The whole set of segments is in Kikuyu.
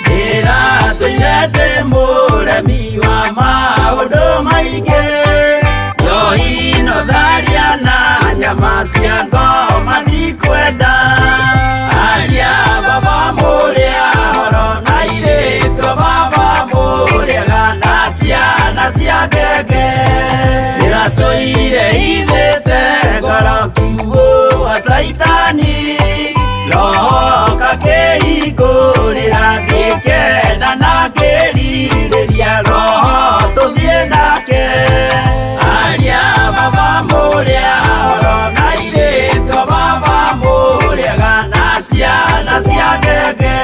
Ndĩratũire ndĩ mũremi wa maũndũ maingĩ, njohi no tharia na nyama cia ngoma ndikwenda. Aria baba mũrĩa horo na airĩtu baba mũrĩega na ciana cia ngenge. Ndĩratũire ithĩte ngoro kiugũ wa caitani, roho kakĩhingũrĩra ngĩkena na ngĩrirĩria roho tũthiĩ nake. Aria baba mũrĩa horo na airĩtu baba mũrĩega na ciana cia ngenge.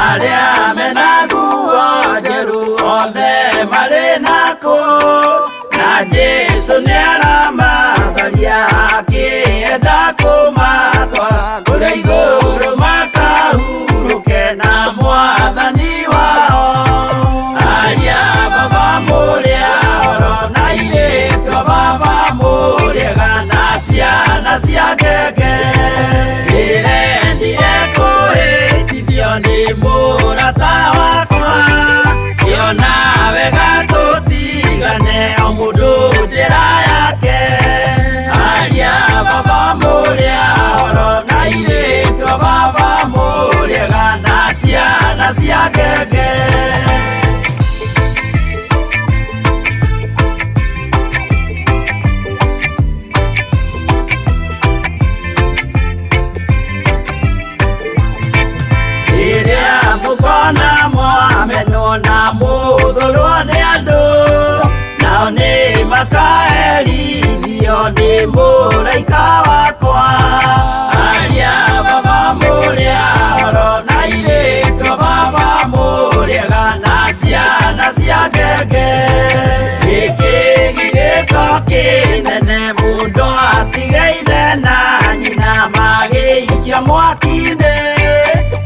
Arĩa mena nguo njerũ othe marĩ nakũ, na Jesũ nĩaramacaria akĩenda kũmatwara kũrĩa igũrũ makahurũke na mwathani wao. Aria baba mũrĩa horo na airĩtu baba mũrĩega na ciana cia ngenge. Ndĩrendire kũhĩtithio nĩ mũrata wakwa, ngĩona wega tũtigane o mũndũ njĩra yake. Aria baba mũrĩa horo na airĩtu baba mũrĩega na ciana cia ngenge. Rĩrĩa mũkona mwamenwo na mũthũrwo nĩ andũ, nao nĩ makaherithio nĩ mũraika wakwa. Aria baba mũrĩa horo na airĩtu baba mũrĩega na ciana cia ngenge. Gĩkĩ gĩgĩko kĩnene mũndũ atige ithe na nyina magĩikia mwaki-inĩ,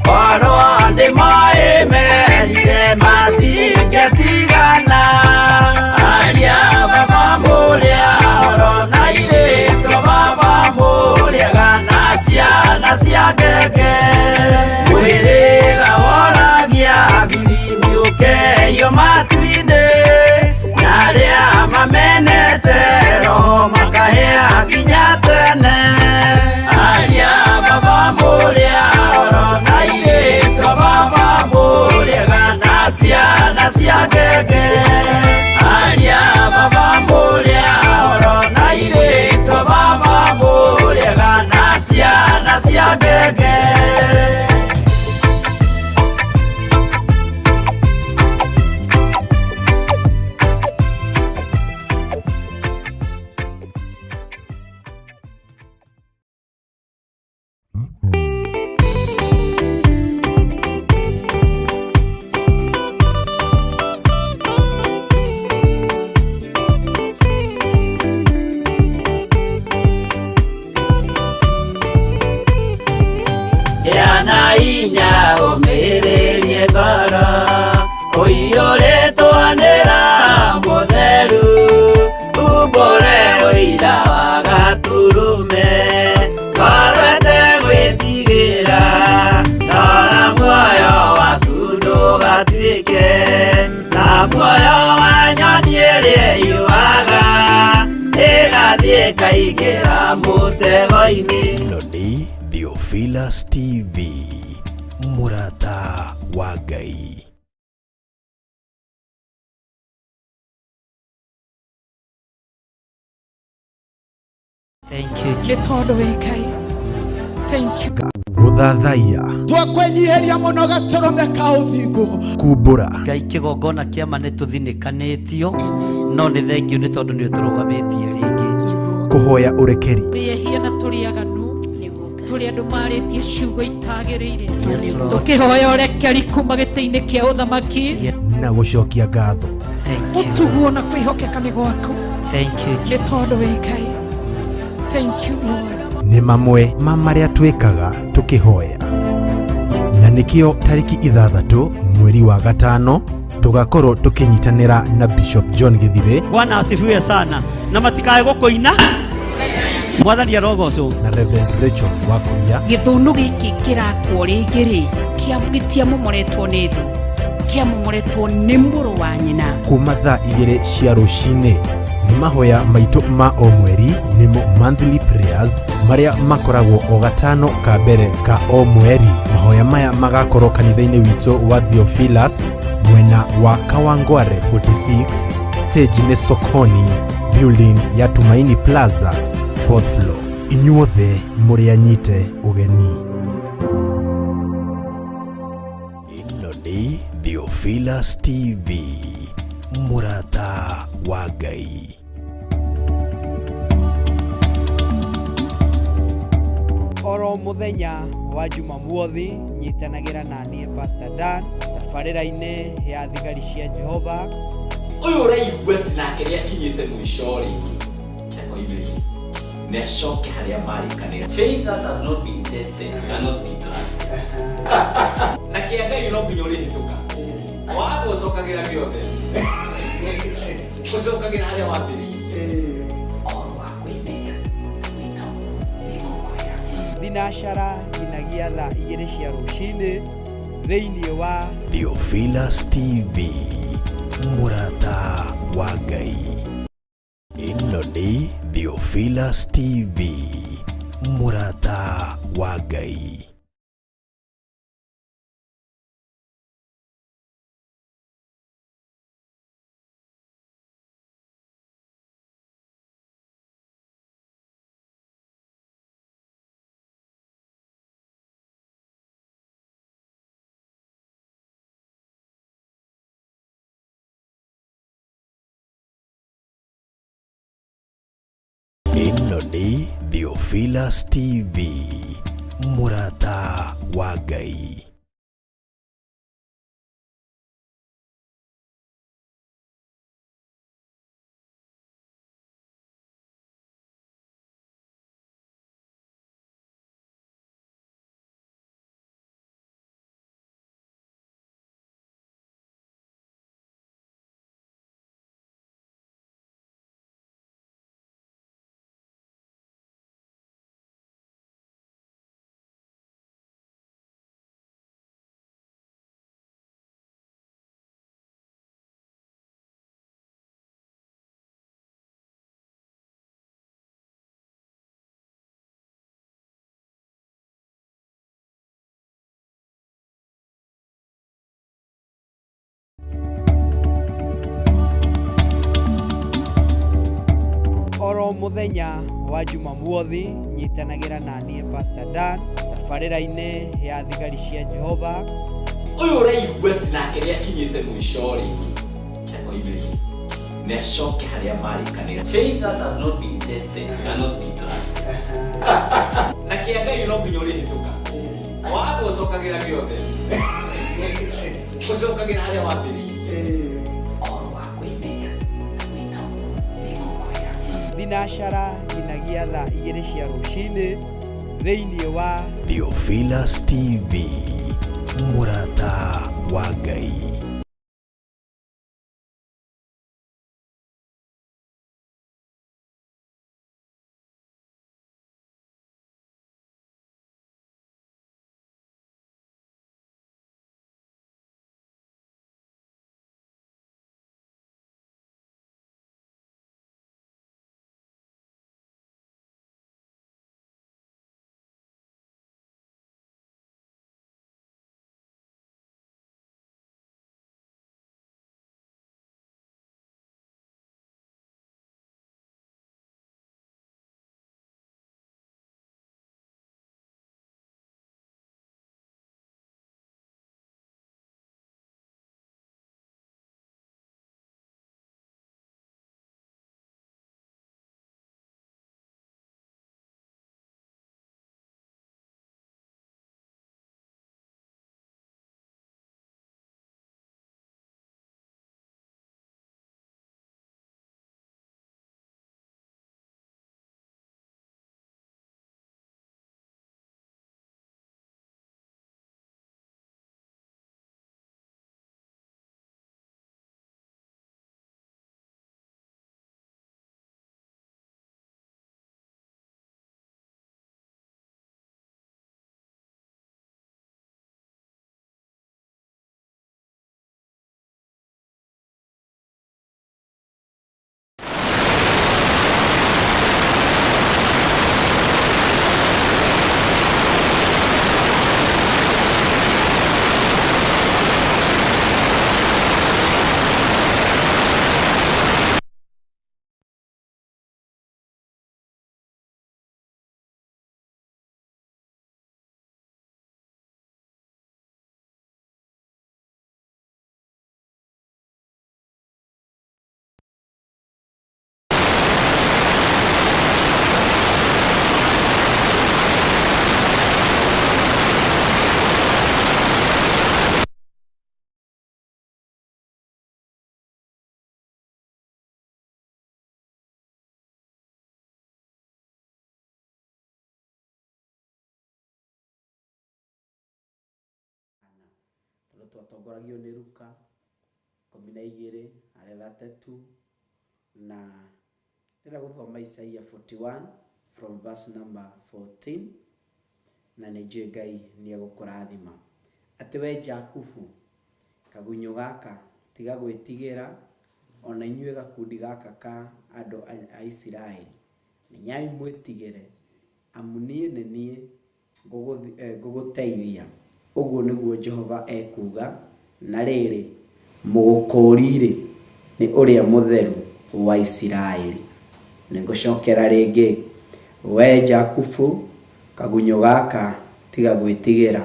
korwo nĩ moĩ merire matingĩtigana. Aria baba mũrĩa horo na airĩtu baba mũrĩega na ciana cia ngenge. Mwĩrĩga woragia birimbi ũkeio matu-inĩ, na arĩa mamenete roho makahĩa nginya tene. Aria baba mũrĩa horo na airĩtu baba mũrĩega na ciana cia ngenge. Aria baba mũrĩa horo na airĩtu baba mũrĩega na ciana cia ngenge. Gĩa na hinya ũmĩrĩrie ngoro, ũiyũrĩtwo nĩ Roho Mũtheru, umbũre ũira wa Gatũrũme, ngoro ĩtegwĩtigĩra, rora muoyo waku ndũgatuĩke ta muoyo wa nyoni ĩrĩa ĩũaga, ĩgathiĩ ĩkaingĩra mũtego-inĩ. Ĩno nĩ Theophilus TV, mũrata wa Ngai. Thank you, Nĩ Jesus. tondũ wĩ Ngai. Thank you. Gũthathaiya, Twakwenyiheria mũno gatũrũme ka ũthingu. kumbũra, Ngai kĩgongona kĩama nĩ tũthinĩkanĩtio no nĩ thengio nĩ tondũ nĩ ũtũrũgamĩtie rĩngĩ. Kũhoya ũrekeri, Tũrĩ ehia na tũrĩ aganu, tũrĩ andũ marĩtie ciugo itagĩrĩire. Yes, Lord. Tũkĩhoya ũrekeri kuma gĩtĩ-inĩ kĩa ũthamaki. Na gũcokia ngatho. Thank you. Ũtuguo na kwĩhokeka nĩ gwaku. Thank you, Nĩ Jesus. tondũ wĩ Ngai. Thank you, Lord. Nĩ mamwe ma marĩa twĩkaga tũkĩhoya, na nĩkĩo tarĩki 6 mweri wa 5 tũgakorwo tũkĩnyitanĩra na Bishop John Githire. Bwana asifiwe sana. Na matikae gũkũina. Mwathani arogocwo. Na Reverend Rachel Wakuria. Gĩthũnũ gĩkĩ kĩrakwo rĩngĩ rĩ, gĩtiamomoretwo nĩ thũ, kĩamomoretwo nĩ mũrũ wa nyina. Kuma thaa 2 cia rũcinĩ nĩ mahoya maitũ ma o mweri, nĩmo monthly prayers, marĩa makoragwo o gatano ka mbere ka o mweri. Mahoya maya magakorwo kanitha-inĩ witũ wa Theophilus, mwena wa Kawangware 46, stage nĩ Sokoni, building ya Tumaini Plaza, 4th floor. Inyuothe mũrĩ anyite ũgeni. Ĩno nĩ Theophilus TV, mũrata wa Ngai. Oro muthenya wa Jumamothi nyitanagĩra na niĩ Pastor Dan tabarĩra-inĩ ya thigari cia Jehova. Ũyũ ũraigua atĩ nake nĩakinyĩte mũico rĩ, akoimĩrire nĩacoke harĩa marĩkanĩra. Faith that has not been tested cannot be trusted. Na kĩa Ngai no nginya ũrĩhĩtũka. Waga ũcokagĩra gĩothe, ũcokagĩra harĩa wambĩrĩirie. Ũhoro wa kwĩmenya na gwĩka nĩgũkwĩra. Thinacara nginyagia thaa 2 cia rũcinĩ thĩinĩ wa Theophilus TV, mũrata wa Ngai. Ĩno nĩ Theophilus TV, mũrata wa Ngai. Ĩno nĩ Theophilus TV, mũrata wa Ngai. Oro muthenya wa Jumamothi nyitanagĩra na niĩ Pastor Dan tabarĩra-inĩ ya thigari cia Jehova. Ũyũ ũraigua atĩ nake nĩakinyĩte mũico rĩ, akoimĩrire nĩacoke harĩa marĩkanĩra. Faith that has not been tested cannot be trusted. Na kĩa Ngai no nginya ũrĩhĩtũka. Waga ũcokagĩra gĩothe, ũcokagĩra harĩa wambĩrĩirie. Ũhoro wa kwĩmenya na gwĩka nĩgũkwĩra. Thinacara nginyagia thaa 2 cia rũcinĩ thĩinĩ wa Theophilus TV, mũrata wa Ngai. Tondũ twatongoragio nĩ Luka 12 harĩa 3 na ndĩrenda gũthoma Isaiah 41 from verse number 14 na nĩ njũĩ Ngai nĩ egũkũrathima. Atĩ we Jakubu, kagunyũ gaka tiga gwĩtigĩra, ona inyuĩ gakundi gaka ka andũ a Isiraeli, menyai mwĩtigĩre, amu niĩ nĩ niĩ ngũgũteithia. Ũguo nĩguo Jehova ekuuga. Na rĩrĩ, mũgũkũũri-rĩ, nĩ ũrĩa mũtheru wa Isiraeli. Nĩngũcokera rĩngĩ, we Jakubu, kagunyũ gaka tiga gwĩtigĩra,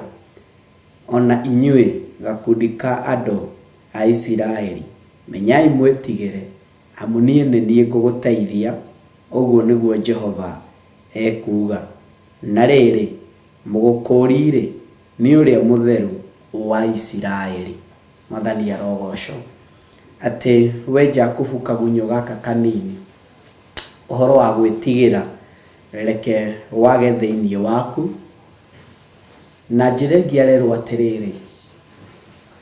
ona inyuĩ gakundi ka andũ a Isiraeli, menyai mwĩtigĩre, amu niĩ nĩ niĩ ngũgũteithia. Ũguo nĩguo Jehova ekuuga. Na rĩrĩ, mũgũkũũri-rĩ, nĩ ũrĩa mũtheru wa Isiraeli. Mwathani arogocwo. Atĩ we Jakubu, kagunyũ gaka kanini, ũhoro wa gwĩtigĩra reke wage thĩinĩ waku. Na njĩra ĩngĩ arerwo atĩrĩrĩ,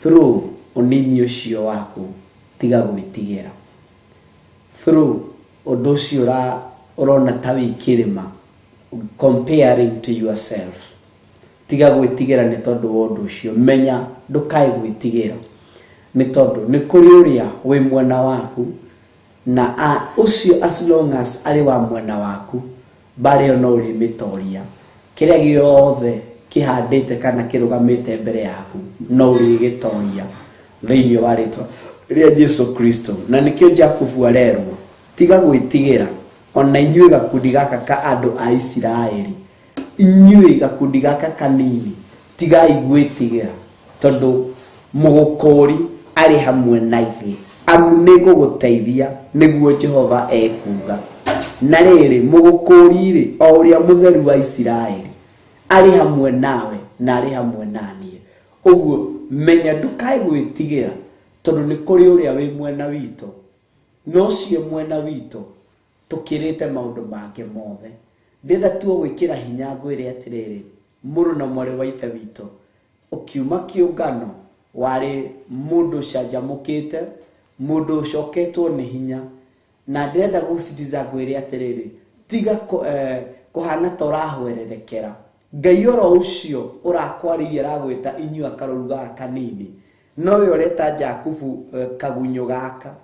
through ũnini ũcio waku tiga gwĩtigĩra, through ũndũ ũcio ũrona ta wĩ kĩrĩma, comparing to yourself, tiga gwĩtigĩra nĩ tondũ wa ũndũ ũcio. Menya ndũkae gwĩtigĩra nĩ tondũ nĩ kũrĩ ũrĩa wĩ mwena waku, na ũcio as long as arĩ wa mwena waku, mbara ĩyo no ũrĩmĩtoria. Kĩrĩa gĩothe kĩhandĩte kana kĩrũgamĩte mbere yaku no ũrĩgĩtoria thĩinĩ wa rĩtwa rĩa Jesu Kristo. Na nĩkĩo Jakubu arerwo tiga gwĩtigĩra, ona inyuĩ gakundi gaka ka andũ a Isiraeli, inyuĩ gakundi gaka kanini, tigai gwĩtigĩra, tondũ mũgũkũũri arĩ hamwe na ithuĩ, amu nĩ ngũgũteithia, nĩguo Jehova ekuuga. Na rĩrĩ, mũgũkũũri-rĩ, o ũrĩa mũtheru wa Isiraeli, arĩ hamwe nawe na arĩ hamwe na niĩ. Ũguo menya ndũkae gwĩtigĩra, tondũ nĩ kũrĩ ũrĩa wĩ mwena witũ, na ũcio mwena witũ tũkĩrĩte maũndũ mangĩ mothe. Ndĩrenda tu gwĩkĩra hinya ngwĩre atĩrĩrĩ, mũrũ na mwarĩ wa ithe witũ, ũkiuma kĩũngano warĩ mũndũ ũcanjamũkĩte, mũndũ ũcoketwo nĩ hinya, na ndĩrenda gũcitiza ngwĩre atĩrĩrĩ, tiga kũhana ta ũrahwererekera. Ngai oro ũcio ũrakwarĩria aragwĩta inyuĩ akarũru gaka kanini, nowe ũreta Jakubu kagunyũ gaka,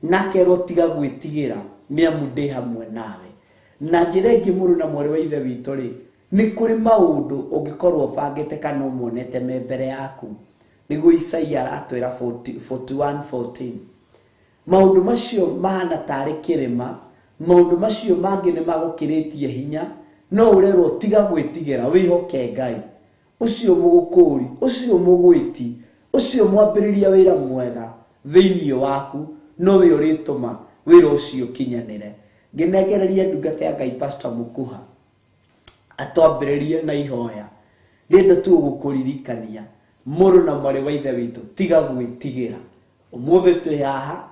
nakerwo tiga gwĩtigĩra, nĩ amu ndĩ hamwe nawe. Na njĩra ĩngĩ, mũrũ na mwarĩ wa ithe witũ rĩ, nĩ kũrĩ maũndũ ũngĩkorwo ũbangĩte kana ũmonete me mbere yaku. Nĩguo Isaia aratwĩra 41:14. Maũndũ macio mahana tarĩ kĩrĩma, maũndũ macio mangĩ nĩ magũkĩrĩtie hinya, no ũrerwo tiga gwĩtigĩra, wĩhoke Ngai. Ũcio mũgũkũũri, ũcio mũgwĩti, ũcio mwambĩrĩria wĩra mwega thĩinĩ waku, nowe ũrĩtũma wĩra ũcio ũkinyanĩre. Ngĩnengereria ndungata ya Ngai Pastor Mukuha atwambĩrĩrie na ihoya, ndĩrenda tu gũkũririkania mũrũ na mwarĩ wa ithe witũ, tiga gwĩtigĩra. Ũmũthĩ twĩ haha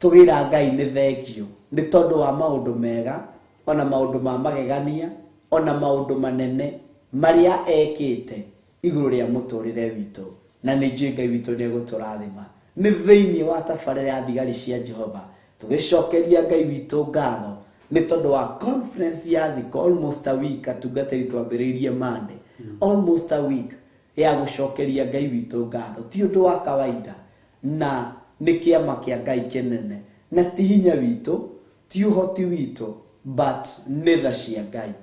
tũgĩra Ngai nĩ thengio nĩ tondũ wa maũndũ mega, ona maũndũ ma magegania, ona maũndũ manene marĩa ekĩte igũrũ rĩa mũtũrĩre witũ, na nĩ njũĩ Ngai witũ nĩ egũtũrathima. Nĩ thĩinĩ wa tabarĩra ya thigari cia Jehova tũgĩcokeria Ngai witũ ngatho nĩ tondũ wa conference ya thikũ almost a week, atungatĩri twambĩrĩirie Monday, almost a week ya gũcokeria Ngai witũ ngatho. Ti ũndũ wa kawaida, na nĩ kĩama kĩa Ngai kĩnene, na ti hinya witũ, ti ũhoti witũ, but nĩ tha cia Ngai.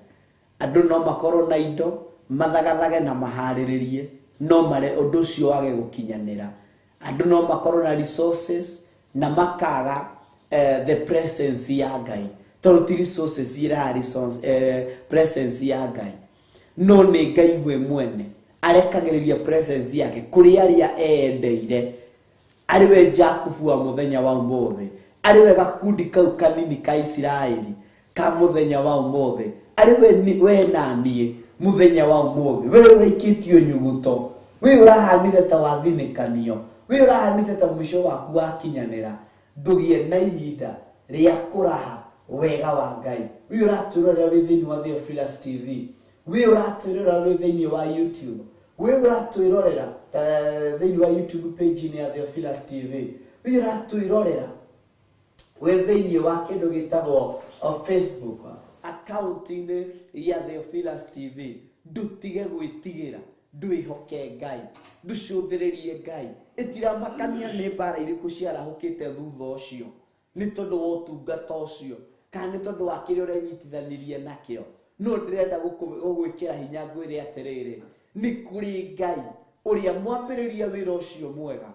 Andũ no makorwo na indo mathagathage na maharĩrĩrie, no mare ũndũ ũcio wage gũkinyanĩra. Andũ no makorwo na resources na makaga the presence ya Ngai, tondũ ti resources irehaga presence ya Ngai, no nĩ Ngai we mwene arekagĩrĩria presence yake kũrĩ arĩa eendeire. Arĩ we Jakubu wa mũthenya wa ũmũthĩ, arĩ we gakundi kau kanini ka Isiraeli ka mũthenya wa ũmũthĩ, arĩ we na niĩ mũthenya wa ũmũthĩ. We ũraikĩtio nyuguto, we ũrahanire ta wathinĩkanio, we ũrahanire ta mũico waku wakinyanĩra, ndũgĩe na ihinda rĩa kũraha wega wa Ngai. We ũratwĩrorera wĩ thĩinĩ wa Theophilus TV, we ũratwĩrorera wĩ thĩinĩ wa YouTube, We ũratwĩrorera thĩinĩ wa YouTube page-inĩ ya Theophilus TV, we ũratwĩrorera wĩ thĩinĩ wa kĩndũ gĩtagwo Facebook account-inĩ ya Theophilus TV, ndutige gwĩtigĩra, ndwĩhoke Ngai, nducũthĩrĩrie Ngai. Ĩtiramakania nĩ mbara irĩkũ ciarahũkĩte thutha ũcio, nĩ tondũ wa ũtungata ũcio kana nĩ tondũ wa kĩrĩa ũrenyitithanirie nakĩo. No ndĩrenda gũgwĩkĩra hinya ngwĩre atĩrĩrĩ, nĩ kũrĩ Ngai ũrĩa mwambĩrĩria wĩra ũcio mwega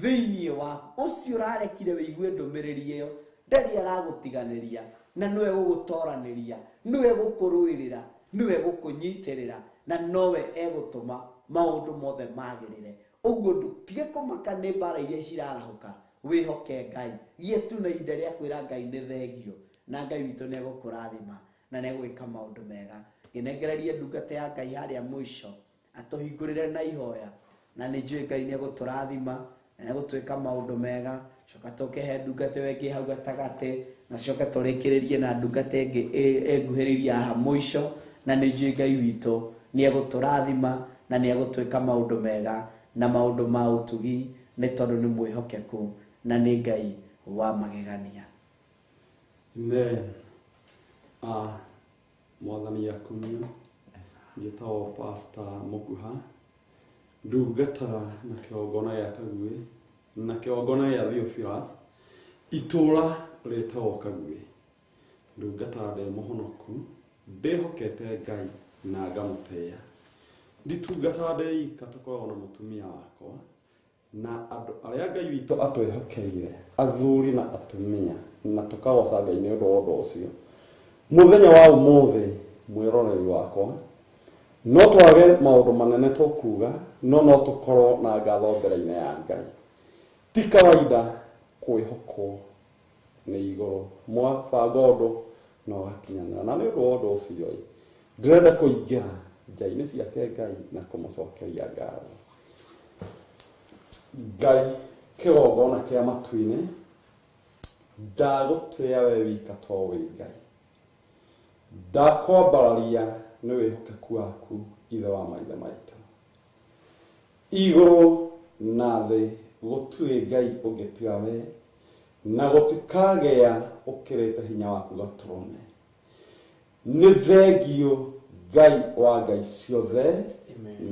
thĩinĩ waku, ũcio ũrarekire wĩigue ndũmĩrĩri ĩyo, ndarĩ aragũtiganĩria, na nĩwe gũgũtoranĩria, nĩwe gũkũrũĩrĩra, nĩwe gũkũnyitĩrĩra, na nowe egũtũma maũndũ mothe magĩrĩre. Ũguo ndũtige kũmaka nĩ mbara iria cirarahũka, wĩhoke Ngai. Gĩe tu na ihinda rĩa kwĩra Ngai nĩ thengio, na Ngai witũ nĩ egũkũrathima na nĩ egwĩka maũndũ mega. Ngĩnengererie ndungata ya Ngai harĩa mũico atũhingũrĩre na ihoya, na nĩ njũĩ Ngai nĩ egũtũrathima na nĩ egũtwĩka maũndũ mega. Coka tũkĩhe ndungata ĩyo ĩngĩ hau gatagatĩ, na coke tũrĩkĩrĩrie na ndungata ĩngĩ ĩnguhĩrĩirie haha mũico, na nĩ njũĩ Ngai witũ nĩ egũtũrathima na nĩ egũtwĩka maũndũ mega na maũndũ ma ũtugi, nĩ tondũ nĩ mwĩhokeku na nĩ Ngai wa magegania. Amen. Mwathani akumio, njĩtagwo Pastor Mũkuha, ndungataga na kĩgongona gĩa Kaguĩ na kĩgongona gĩa Theophilus, itũũra rĩtagwo Kaguĩ. Ndungataga ndĩ mũhonoku, ndĩhokete Ngai na ngamũtĩĩa. Nditungataga ndĩ ika, tũkoragwo na mũtumia wakwa na andũ arĩa Ngai witũ atwĩhokeire, athuri na atumia, na tũkagoca Ngai nĩ ũndũ wa ũndũ ũcio. Mũthenya wa ũmũthĩ, mwĩroreri wakwa, no twage maũndũ manene tũkuga, no no tũkorwo na ngatho mbere-inĩ ya Ngai. Ti kawaida kwĩhokwo nĩ igũrũ, mwabanga ũndũ na ũgakinyanĩra. Na nĩ ũndũ wa ũndũ ũcio, ndĩrenda kũingĩra nja-inĩ ciake Ngai na kũmũcokeria ngatho. Ngai kĩgongona kĩa matu-inĩ, ndagũtĩĩa we wika to wĩ Ngai. Ndakwambararia nĩ wĩhokeku waku, Ithe wa maithe maitũ. Igũrũ na thĩ gũtirĩ Ngai ũngĩ tiga we, na gũtikagĩa ũkĩrĩte hinya waku gatũrũme. Nĩ thengio Ngai wa ngai ciothe,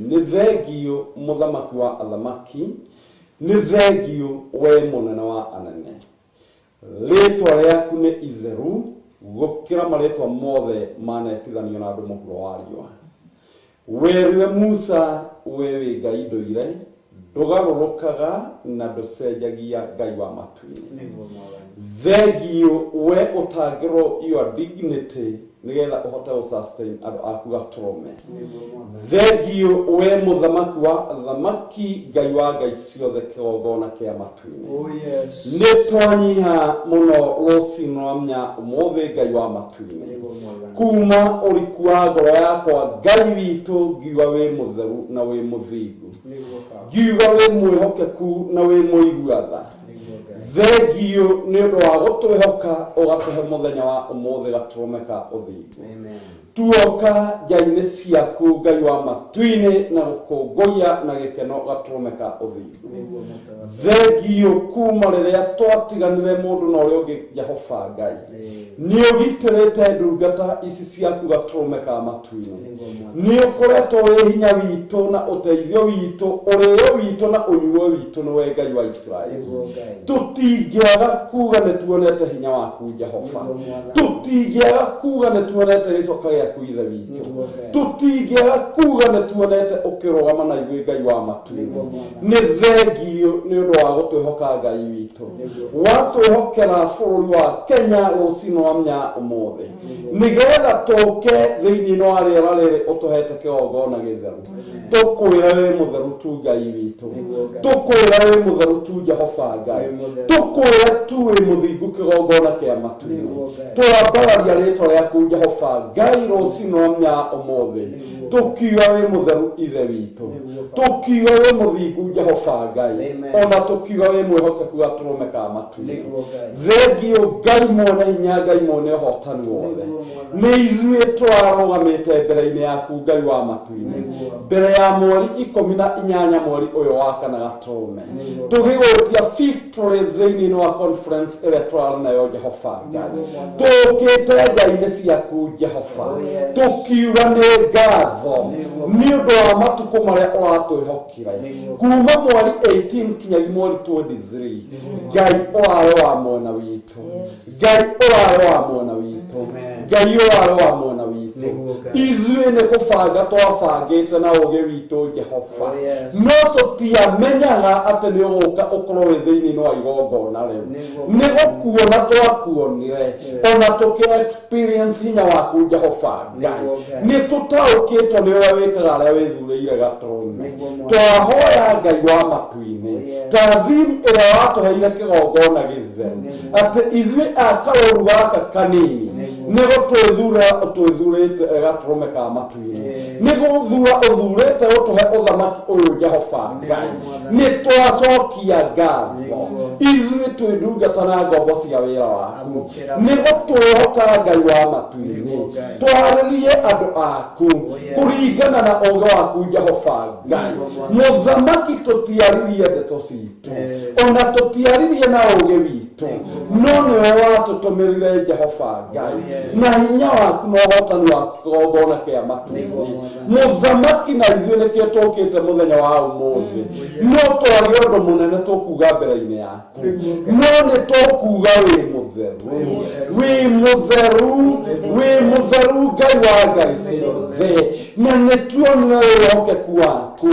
nĩ thengio mũthamaki wa athamaki, nĩ thengio we mũnene wa anene. Rĩtwa rĩaku nĩ itheru gũkĩra marĩtwa mothe manetithanio na andũ mũhuro wa riũa. Werire Musa, we wĩ Ngai ndũire, ndũgarũrũkaga na ndũcenjagia, Ngai wa matu-inĩ. Thengio we ũtangĩrwo your dignity nĩgetha ũhote gũ sustain andũ aku gatũrũme. Thengio we mũthamaki wa athamaki, Ngai wa ngai ciothe, kĩgongona kĩa matu-inĩ. Oh yes. Nĩ twanyiha mũno rũcinĩ rwa mũthenya ũmũthĩ, Ngai wa matu-inĩ. Kuma ũriku wa ngoro yakwa, Ngai witũ, ngiuga wĩ mũtheru na wĩ mũthingu, ngiuga wĩ mwĩhokeku na wĩ mũigua tha. Thengio nĩ ũndũ wa gũtwĩhoka ũgatũhe mũthenya wa ũmũthĩ gatũrũme ka ũthingu. Tuoka nja-inĩ ciaku, Ngai wa matu-inĩ, na gũkũngũiya na gĩkeno gatũrũme ka ũthingu. Thengio kuma rĩrĩa twatiganire mũndũ na ũrĩa ũngĩ, Jehova Ngai, nĩ ũgitĩrĩte ndungata ici ciaku gatũrũme ka matu-inĩ. Nĩ ũkoretwo wĩ hinya witũ na ũteithio witũ, ũrĩo witũ na ũnyuo witũ, nĩwe Ngai wa Isiraeli. Tũtingĩaga kuga nĩ tuonete hinya waku, Jehova. Tũtingĩaga kuga nĩ tuonete gĩcoka gĩaku, Ithe witũ. Tũtingĩaga kuga nĩ tuonete ũkĩrũgama na ithuĩ, Ngai wa matu-inĩ. Nĩ thengio nĩ ũndũ wa gũtwĩhoka, Ngai witũ. Watwĩhokera bũrũri wa Kenya rũcinĩ rwa mũthenya ũmũthĩ, nĩgetha tũke thĩinĩ wa rĩera rĩrĩ ũtũhete kĩgongona gĩtheru. Tũkwĩra wĩ mũtheru tu, Ngai witũ. Tũkwĩra wĩ mũtheru tu, Jehova Ngai. Tũkwĩra tu wĩ mũthingu, kĩgongona kĩa matu-inĩ. Twambararia rĩtwa rĩaku, Jehova Ngai. Rũcinĩ rwa ũmũthĩ tũkiuga wĩ mũtheru ithe witũ, tũkiuga wĩ mũthingu Jehova Ngai, ona tũkiuga wĩ mwĩhokeku gatũrũme ka matu-inĩ. Thengiũ Ngai mwene hinya, Ngai mwene ũhotani wothe, nĩ ithuĩ tũrarũgamĩte mbere-inĩ yaku Ngai wa matu-inĩ, mbere ya mweri 18 mweri ũyũ wa kana gatũrũme, tũgĩgũtia victory thĩinĩ wa conference ĩrĩa tũrarĩ nayo Jehova Ngai. Tũkĩte ngai-inĩ ciaku Jehova, tũkiuga nĩ ngatho nĩ ũndũ wa matukũ marĩa ũratwĩhokire kuma mweri 18 kinyagia mweri 23. Ngai ũrarĩ wa mwena witũ, Ngai ũrarĩ wa mwena witũ, Ngai ũrarĩ wa mwena witũ. Ithuĩ nĩ kũbanga twabangĩte na ũũgĩ witũ Jehova, no tũtiamenyaga atĩ nĩ ũgũka ũkorwo wĩ thĩinĩ wa igongona rĩu. Nĩ gũkuona twakuonire ona tũkĩ experience hinya waku Jehova Ngai. Nĩ tũtaũkĩtwo nĩ ũrĩa wĩkaga arĩa wĩthurĩire gatũrũme. Twahoya Ngai wa matu-inĩ ta theme ĩrĩa watũheire kĩgongona gĩtheru, atĩ ithuĩ a karũũru gaka kanini nĩ gũtwĩthura ũtwĩthurĩte gatũrũme ka matu-inĩ, nĩ gũthura ũthurĩte gũtũhe ũthamaki ũyũ Jehova Ngai. Nĩ twacokia ngatho ithuĩ twĩ ndungata na ngombo cia wĩra waku, nĩ gũtwĩhoka Ngai wa matu-inĩ twarĩrie andũ aku kũringana na ũũgĩ waku Jehova Ngai. Mũthamaki tũtiaririe ndeto citũ, ona tũtiaririe na ũũgĩ witũ, no nĩwe watũtũmĩrire Jehova Ngai na hinya waku na ũhotani waku kĩgongona kĩa matu-inĩ. Mũthamaki na ithuĩ nĩkĩo tũkĩte mũthenya wa ũmũthĩ, no twage ũndũ mũnene tũkuga mbere-inĩ yaku, no nĩ tũkuga wĩ mũtheru, wĩ mũtheru, wĩ mũtheru Ngai wa ngai ciothe, na nĩ tuonire wĩhokeku waku,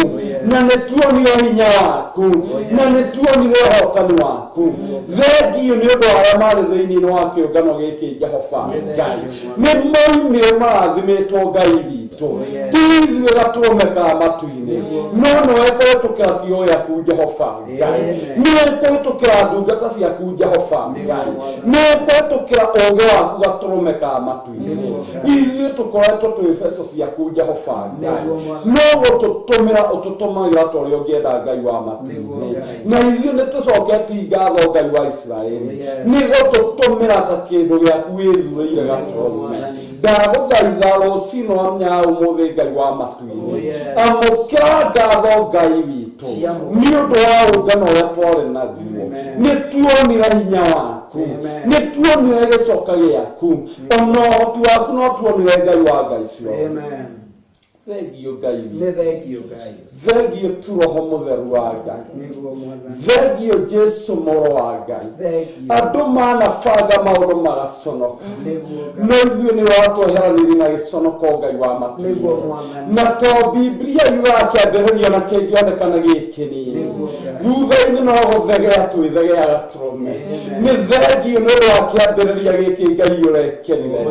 na nĩ tuonire hinya waku, na nĩ tuonire ũhotani waku. Thengiũ nĩ ũndũ wa arĩa marĩ thĩinĩ wa kĩũngano gĩkĩ Jehova Ngai, nĩ moimire marathimĩtwo Ngai witũ, ti ithuĩ gatũrũme ka matu-inĩ, no nĩwe kũhĩtũkĩra kiugo gĩaku Jehova Ngai, nĩwe kũhĩtũkĩra ndungata ciaku Jehova Ngai, nĩwe kũhĩtũkĩra ũũgĩ waku gatũrũme ka matu-inĩ. Ithuĩ tũkoretwo twĩ beco ciaku Jehova Ngai, no gũtũtũmĩra ũtũtũmagĩra ta ũrĩa ũngĩenda Ngai wa matu-inĩ, na ithuĩ nĩ tũcoketie ngatho Ngai wa Isiraeli nĩ gũtũtũmĩra ta kĩndũ gĩaku wĩthurĩire gatũrũme. Ndagũthaitha rũcinĩ rwa mũthenya ũmũthĩ Ngai wa matu-inĩ, amũkĩra ngatho Ngai witũ nĩ ũndũ wa ũngano ũrĩa twarĩ naguo. Nĩ tuonire hinya waku, nĩ tuonire gĩcoka gĩaku, ona ũhoti waku no tuonire Ngai wa ngai ciothe. Thengiũ Ngai witũ, thengiũ tu Roho Mũtheru wa Ngai, thengiũ Jesũ Mũrũ wa Ngai. Andũ manabanga maũndũ magaconoka, no ithuĩ nĩ watweheranirie na gĩconoko Ngai wa matu-inĩ. Na to Biblia yugaga kĩambĩrĩria na kĩngĩonekana gĩ kĩnini, thutha-inĩ no gũthegea twĩthegea gatũrũme. Nĩ thengiũ nĩ ũndũ wa kĩambĩrĩria gĩkĩ Ngai ũrekerire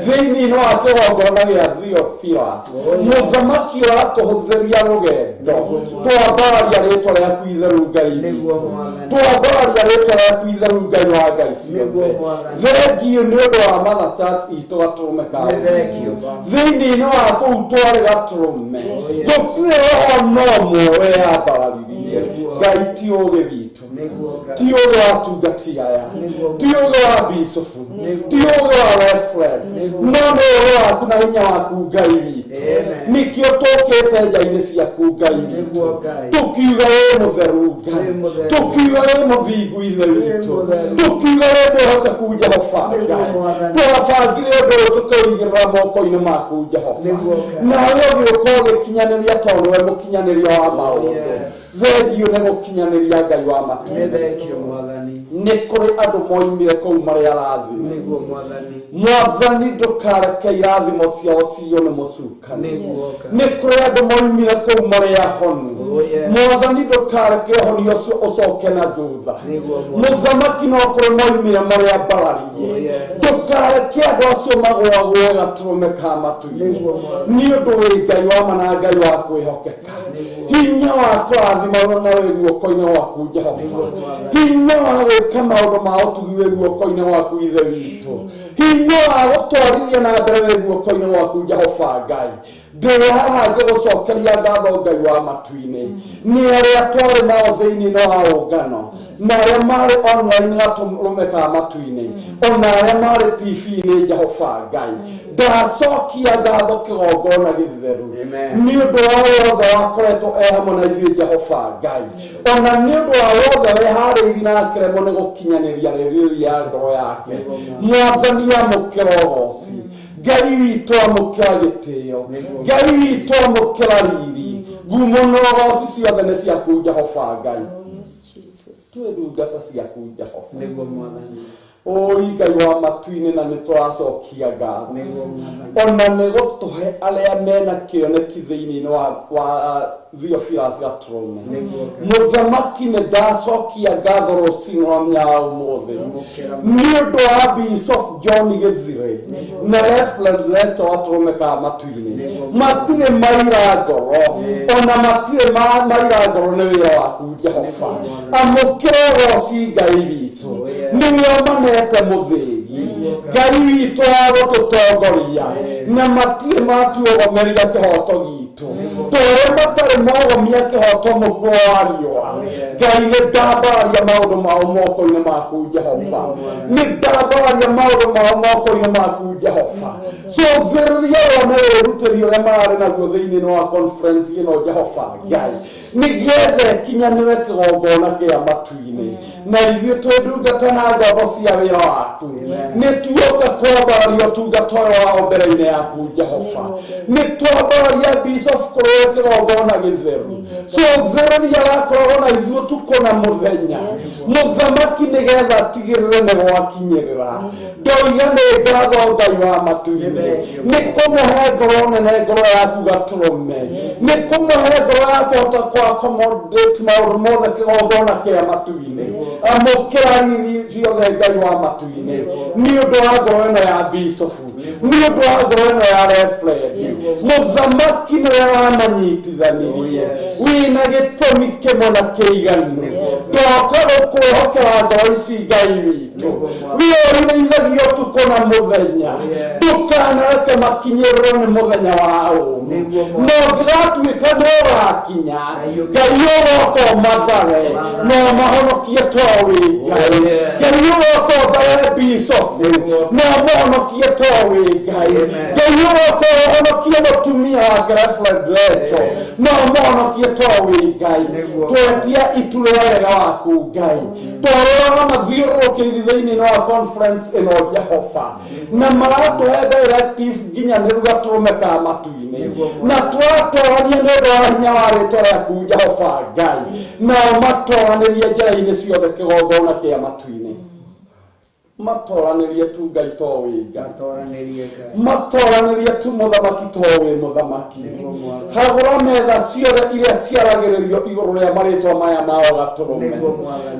thĩinĩ wa kĩgongona gĩa Theophilus. Mũthamaki ũratũhũthĩria rũgendo, twambararia rĩtwa rĩaku itheru Ngai witũ, twambararia rĩtwa rĩaku itheru Ngai wa ngai ciothe. Thengiũ nĩ ũndũ wa Mother Church itũ gatũrũme ka thĩinĩ wa kũu twarĩ gatũrũme, gũtirĩ roho no ũmwe weyambararirie. Ngai ti ũũgĩ witũ, ti ũũgĩ wa atungati aya, ti ũũgĩ wa bicobu, ti ũũgĩ wa reverend, no nĩ ũũgĩ waku na hinya waku Ngai witũ. Nĩkĩo tũkĩte nja-inĩ ciaku Ngai witũ, tũkiuga wĩ mũtheru Ngai, tũkiuga wĩ mũthingu ithe witũ, tũkiuga wĩ mwĩhokeku Jehova Ngai. Twabangire ũndũ ũyũ tũkĩũigĩrĩra moko-inĩ maku Jehova, nawe ũgĩũka ũgĩkinyanĩria tondũ nĩwe mũkinyanĩria wa maũndũ. Thengiũ nĩ gũkinyanĩria Ngai wa matu-inĩ. Nĩ kũrĩ andũ moimire kũu marĩ arathime. Mwathani ndũkareke irathimo ciao ciywo nĩ mũcukani. Nĩ kũrĩ andũ moimire kũu marĩ ahonu. Mwathani ndũkareke ũhonio ũcio ũcoke na thutha. Mũthamaki no kũrĩ moimire marĩ ambararie. Ndũkareke andũ acio magũagũe gatũrũme ka matu-inĩ. Nĩ ũndũ wĩ Ngai wa ma na Ngai wa kwĩhokeka. Hinya wa kũrathima na wĩ guoko-inĩ gwaku Jehova. Hinya wa gwĩka maũndũ ma ũtugi wĩ guoko-inĩ gwaku Ithe witũ. Hinya wa gũtwarithia na mbere wĩ guoko-inĩ gwaku Jehova Ngai. Ndĩ haha ngĩgũcokeria ngatho Ngai wa matu-inĩ. Nĩ arĩa twarĩ nao thĩinĩ wa ũngano, na arĩa marĩ online gatũrũme ka matu-inĩ, ona arĩa marĩ TV-inĩ Jehova Ngai. Ndacokia ngatho kĩgongona gĩtheru nĩ ũndũ wa wothe wakoretwo e hamwe na ithuĩ Jehova Ngai, ona nĩ ũndũ wa wothe weharĩirie na akĩremwo nĩ gũkinyanĩria rĩrĩria ya ngoro yake. Mwathani amũkĩra ũgoci. Ngai witũ amũkĩra gĩtĩo. Ngai witũ amũkĩra riri. Ngumo na ũgoci ciothe nĩ ciaku Jehova Ngai. Twĩ ndungata ciaku Jehova. Oi Ngai wa matu-inĩ, na nĩ tũracokia ngatho ona nĩ gũtũhe arĩa mena kĩoneki thĩinĩ wa Theophilus Gatũrũme. Mũthamaki nĩ ndacokia ngatho rũcinĩ rwa mũthenya ũmũthĩ nĩ ũndũ wa Bishop John Gĩthire na Reverend Leto Gatũrũme ka matu-inĩ. Matirĩ maira ngoro, ona matirĩ maira ngoro nĩ wĩra waku Jehova. Amũkĩra ũgoci Ngai witũ, nĩwe ũmanete mũthĩgi Ngai witũ wa gũtũtongoria, na matirĩ matuogomeria kĩhoto gitũ tũrĩa matarĩ mogomia kĩhoto mũhuro wa riũa. Ngai nĩ ndambararia maũndũ mao moko-inĩ maku Jehova. Nĩ ndambararia maũndũ mao moko-inĩ maku Jehova. Cũthĩrĩria wone wĩrutĩri ũrĩa mararĩ naguo thĩinĩ wa conference ĩno Jehova Ngai, nĩgetha ĩkinyanĩre kĩgongona kĩa matu-inĩ. Na ithuĩ twĩ ndungata na ngombo cia wĩra waku, nĩ tuoka kwambararia ũtungata ũyũ wao mbere-inĩ yaku Jehova. Nĩ twambararia Bishop kũrĩ kĩgongona gĩtheru. Cũthĩrĩria gakoragwo na ithuĩ ũtukũ na mũthenya. Mũthamaki nĩgetha atigĩrĩre nĩ gwakinyĩrĩra. Ndoiga nĩ ngatho Ngai wa matu-inĩ nĩ kũmũhe ngoro nene, ngoro yaku Gatũrũme, nĩ kũmũhe ngoro ya kũhota kũ accommodate maũndũ mothe kĩgongona kĩa matu-inĩ. Amũkĩra riri ciothe Ngai wa matu-inĩ nĩ ũndũ wa ngoro ĩno ya Bishop, nĩ ũndũ wa ngoro ĩno ya Reverend. Mũthamaki nĩwe wamanyitithanirie, wĩna gĩtũmi kĩmwe na kĩiganu. Ndoka gũkwĩhokera ngoro ici Ngai witũ, wĩũrĩithagia ũtukũ na mũthenya. Ndũkanareke makinyĩrĩrwo nĩ mũthenya wa ũũru, no ũngĩgatuĩka nĩ ũgakinya, Ngai ũroka ũmathare na ũmahonokie to wĩ Ngai. Ngai ũroka ũthare Bishop na ũmũhonokie to wĩ Ngai. Ngai ũroka ũhonokie mũtumia wake Reverend Leto na ũmũhonokie to wĩ Ngai. Twetia itu rĩa wega waku Ngai, twarora mathiũrũrũkĩirie thĩinĩ wa conference ĩno Jehova, na maratũhe directive nginya nĩ gatũrũme ka matu-inĩ, na twatwarania nĩ ũndũ wa hinya wa rĩtwa rĩaku Jehova Ngai, nao matwaranĩrie njĩra-inĩ ciothe kĩgongona kĩa matu-inĩ. Matwaranĩrie tu Ngai to wĩ Ngai, matwaranĩrie tu mũthamaki to wĩ mũthamaki. Hagũra metha ciothe iria ciaragĩrĩrio igũrũ rĩa marĩtwa maya mao Gatũrũme.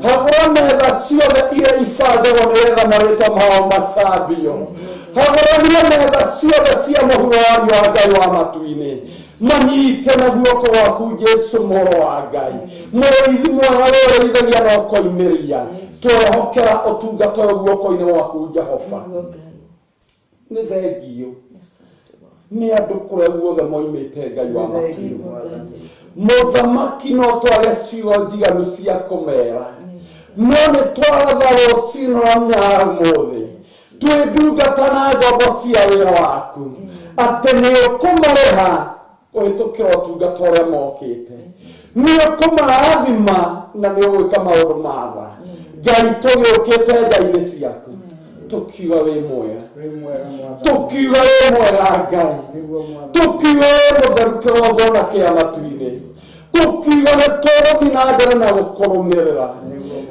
Hagũra metha ciothe iria ibangagwo nĩgetha marĩtwa mao macambio. Hagũrania metha ciothe cia mũhuro wa riũa Ngai wa matu-inĩ. Manyite na guoko gwaku Jesu mũrũ wa Ngai, mũrĩithi mwega ũrĩithagia na ũkoimĩria. Twehokera ũtungata ũyũ guoko-inĩ gwaku Jehova. Nĩ thengio nĩ andũ kũrĩa guothe moimĩte Ngai wa matu-inĩ. Mũthamaki no twage ciugo njiganu cia kũmera, no nĩ twaratha rũcinĩ rwa mũthenya ũmũthĩ twĩ ndungata na ngombo cia wĩra waku atĩ nĩ ũkũmarĩha kũhĩtũkĩra ũtungata ũrĩa mokĩte, nĩ ũkũmarathima na nĩ ũgwĩka maũndũ ma tha. Ngai tũgĩũkĩte ngai-inĩ ciaku tũkiuga wĩ mwega, tũkiuga wĩ mwega Ngai, tũkiuga wĩ mũtheru kĩgongona kĩa matu-inĩ, tũkiuga nĩ tũgũthiĩ na mbere na gũkũrũmĩrĩra,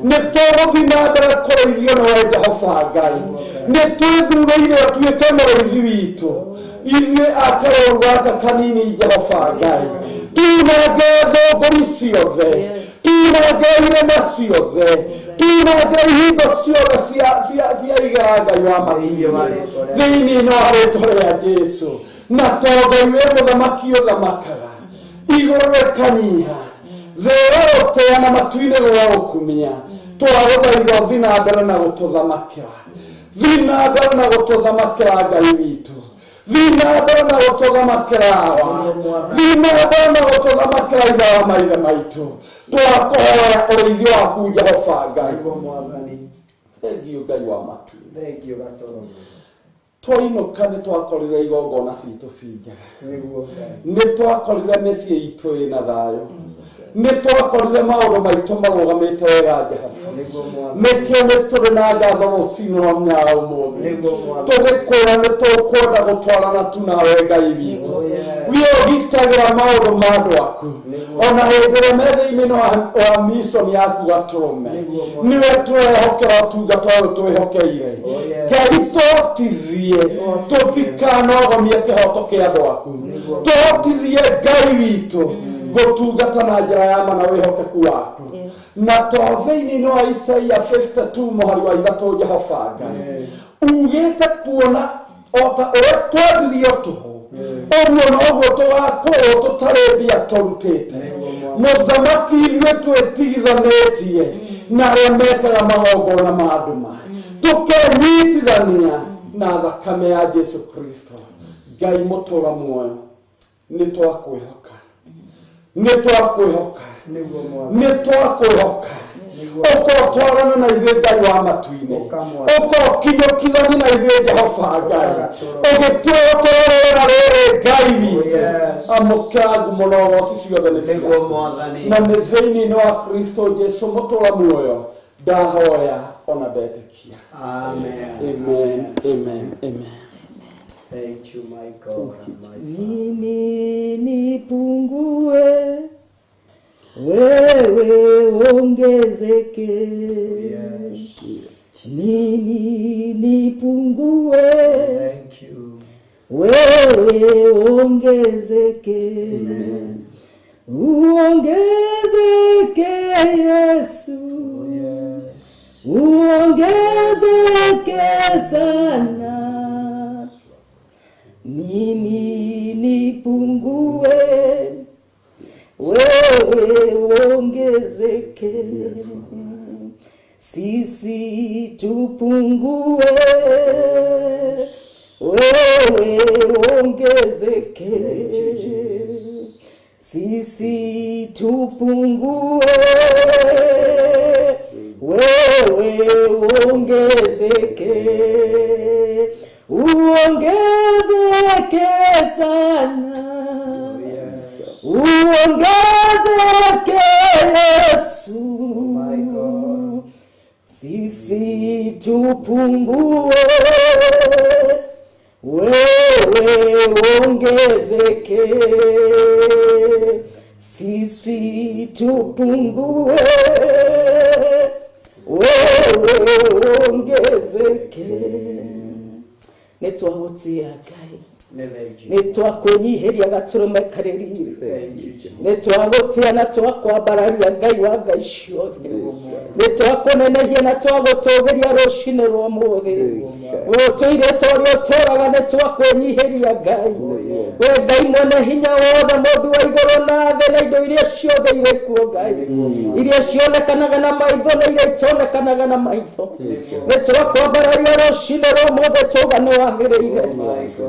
nĩ tũgũthiĩ na mbere kũrĩithio nĩwe Jehova Ngai, nĩ twĩthurĩire ũtuĩke mũrĩithi witũ. Ithuĩ akarũru gaka kanini Jehova Ngai tunange thũngũri ciothe, tunange irĩma ciothe, tunange ihingo ciothe cia igera Ngai wa mahiũ thĩinĩ wa rĩtwa rĩa Jesu. Na to Ngai wĩ mũthamaki ũthamakaga igũrũ rĩkanyiha, thĩ ĩrarũtĩa na matu-inĩ rũrarũkumia, twagũthaitha ũthiĩ na mbere na gũtũthamakĩra, thiĩ na mbere na gũtũthamakĩra Ngai witũ, thiĩ na mbere na gũtũthamakĩra Awa, thiĩ na mbere na gũtũthamakĩra Ithe wa maithe maitũ. Twakũhoya ũrĩithio waku Jehova Ngai. Thengiũ Ngai wa matu. Twainũka nĩ twakorire igongona citũ ci njega, nĩ twakorire mĩciĩ itũ ĩna thayũ, nĩ twakorire maũndũ maitũ marũgamĩte wega Jehova. Nĩkĩo nĩ tũrĩ na ngatho rũcinĩ rwa mũthenya wa ũmũthĩ, tũgĩkwĩra nĩ tũkwenda gũtwarana tu nawe Ngai witũ. We ũgitagĩra maũndũ ma andũ aku ona hĩndĩ ĩrĩa me thĩinĩ wa mission yaku Gatũrũme, nĩwe tũrehokera ũtungata ũyũ twĩhokeire. Ngai tũhotithie tũtikanogomie kĩhoto kĩa andũ aku, tũhotithie Ngai witũ gũtungata na njĩra ya ma na wĩhokeku waku. Na to thĩinĩ wa Isaia 52 mũhari wa 3 Jehova Ngai ugĩte kuona ota ũrĩa twendirio tũhũ ũguo noguo tũgakorwo tũtarĩ mbia tũrutĩte. Mũthamaki ithuĩ twĩtigithanĩtie na arĩa mekaga magongona ma nduma, tũkenyitithania na thakame ya Jesu Kristo. Ngai mũtũra muoyo, nĩ twakwĩhoka, nĩ twakwĩhoka, nĩ twakwĩhoka. Ũkotwarana na ithuĩ Ngai wa matu-inĩ, ũkokinyũkithania na ithuĩ Jehova Ngai, ũgĩtwĩhokera rĩera rĩrĩ Ngai witũ. Amũkĩra ngumo na ũgoci ciothe nĩ ciaku, na nĩ thĩinĩ wa Kristo Jesu mũtũra muoyo ndahoya ona ndetĩkia. Amen. Amen. Amen. Amen. Thank you, my God and my Father. Mimi nipungue, wewe ongezeke. Mimi nipungue, Thank you. wewe ongezeke. Uongezeke Yesu, uongezeke sana. Mimi nipungue, wewe uongezeke. Sisi tupungue, wewe uongezeke. Sisi tupungue, wewe uongezeke. Uongezeke sana, uongezeke Yesu. Sisi tupungue, wewe uongezeke. Sisi tupungue, wewe uongezeke. Nĩ twagũtĩa Ngai, nĩ twakũnyiihĩria gatũrũme karĩ riri, nĩ twagũtĩa na twakwambararia Ngai wa ngai ciothe, nĩ twakũnenehia na twagũtũgĩria rũcinĩ rwa ũmũthĩ. Ũtũire ta ũrĩa ũtũraga, nĩ twakũnyiihĩria Ngai. We Ngai mwene hinya wothe, mũmbi wa igũrũ na thĩ na indo iria ciothe irĩ kuo Ngai, iria cionekanaga na maitho na iria itonekanaga na maitho, nĩ twakwambararia rũcinĩ rwa ũmũthĩ tuga nĩ wagĩrĩire,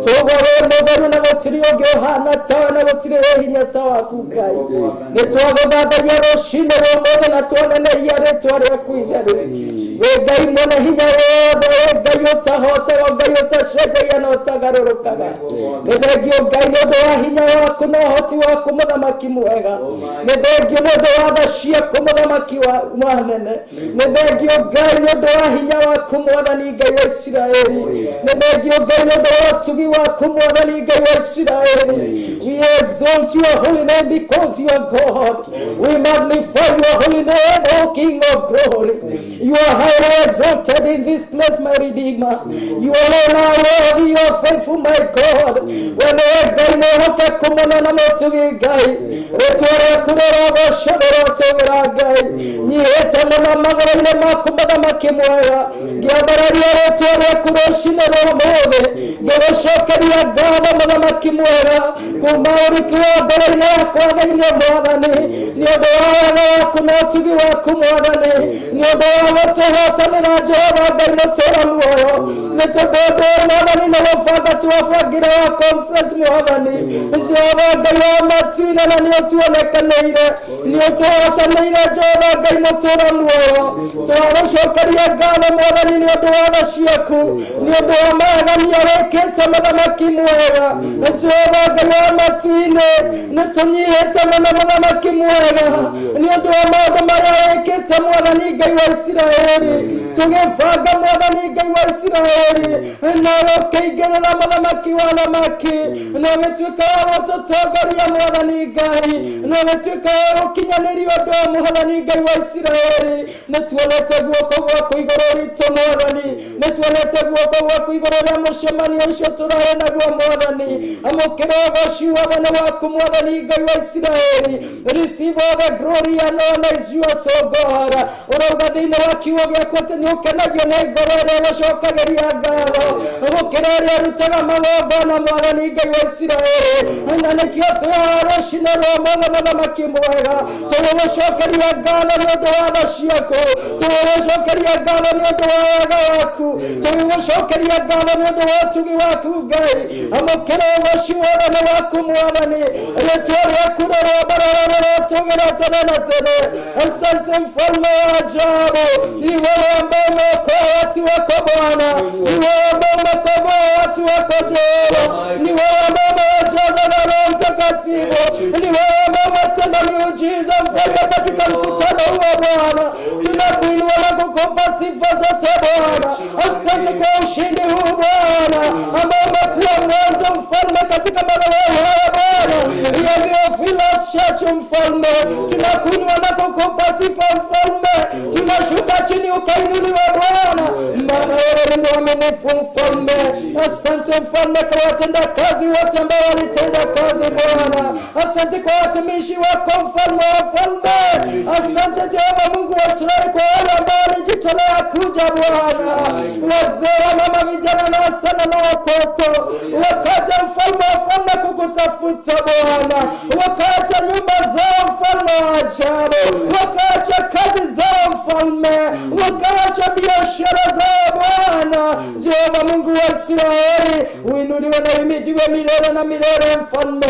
tuga wĩ mũtheru na gũtirĩ ũngĩ ũhana tawe na gũtirĩ wĩ hinya ta waku Ngai. Nĩ twagũthathaia rũcinĩ rwa ũmũthĩ na twanenehia rĩtwa rĩaku itheru. We Ngai mwene hinya wothe, we Ngai ũtahotaga, Ngai ũtacenjagia na ũtagarũrũkaga, nĩ thengio Ngai nĩ ũndũ wa hinya waku na ũhoti waku mũthamaki mwega, nĩ thengio nĩ ũndũ wa tha ciaku mũthamaki wa nene, nĩ thengio Ngai nĩ ũndũ wa hinya waku mwathani Ngai wa Isiraeli, nĩ thengio Ngai nĩ ũndũ wa ũtugi waku mwathani Ngai wa Isiraeli. We exalt your holy name because you are God. We magnify your holy name, O O King of glory. You are highly exalted in this place, my Redeemer. You alone are worthy, you are faithful, my God. When I go, no Ngai rĩtwa rĩaku rĩrogocwo rĩrotũgĩra Ngai nyihĩte mũno magũrũ-inĩ maku mũthamaki mwega ngĩambararia rĩtwa rĩaku rũcinĩ rwa ũmũthĩ ngĩgũcokeria ngatho mũthamaki mwega kuma ũriki wa ngoro-inĩ yakwa thĩinĩ mwathani nĩ ũndũ wa wega waku na ũtugi waku mwathani nĩ ũndũ wa gũtũhotanĩra Jehova Ngai mũtũũra muoyo nĩ tondũ ũndũ mwathani nĩ gũbanga twabangire wa conference mwathani Jehova Ngai wa matuine na nĩ ũtuonekanĩire nĩ ũtũhotanĩire Jehova Ngai mũtũũra muoyo twagũcokeria ngatho mwathani nĩ ũndũ wa tha ciaku nĩ ũndũ wa maathani wĩkĩte mũthamaki mwega Jehova Ngai wa matuine nĩ tũnyihĩte mũno mũthamaki mwega nĩ ũndũ wa maũndũ marĩa wĩkĩte mwathani Ngai wa Isiraeli tũgĩbanga mwathani Ngai wa Isiraeli nawe ũkĩingĩrĩra mũthamaki wa thamaki na ũgĩtuĩka wa gũtũtongoria mwathani Ngai na ũgĩtuĩka wa gũkinyanĩria ũndũ wa mwathani Ngai wa Isiraeli nĩ tuonete guoko gwaku igũrũ ritũ mwathani nĩ tuonete guoko gwaku igũrũ rĩa mũcemanio ũcio tũrarĩ naguo mwathani amũkĩra ũgoci wathani waku mwathani Ngai wa Isiraeli. Receive all the glory and honor is yours, O God. Ũrauga thĩinĩ wa kiugo gĩaku atĩ nĩ ũkenagio nĩ ngoro ĩrĩa ĩgũcokagĩria ngatho gũkĩra ĩrĩa ĩrutaga magongona mwathani Ngai wa Isiraeli na nĩkĩo twĩhaha rũcinĩ rwa ũmũthĩ mũthamaki mwega tũgĩgũcokeria ngatho nĩ ũndũ wa tha ciaku tũgĩgũcokeria ngatho nĩ ũndũ wa wega waku tũgĩgũcokeria ngatho nĩ ũndũ wa ũtugi waku Ngai amũkĩra ũgoci wathani waku mwathani rĩtwa rĩaku rĩrombarara rĩrotũgĩra tene na tene. Asante mfalme wa ajabu, ni wewe ambaye umeokoa watu wako Bwana, ni wewe ambaye umekomboa watu wako Jehova, ni wewe ambaye umewajaza na Roho Mtakatifu, ni wewe ambaye umetenda miujiza mfalme katika mkutano huo Bwana. Tunakuinua na kukupa sifa zote Bwana. Asante kwa ushindi huu Bwana ambao umekuwa mwanzo mfalme katika madhabahu haya Bwana ya Theophilus Church mfalme. Tunakuinua na kukupa sifa mfalme, tunashuka chini ukainuliwa Bwana, maana wewe ni mwaminifu mfalme. Asante mfalme kwa watenda kazi wote ambao walitenda kazi Bwana. Asante kwa watumishi wako mfalme wa wafalme. Asante Jehova Mungu wa Israeli kwa wale ambao walijitolea kuja Bwana, wazee, mama, vijana na wasichana na watoto, wakaja mfalme wa wafalme kukutafuta Bwana, wakaacha nyumba zao mfalme wa ajabu, wakaacha kazi zao mfalme, wakaacha biashara zao Bwana. Jehova Mungu wa Israeli uinuliwe na uhimidiwe milele na milele mfalme.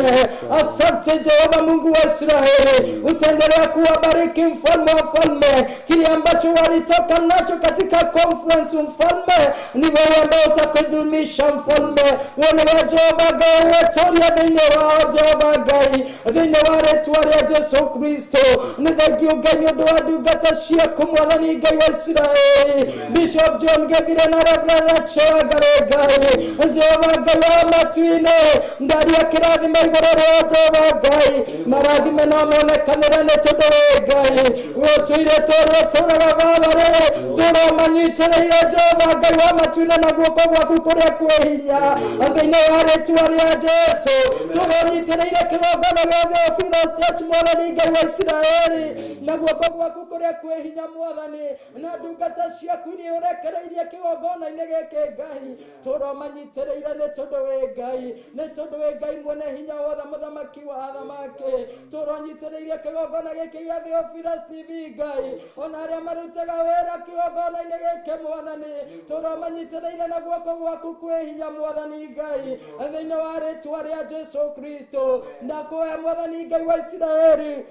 Asante Jehova Mungu wa Israeli, utaendelea kuwabariki mfalme wa falme. Kile ambacho walitoka nacho katika conference mfalme ni wewe ambaye utakudumisha mfalme. Wewe Jehova Ngai wetu thĩinĩ wa Jehova Ngai thĩinĩ wa rĩtwa rĩa Jesu Kristo nĩ thengio Ngai nĩ ũndũ wa ndungata ciaku mwathani Ngai wa Isiraeli Bishop John Gethire na Reverend Rachel Ngai Jehova Ngai wa matu-inĩ ndaria kĩrathimo igũrũ rĩa Jehova Ngai marathime no monekanĩre nĩ tondũ wĩ Ngai ũtũire tũrĩa tũraga Baba-rĩ tũromanyitĩrĩire Jehova Ngai wa matu-inĩ na guoko gwaku kũrĩa kwĩ hinya thĩinĩ wa rĩtwa rĩa Jesu tũronyitĩrĩire kĩgongona gĩa Theophilus Church mwathani Ngai wa Isiraeli na guoko gwaku kũrĩa kwĩ hinya mwathani na ndungata ciaku iria ũrekereirie kĩgongona-inĩ gĩkĩ Ngai tũromanyitĩrĩire nĩ tondũ wĩ Ngai nĩ tondũ wĩ Ngai mwene hinya wothe mũthamaki wa athamaki tũronyitĩrĩire kĩgongona gĩkĩ gĩa Theophilus TV Ngai ona arĩa marutaga wĩra kĩgongona-inĩ gĩkĩ mwathani tũromanyitĩrĩire na guoko gwaku kwĩ hinya mwathani Ngai thĩinĩ wa rĩtwa rĩa Jesu Kristo ndakuoya mwathani Ngai wa Isiraeli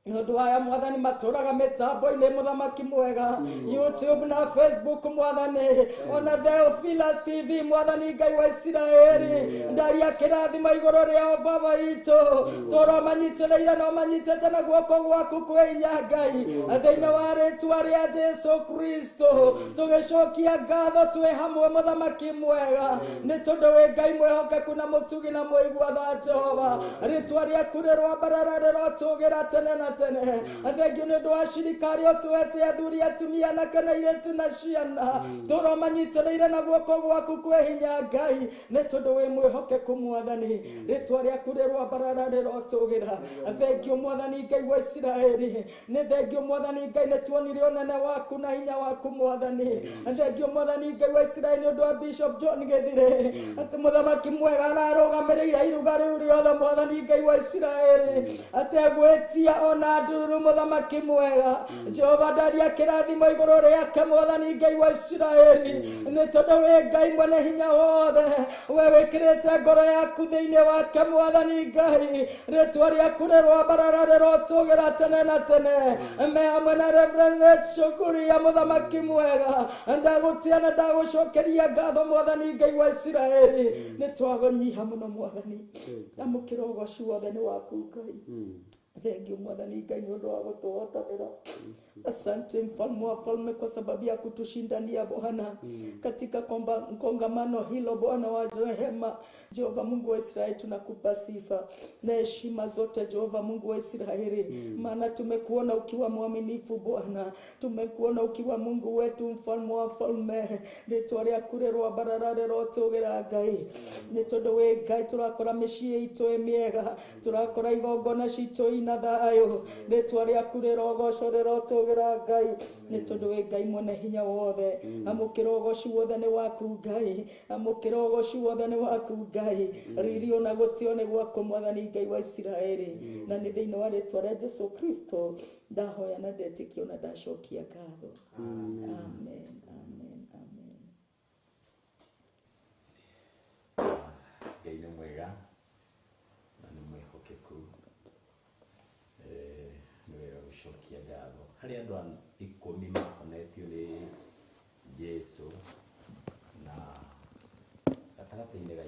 nĩ ũndũ wa mwathani matũraga mĩtambo-inĩ mũthamaki mwega YouTube na Facebook mwathani ona Theophilus TV mwathani Ngai wa Isiraeli ndaria kĩrathimo igũrũ rĩao Baba witũ tũromanyitĩrĩire na ũmanyitĩte na guoko gwaku kwĩ hinya Ngai thĩinĩ wa rĩtwa rĩa Jesu Kristo tũgĩcokia ngatho twĩ hamwe mũthamaki mwega nĩ tondũ wĩ Ngai mwĩhokeku na mũtugi na mũigua tha Jehova rĩtwa rĩaku rĩrwambarara rĩrotũgĩra tene na tene. Thengio nĩ ũndũ wa cirika arĩa ũtũhete athuri atumia anake na airĩtu na ciana tũromanyitĩrĩire na guoko gwaku kwĩ hinya Ngai nĩ tondũ wĩ mwĩhokeku mwathani rĩtwa rĩaku rĩrwambarara rĩrotũgĩra. Thengio mwathani Ngai wa Isiraeli nĩ thengio mwathani Ngai nĩ tuonire ũnene waku na hinya waku mwathani. Thengio mwathani Ngai wa Isiraeli nĩ ũndũ wa Bishop John Gĩthire atĩ mũthamaki mwega ararũgamĩrĩire iruga rĩu rĩothe mwathani Ngai wa Isiraeli ategwĩtia ona ndururu mũthamaki mwega Jehova ndaria kĩrathimo igũrũ rĩake mwathani Ngai wa Isiraeli nĩ tondũ wĩ Ngai mwene hinya wothe we wĩkĩrĩte ngoro yaku thĩinĩ wake mwathani Ngai rĩtwa rĩaku rĩrwambarara rĩrotũgĩra tene na tene me hamwe na Reverend Chukuria mũthamaki mwega ndagũtia na ndagũcokeria ngatho mwathani Ngai wa Isiraeli nĩ twagonyiha mũno mwathani amũkĩra ũgoci wothe nĩ waku Ngai. Thengio mwathani Ngai nĩ ũndũ wa gũtũhotanĩra. Asante mfalme wa falme kwa sababu ya kutushindania Bwana katika kongamano hilo Bwana wa rehema. Jehova Mungu wa Israeli tunakupa sifa na heshima zote Jehova Mungu wa Israeli maana tumekuona ukiwa mwaminifu Bwana, tumekuona ukiwa Mungu wetu mfalme wa falme rĩtwa rĩaku rĩrwambarara rĩrotũgĩra Ngai nĩ tondũ wĩ Ngai tũrakora mĩciĩ itũ ĩ mĩega tũrakora igongona citũ ina thayũ rĩtwa rĩaku rĩrogocwo rĩrotũgĩra Ngai nĩ tondũ wĩ Ngai mwene hinya wothe. Amũkĩra ũgoci wothe nĩ waku Ngai, amũkĩra ũgoci wothe nĩ waku Ngai riri ona gũtĩo nĩ gwaku mwathani Ngai wa Isiraeli na nĩ thĩinĩ wa rĩtwa rĩa Jesu Kristo ndahoya na ndetĩkia na ndacokia ngatho. Amen, amen, amen. Ngai nĩ mwega na nĩ mwĩhokeku. Nĩ wega gũcokia ngatho harĩ andũ 10 mahonetio nĩ Jesu na gatagatĩ-inĩ ga 10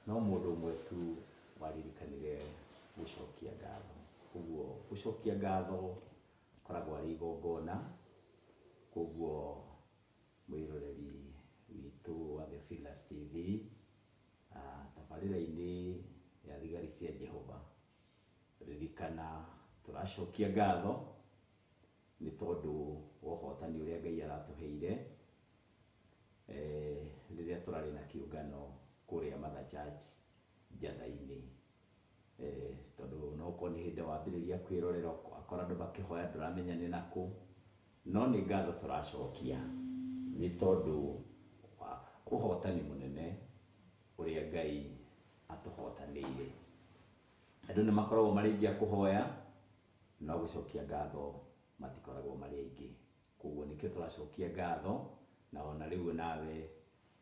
no mũndũ ũmwe tu waririkanire gũcokia ngatho. Koguo gũcokia ngatho koragwo arĩ igongona. Koguo mwĩroreri witũ wa The Fearless TV tabarĩra-inĩ ya thigari cia Jehova ririkana tũracokia ngatho nĩ tondũ wa ũhotani ũrĩa Ngai aratũheire rĩrĩa tũrarĩ na kĩũngano kũrĩa Mother Church Njatha-inĩ tondũ no ũkorwo nĩ hĩndĩ wambĩrĩria kwĩrorera akora andũ makĩhoya ndũramenya nĩ nakũ no nĩ ngatho tũracokia nĩ tondũ wa ũhotani mũnene ũrĩa Ngai atũhotanĩire. Andũ nĩ makoragwo marĩ aingĩ a kũhoya no gũcokia ngatho matikoragwo marĩ aingĩ. Koguo nĩkĩo tũracokia ngatho na ona rĩu nawe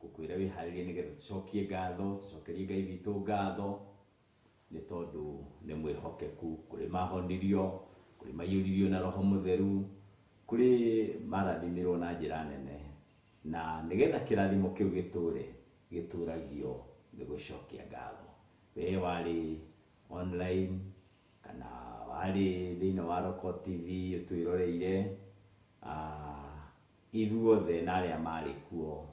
ngũkwĩra wĩharĩrie nĩgetha tũcokie ngatho tũcokerie Ngai witũ ngatho nĩ tondũ nĩ mwĩhokeku. Kũrĩ mahonirio, kũrĩ maiyũririo na Roho Mũtheru, kũrĩ marathimirwo na njĩra nene na nĩgetha kĩrathimo kĩu gĩtũre gĩtũragio nĩ gũcokia ngatho. We warĩ online kana warĩ thĩinĩ wa Roko TV ũtwĩroreire ithuothe na arĩa marĩ kuo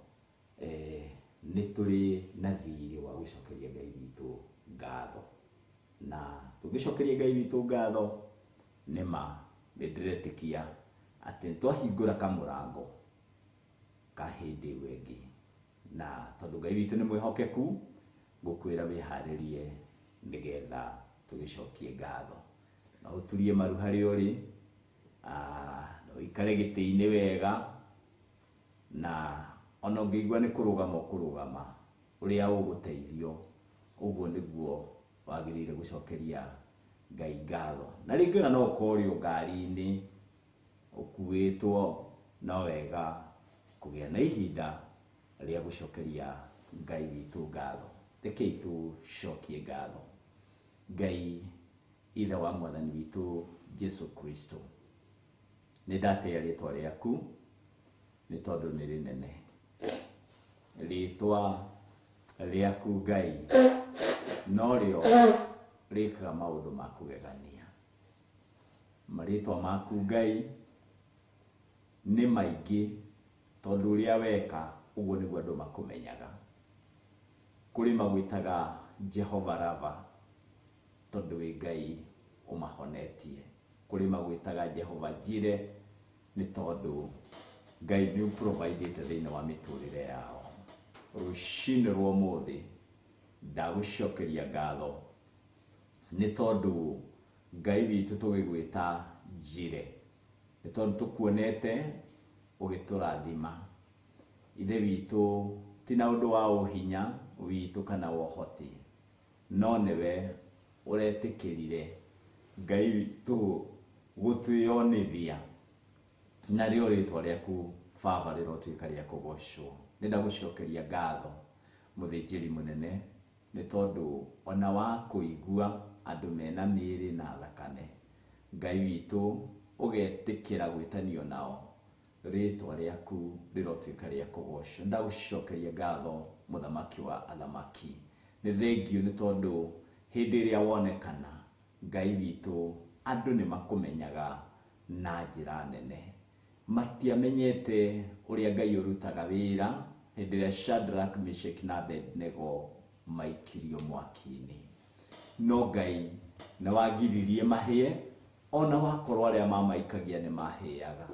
nĩ tũrĩ na thirĩ wa gũcokeria Ngai witũ ngatho na tũngĩcokeria Ngai witũ ngatho nĩ ma nĩ ndĩretĩkia atĩ nĩ twahingũra kamũrango ka hĩndĩ ĩyo ĩngĩ na tondũ Ngai witũ nĩ mwĩhokeku ngũkwĩra wĩharĩrie nĩgetha tũgĩcokie ngatho. No ũturie maru harĩa ũrĩ no ũikare gĩtĩ-inĩ wega na ona ũngĩigua nĩ kũrũgama ũkũrũgama ũrĩa ũgũteithio ũguo nĩguo wagĩrĩire gũcokeria Ngai ngatho. Na rĩngĩ ona no ũkorwo ũrĩ o ngari-inĩ ũkuĩtwo no wega kũgĩa na ihinda rĩa gũcokeria Ngai witũ ngatho. Rekei tũcokie ngatho. Ngai ithe wa mwathani witũ Jesu Kristo nĩ ndatĩĩa rĩtwa rĩaku nĩ tondũ nĩ rĩnene. Rĩtwa rĩaku Ngai no rĩo rĩkaga maũndũ ma kũgegania. Marĩtwa maku Ngai nĩ maingĩ tondũ ũrĩa weka ũguo nĩguo andũ makũmenyaga. Kũrĩ magwĩtaga Jehova Rava tondũ wĩ Ngai ũmahonetie kũrĩ magwĩtaga Jehova Jire nĩ tondũ Ngai nĩ ũprovidĩte thĩinĩ wa mĩtũrĩre yao. Rũcinĩ rwa ũmũthĩ ndagũcokeria ngatho nĩ tondũ Ngai witũ tũgĩgwĩta Jire nĩ tondũ tũkuonete ũgĩtũrathima. Ithe witũ ti na ũndũ wa ũhinya witũ kana wa ũhoti, no nĩwe ũretĩkĩrire Ngai witũ gũtwĩonithia narĩo rĩtwa rĩaku Baba rĩrotuĩka rĩa kũgocwo. Nĩ ndagũcokeria ngatho mũthĩnjĩri mũnene nĩ tondũ ona wa kũigua andũ mena mĩĩrĩ na thakame, Ngai witũ ũgetĩkĩra gwĩtanio nao, rĩtwa rĩaku rĩrotuĩka rĩa kũgocwo. Ndagũcokeria ngatho mũthamaki wa athamaki, nĩ thengiũ nĩ tondũ hĩndĩ ĩrĩa wonekana Ngai witũ andũ nĩ makũmenyaga na njĩra nene. Matiamenyete ũrĩa Ngai ũrutaga wĩra hĩndĩ ĩrĩa Shadrach, Meshach na Abednego maikirio mwaki-inĩ, no Ngai nĩ wagiririe mahĩe ona wakorwo arĩa mamaikagia nĩ mahĩaga.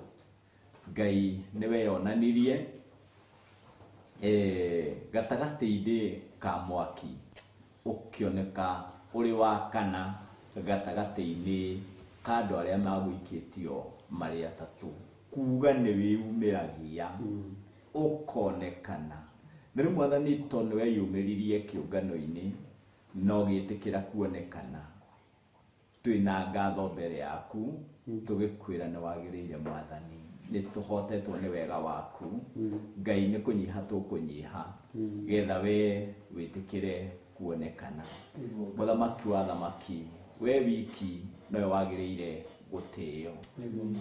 Ngai nĩ weyonanirie gatagatĩ-inĩ ka mwaki ũkĩoneka ũrĩ wa kana gatagatĩ-inĩ ka andũ arĩa magũikĩtio marĩ atatũ, kuga nĩ wĩyumĩragia ũkonekana. Na rĩu Mwathani tondũ nĩ weyumĩririe kĩũngano-inĩ no gĩtĩkĩra kuonekana, twĩna ngatho mbere yaku tũgĩkwĩra nĩ wagĩrĩire Mwathani, nĩ tũhotetwo nĩ wega waku. Ngai nĩ kũnyiha tũkũnyiha getha we wĩtĩkĩre kuonekana. Mũthamaki wa athamaki, we wiki nowe wagĩrĩire gũtĩo.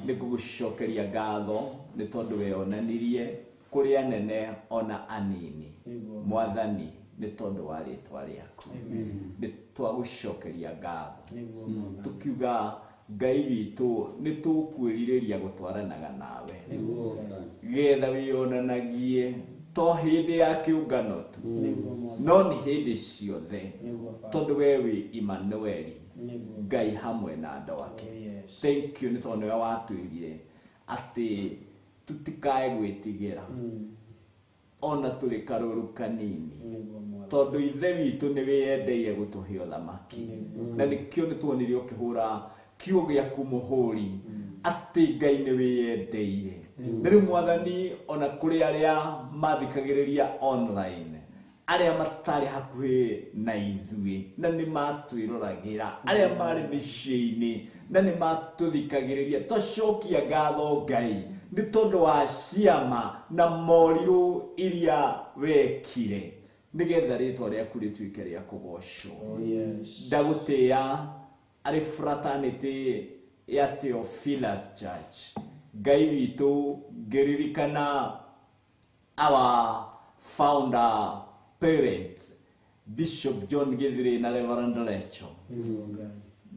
Nĩ ngũgũcokeria ngatho nĩ tondũ weyonanirie kũrĩ anene ona anini Mwathani, nĩ tondũ wa rĩtwa rĩaku nĩ twagũcokeria ngatho tũkiuga Ngai witũ nĩ tũkwĩrirĩria gũtwaranaga nawe getha wĩyonanagie to hĩndĩ ya kĩũngano tu no nĩ hĩndĩ ciothe, tondũ we wĩ Emmanueli, Ngai hamwe na andũ ake. Thank you nĩ tondũ nĩwe watwĩrire atĩ tutikae gwĩtigĩra ona tũrĩ karũru kanini, tondũ Ithe witũ nĩ wĩyendeire gũtũhe ũthamaki, na nĩkĩo nĩ tuonire ũkĩhũra kiugo gĩaku mũhũri atĩ Ngai nĩ wĩyendeire. Na rĩu Mwathani ona kũrĩ arĩa mathikagĩrĩria online, arĩa matarĩ hakuhĩ na ithuĩ na nĩ matwĩroragĩra, arĩa marĩ mĩciĩ-inĩ na nĩ matũthikagĩrĩria, twacokia ngatho Ngai nĩ tondũ wa ciama na morirũ iria wekire nĩgetha rĩtwa rĩaku rĩtuĩke rĩa kũgocwo. Ndagũtĩĩa arĩ fraternity ya Theophilus Church, Ngai witũ ngĩririkana our founder parent Bishop John Githiri na Reverend Lecho.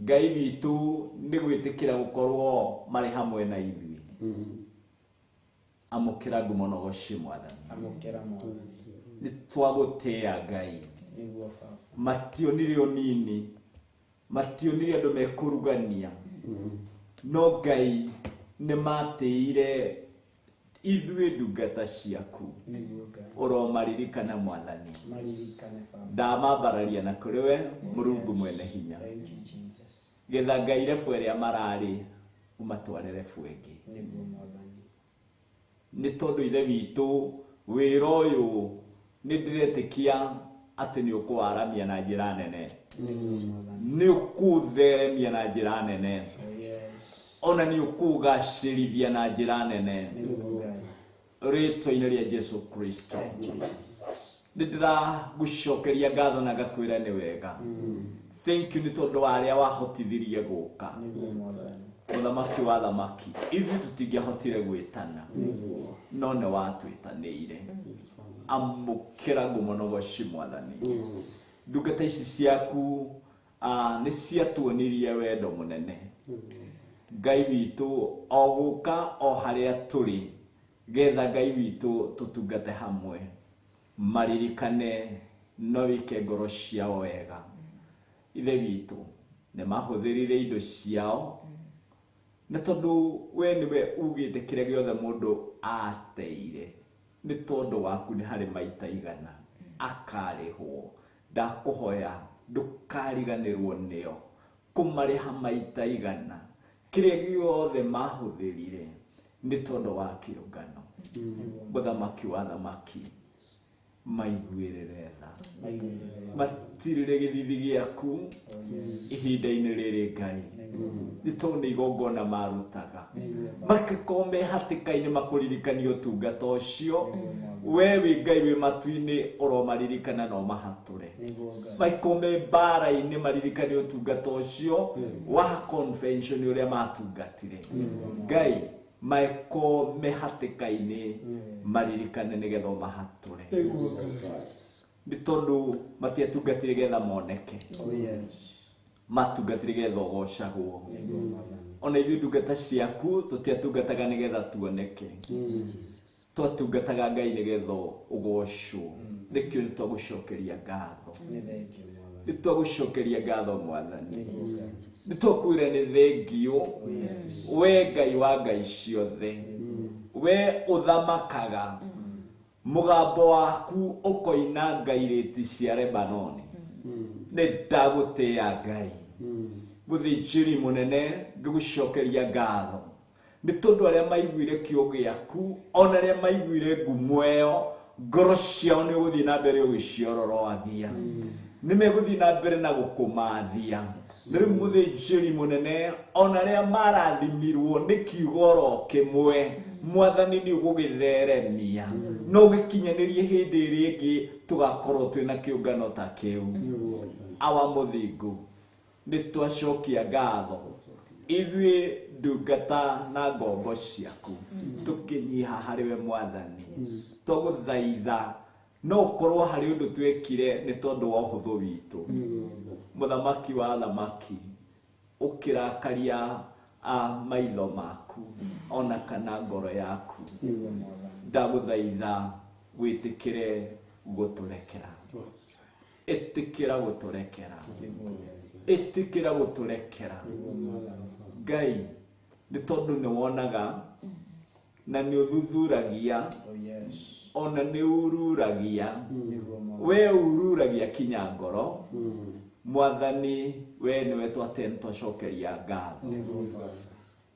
Ngai witũ nĩ gwĩtĩkĩra gũkorwo marĩ hamwe na ithuĩ. Amũkĩra ngumo na ũgoci Mwathani. Nĩ twagũtĩĩa Ngai. Mationire ũnini, mationire andũ mekũrugania, no Ngai nĩ matĩire ithuĩ ndungata ciaku. Ũromaririkana Mwathani. Ndamambararia na kũrĩ we Mũrungu mwene hinya, getha Ngai rebu ĩrĩa mararĩ ũmatware rebu ĩngĩ, nĩ tondũ Ithe witũ wĩra ũyũ nĩ ndĩretĩkia atĩ nĩ ũkũwaramia na njĩra nene, nĩ ũkũtheremia na njĩra nene, ona nĩ ũkũgacĩrithia na njĩra nene rĩtwa-inĩ rĩa Jesu Kristo. Nĩ ndĩragũcokeria ngatho na ngakwĩra nĩ wega. Thank you nĩ tondũ wa arĩa wahotithirie gũka. Mũthamaki wa athamaki, ithuĩ tũtingĩahotire gwĩtana no nĩ watwĩtanĩire. Amũkĩra ngumo na ũgoci Mwathani. Ndungata ici ciaku nĩ ciatuonirie wendo mũnene. Ngai witũ o gũka o harĩa tũrĩ getha Ngai witũ tũtungate hamwe, maririkane no wĩke ngoro ciao wega. Ithe witũ Nĩ mahũthĩrire indo ciao na tondũ we nĩwe ugĩte kĩrĩa gĩothe mũndũ ateire nĩ tondũ waku nĩ harĩ maita igana akarĩhwo. Ndakũhoya ndũkariganĩrwo nĩo kũmarĩha maita igana kĩrĩa gĩothe mahũthĩrire nĩ tondũ wa kĩũngano. Mũthamaki wa thamaki maiguĩrĩre tha, matirĩre gĩthithi gĩaku ihinda-inĩ rĩrĩ Ngai, nĩ tondũ nĩ igongona marutaga makĩkorwo me hatĩka-inĩ makũririkania ũtungata ũcio. We wĩ Ngai wĩ matu-inĩ ũromaririkana na ũmahatũre, makorwo me mbara-inĩ maririkanie ũtungata ũcio wa convention ũrĩa matungatire. Ngai makorwo me hatĩka-inĩ maririkane nĩgetha ũmahatũre, nĩ tondũ matiatungatire getha moneke, matungatire getha ũgocagwo. Ona ithuĩ ndungata ciaku tũtiatungataga nĩgetha tuoneke, twatungataga Ngai nĩgetha ũgocwo. Nĩkĩo nĩ twagũcokeria ngatho, nĩ twagũcokeria ngatho Mwathani, nĩ twakwĩra nĩ thengiũ we Ngai wa ngai ciothe, we ũthamakaga mũgambo waku ũkoina ngairĩti cia Lebanoni. Nĩ ndagũtĩĩa Ngai mũthĩnjĩri mũnene, ngĩgũcokeria ngatho nĩ tondũ arĩa maiguire kiugo gĩaku ona arĩa maiguire ngumo ĩyo ngoro ciao nĩ ũgũthiĩ na mbere ũgĩciororoagia, nĩ megũthiĩ na mbere na gũkũmathia. Na rĩu mũthĩnjĩri mũnene ona arĩa marathimirwo nĩ kiugo oro kĩmwe Mwathani nĩ ũgũgĩtheremia no ũgĩkinyanĩrie hĩndĩ ĩrĩa ĩngĩ tũgakorwo twĩna kĩũngano ta kĩu. Awa mũthingu, nĩ twacokia ngatho ithuĩ ndungata na ngombo ciaku tũkĩnyiha harĩ we Mwathani, twagũthaitha no ũkorwo harĩ ũndũ twekire nĩ tondũ wa ũhũthũ witũ. Mũthamaki wa thamaki ũkĩrakaria a maitho maku ona kana ngoro yaku, ndagũthaitha wĩtĩkĩre gũtũrekera, ĩtĩkĩra gũtũrekera, ĩtĩkĩra gũtũrekera Ngai, nĩ tondũ nĩ wonaga na nĩ ũthuthuragia ona nĩ ururagia, we ururagia kinya ngoro. Mwathani we nĩwe twacokeria ngatho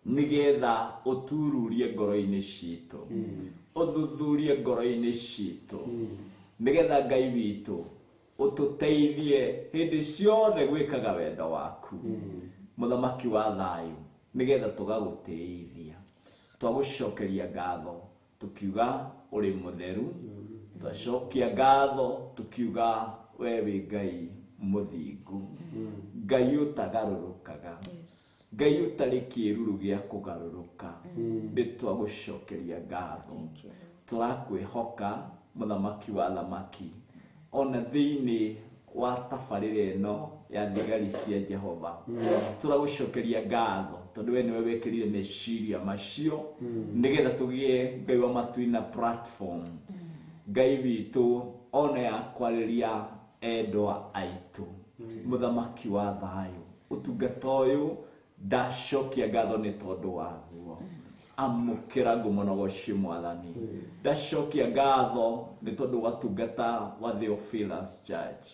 nĩgetha ũtururie ngoro-inĩ citũ, ũthuthurie ngoro-inĩ citũ, nĩgetha Ngai witũ ũtũteithie hĩndĩ ciothe gwĩkaga wendo waku. Mũthamaki wa thayũ, nĩgetha tũgagũtĩithia. Twagũcokeria ngatho tukiuga ũrĩ mũtheru, twacokia ngatho tukiuga we wĩ Ngai mũthingu, Ngai ũtagarũrũkaga, Ngai ũtarĩ kĩĩruru gĩa kũgarũrũka. Nĩ twagũcokeria ngatho, tũrakwĩhoka mũthamaki wa thamaki ona thĩinĩ wa tabarĩra ĩno ya thigari cia Jehova. Tũragũcokeria ngatho tondũ we nĩwe wekĩrire meciria macio nĩgetha tũgĩe Ngai wa matu-inĩ na platform Ngai witũ ona ya kwarĩria endwa aitũ. Mũthamaki wa thayũ, ũtungata ũyũ ndacokia ngatho nĩ tondũ waguo. Amũkĩra ngumo na ũgoci Mwathani. Ndacokia ngatho nĩ tondũ wa tungata wa Theophilus Church.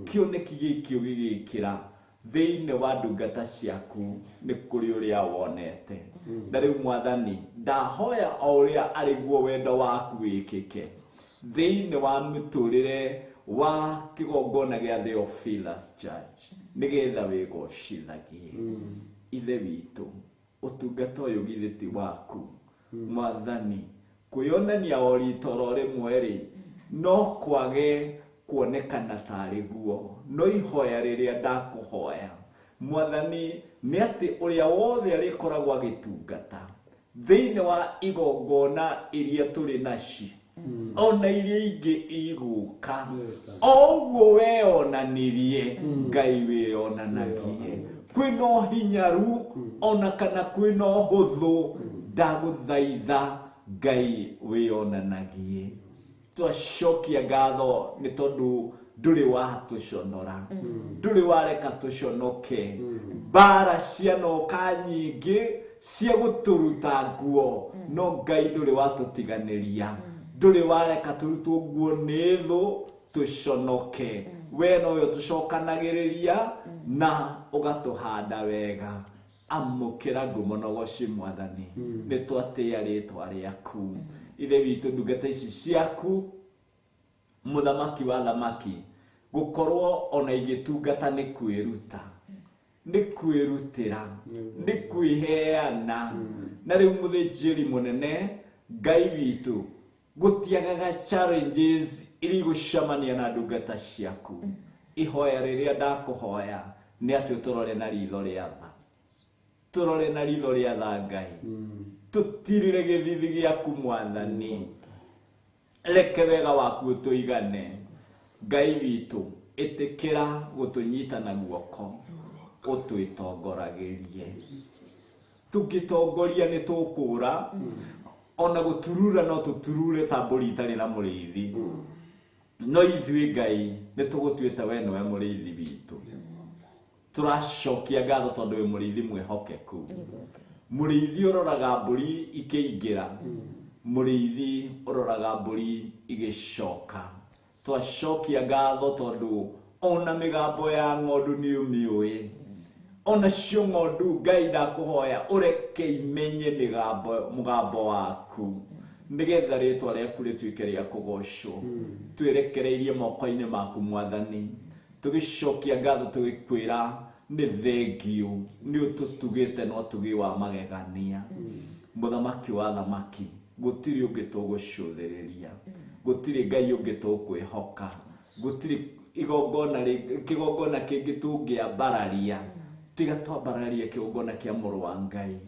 Kĩoneki gĩkĩ ũgĩgĩkĩra thĩinĩ wa ndungata ciaku nĩ kũrĩ ũrĩa wonete. Na rĩu Mwathani ndahoya o ũrĩa arĩ guo wendo waku wĩkĩke thĩinĩ wa mũtũrĩre wa kĩgongona gĩa Theophilus Church nĩgetha wĩgocithagie. Ithe witũ, ũtungata ũyũ githĩ ti waku Mwathani, kwĩyonania o rita oro rĩmwe rĩ no kwage kuonekana tarĩ guo, no ihoya rĩrĩa ndakũhoya Mwathani nĩ atĩ ũrĩa wothe arĩkoragwo agĩtungata thĩinĩ wa igongona iria tũrĩ naci ona iria ingĩ igũka o ũguo weyonanirie Ngai wĩyonanagie kwĩna ũhinyaru ona kana kwĩna ũhũthũ, ndagũthaitha Ngai wĩyonanagie. Twacokia ngatho nĩ tondũ ndũrĩ watũconora, ndũrĩ wareka tũconoke. Mbara cianoka nyingĩ cia gũtũruta nguo, no Ngai ndũrĩ watũtiganĩria, ndũrĩ wareka tũrutwo nguo nĩ thũ tũconoke. We nowe ũtũcokanagĩrĩria na ũgatũhanda wega. Amũkĩra ngumo na ũgoci Mwathani, nĩ twatĩĩa rĩtwa rĩaku. Ithe witũ, ndungata ici ciaku, mũthamaki wa thamaki, gũkorwo ona igĩtungata nĩ kwĩruta, nĩ kwĩrutĩra, nĩ kwĩheana. Na rĩu mũthĩnjĩri mũnene, Ngai witũ, gũtiagaga challenges iria igũcemania na ndungata ciaku. Ihoya rĩrĩa ndakũhoya nĩ atĩ ũtũrore na ritho rĩa tha, tũrore na ritho rĩa tha Ngai, tũtirire gĩthithi gĩaku Mwathani, reke wega waku ũtũigane. Ngai witũ, ĩtĩkĩra gũtũnyita na guoko, ũtwĩtongoragĩrie. Tũngĩtongoria nĩ tũkũra, ona gũturura no tũturure ta mbũri itarĩ na mũrĩithi. No ithuĩ Ngai nĩ tũgũtuĩte we nĩwe mũrĩithi witũ. Tũracokia ngatho tondũ wĩ mũrĩithi mwĩhokeku, mũrĩithi ũroraga mbũri ikĩingĩra, mũrĩithi ũroraga mbũri igĩcoka. Twacokia ngatho tondũ ona mĩgambo ya ng'ondu nĩ ũmĩũĩ, ona cio ng'ondu Ngai ndakũhoya ũreke imenye mũgambo waku, nĩgetha rĩtwa rĩaku rĩtuĩke rĩa kũgocwo. Twĩrekereirie moko-inĩ maku Mwathani, tũgĩcokia ngatho tũgĩkwĩra nĩ thengiũ nĩ ũtũtugĩte na ũtugi wa magegania. Mũthamaki wa thamaki, gũtirĩ ũngĩ tũgũcũthĩrĩria, gũtirĩ Ngai ũngĩ tũkwĩhoka, gũtirĩ igongona kĩgongona kĩngĩ tũngĩambararia tiga twambararie kĩgongona kĩa mũrũ wa Ngai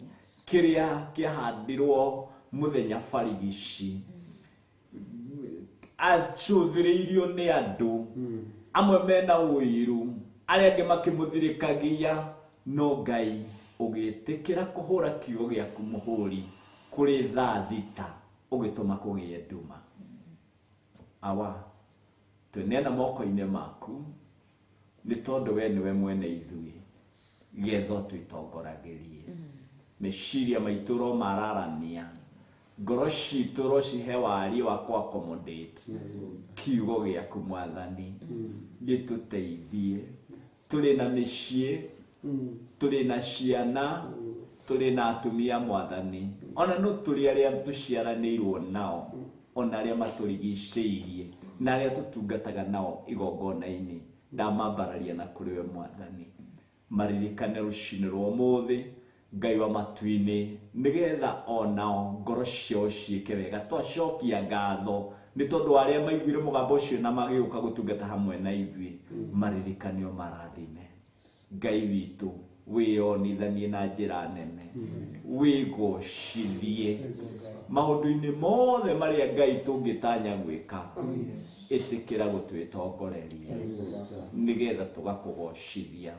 kĩrĩa kĩahandirwo mũthenya barigici, acũthĩrĩirio nĩ andũ amwe mena ũiru, arĩa angĩ makĩmũthirĩkagia, no Ngai ũgĩtĩkĩra kũhũra kiugo gĩaku mũhũri kũrĩ thaa thita, ũgĩtũma kũgĩe nduma. Awa, twĩneana moko-inĩ maku nĩ tondũ we nĩwe mwene ithuĩ, getha twĩtongoragĩrie. Meciria maitũ ro mararania, ngoro citũ ro cihe warie wa kũ accommodate kiugo gĩaku Mwathani, gĩtũteithie. Tũrĩ na mĩciĩ, tũrĩ na ciana, tũrĩ na atumia Mwathani, ona no tũrĩ arĩa tũciaranĩirwo nao, ona arĩa matũrigicĩirie na arĩa tũtungataga nao igongona-inĩ, ndamambararia na kũrĩ we Mwathani. Maririkane rũcinĩ rwa ũmũthĩ Ngai wa matu-inĩ, nĩgetha onao ngoro ciao ciĩke wega. Twacokia ngatho nĩ tondũ arĩa maiguire mũgambo ũcio na magĩũka gũtungata hamwe na ithuĩ, maririkanio marathime. Ngai witũ, wĩyonithanie na njĩra nene, wĩgocithie maũndũ-inĩ mothe marĩa Ngai tũngĩtanya gwĩka, ĩtĩkĩra gũtwĩtongoreria nĩgetha tũgakũgocithia,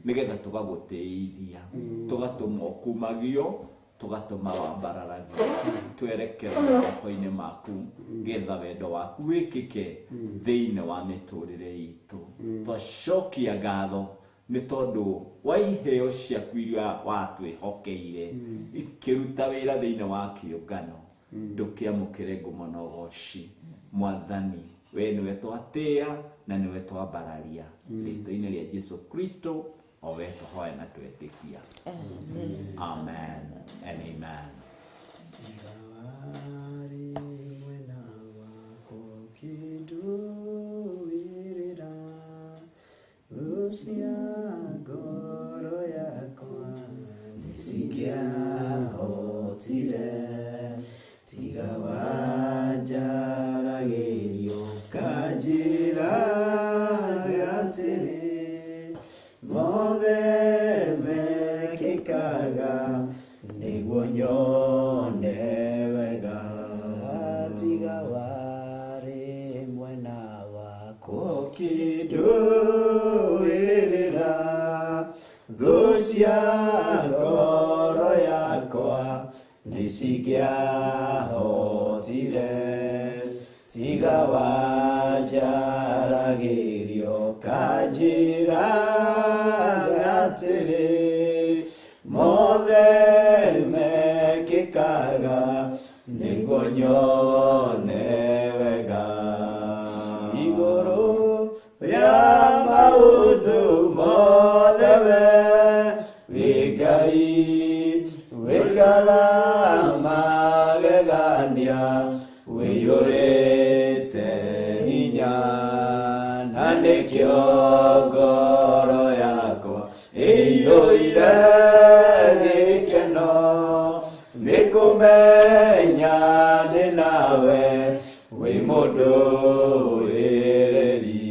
nĩgetha tũgagũtĩithia, tũgatũma ũkumagio, tũgatũma wambararagio. Twerekere moko-inĩ maku getha wendo waku wĩkĩke thĩinĩ wa mĩtũrĩre itũ. Twacokia ngatho nĩ tondũ wa iheo ciaku iria watwĩhokeire ikĩruta wĩra thĩinĩ wa kĩũngano. Ndũkĩamũkĩre ngumo na ũgoci Mwathani, we nĩwe twatĩĩa na nĩwe twambararia. Rĩtwa-inĩ rĩa Jesu Kristo o we tũhoya na twetĩkia. Amen and amen. Tiga warĩ mwena wakwa ũkĩndũĩrĩra, thũ cia ngoro yakwa nĩcingĩahotire. Tiga wanjaragĩrio ũkanjĩra atĩrĩ, mothe mekĩkaga nĩguo nyone wega. Tiga warĩ mwena wakwa ũkĩndũĩrĩra, thũ cia ngoro yakwa nĩcingĩahotire. Tiga wanjaragĩrio ũkanjĩra atĩrĩ, wĩkĩkaga nĩguo nyone wega igũrũ rĩa maũndũ mothe we wĩ Ngai wĩkaga magegania wĩiyũrĩte hinya na nĩkĩo ngoro yakwa ĩiyũire gĩkeno nĩ kũmenya ndĩ nawe wĩ mũndũ wĩrĩri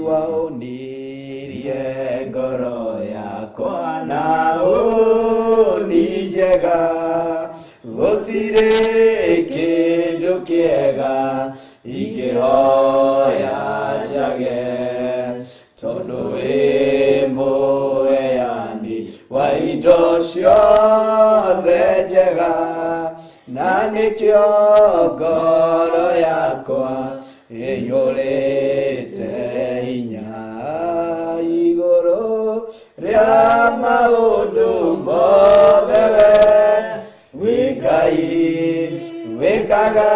waũnirie ngoro yakwa na ũni njega gũtirĩ kĩndũ kĩega ingĩhoya njage tondũ wĩ mũheani wa indo ciothe njega na nĩkĩo ngoro yakwa ĩiyũrĩte hinya igũrũ rĩa maũndũ mothe we wĩ Ngai wĩkaga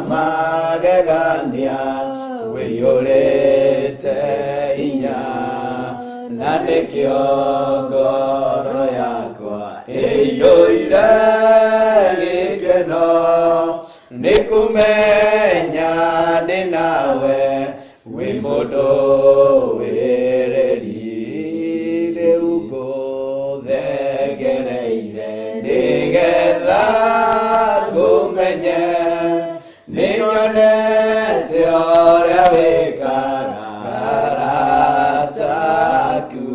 magegania wĩiyũrĩte hinya na nĩkĩo ngoro yakwa ĩiyũire gĩkeno nĩ kũmenya ndĩ nawe wĩ mũndũ wĩrĩri rĩu ngũthengereire nĩgetha ngũmenye nĩnyonete ũrĩa wĩkaga arata aku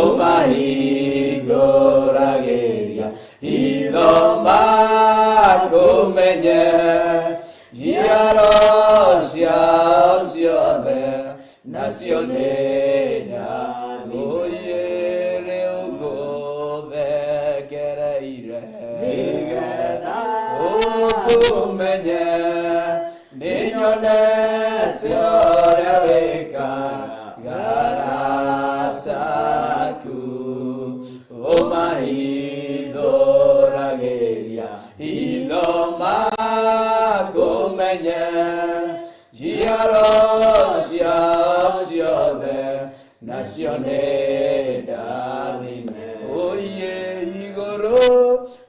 ũmahingũragĩria hitho makũmenye njiaro ciao ciothe nacio nĩ ndathũire rĩu ngũthengereire nĩgetha ũkũmenye nĩnyonete ũrĩa wĩkaga arata aku ũmahithũragĩria hitho makũmenye njiaro ciao ciothe nacio nĩ ndathime ũiĩ igũrũ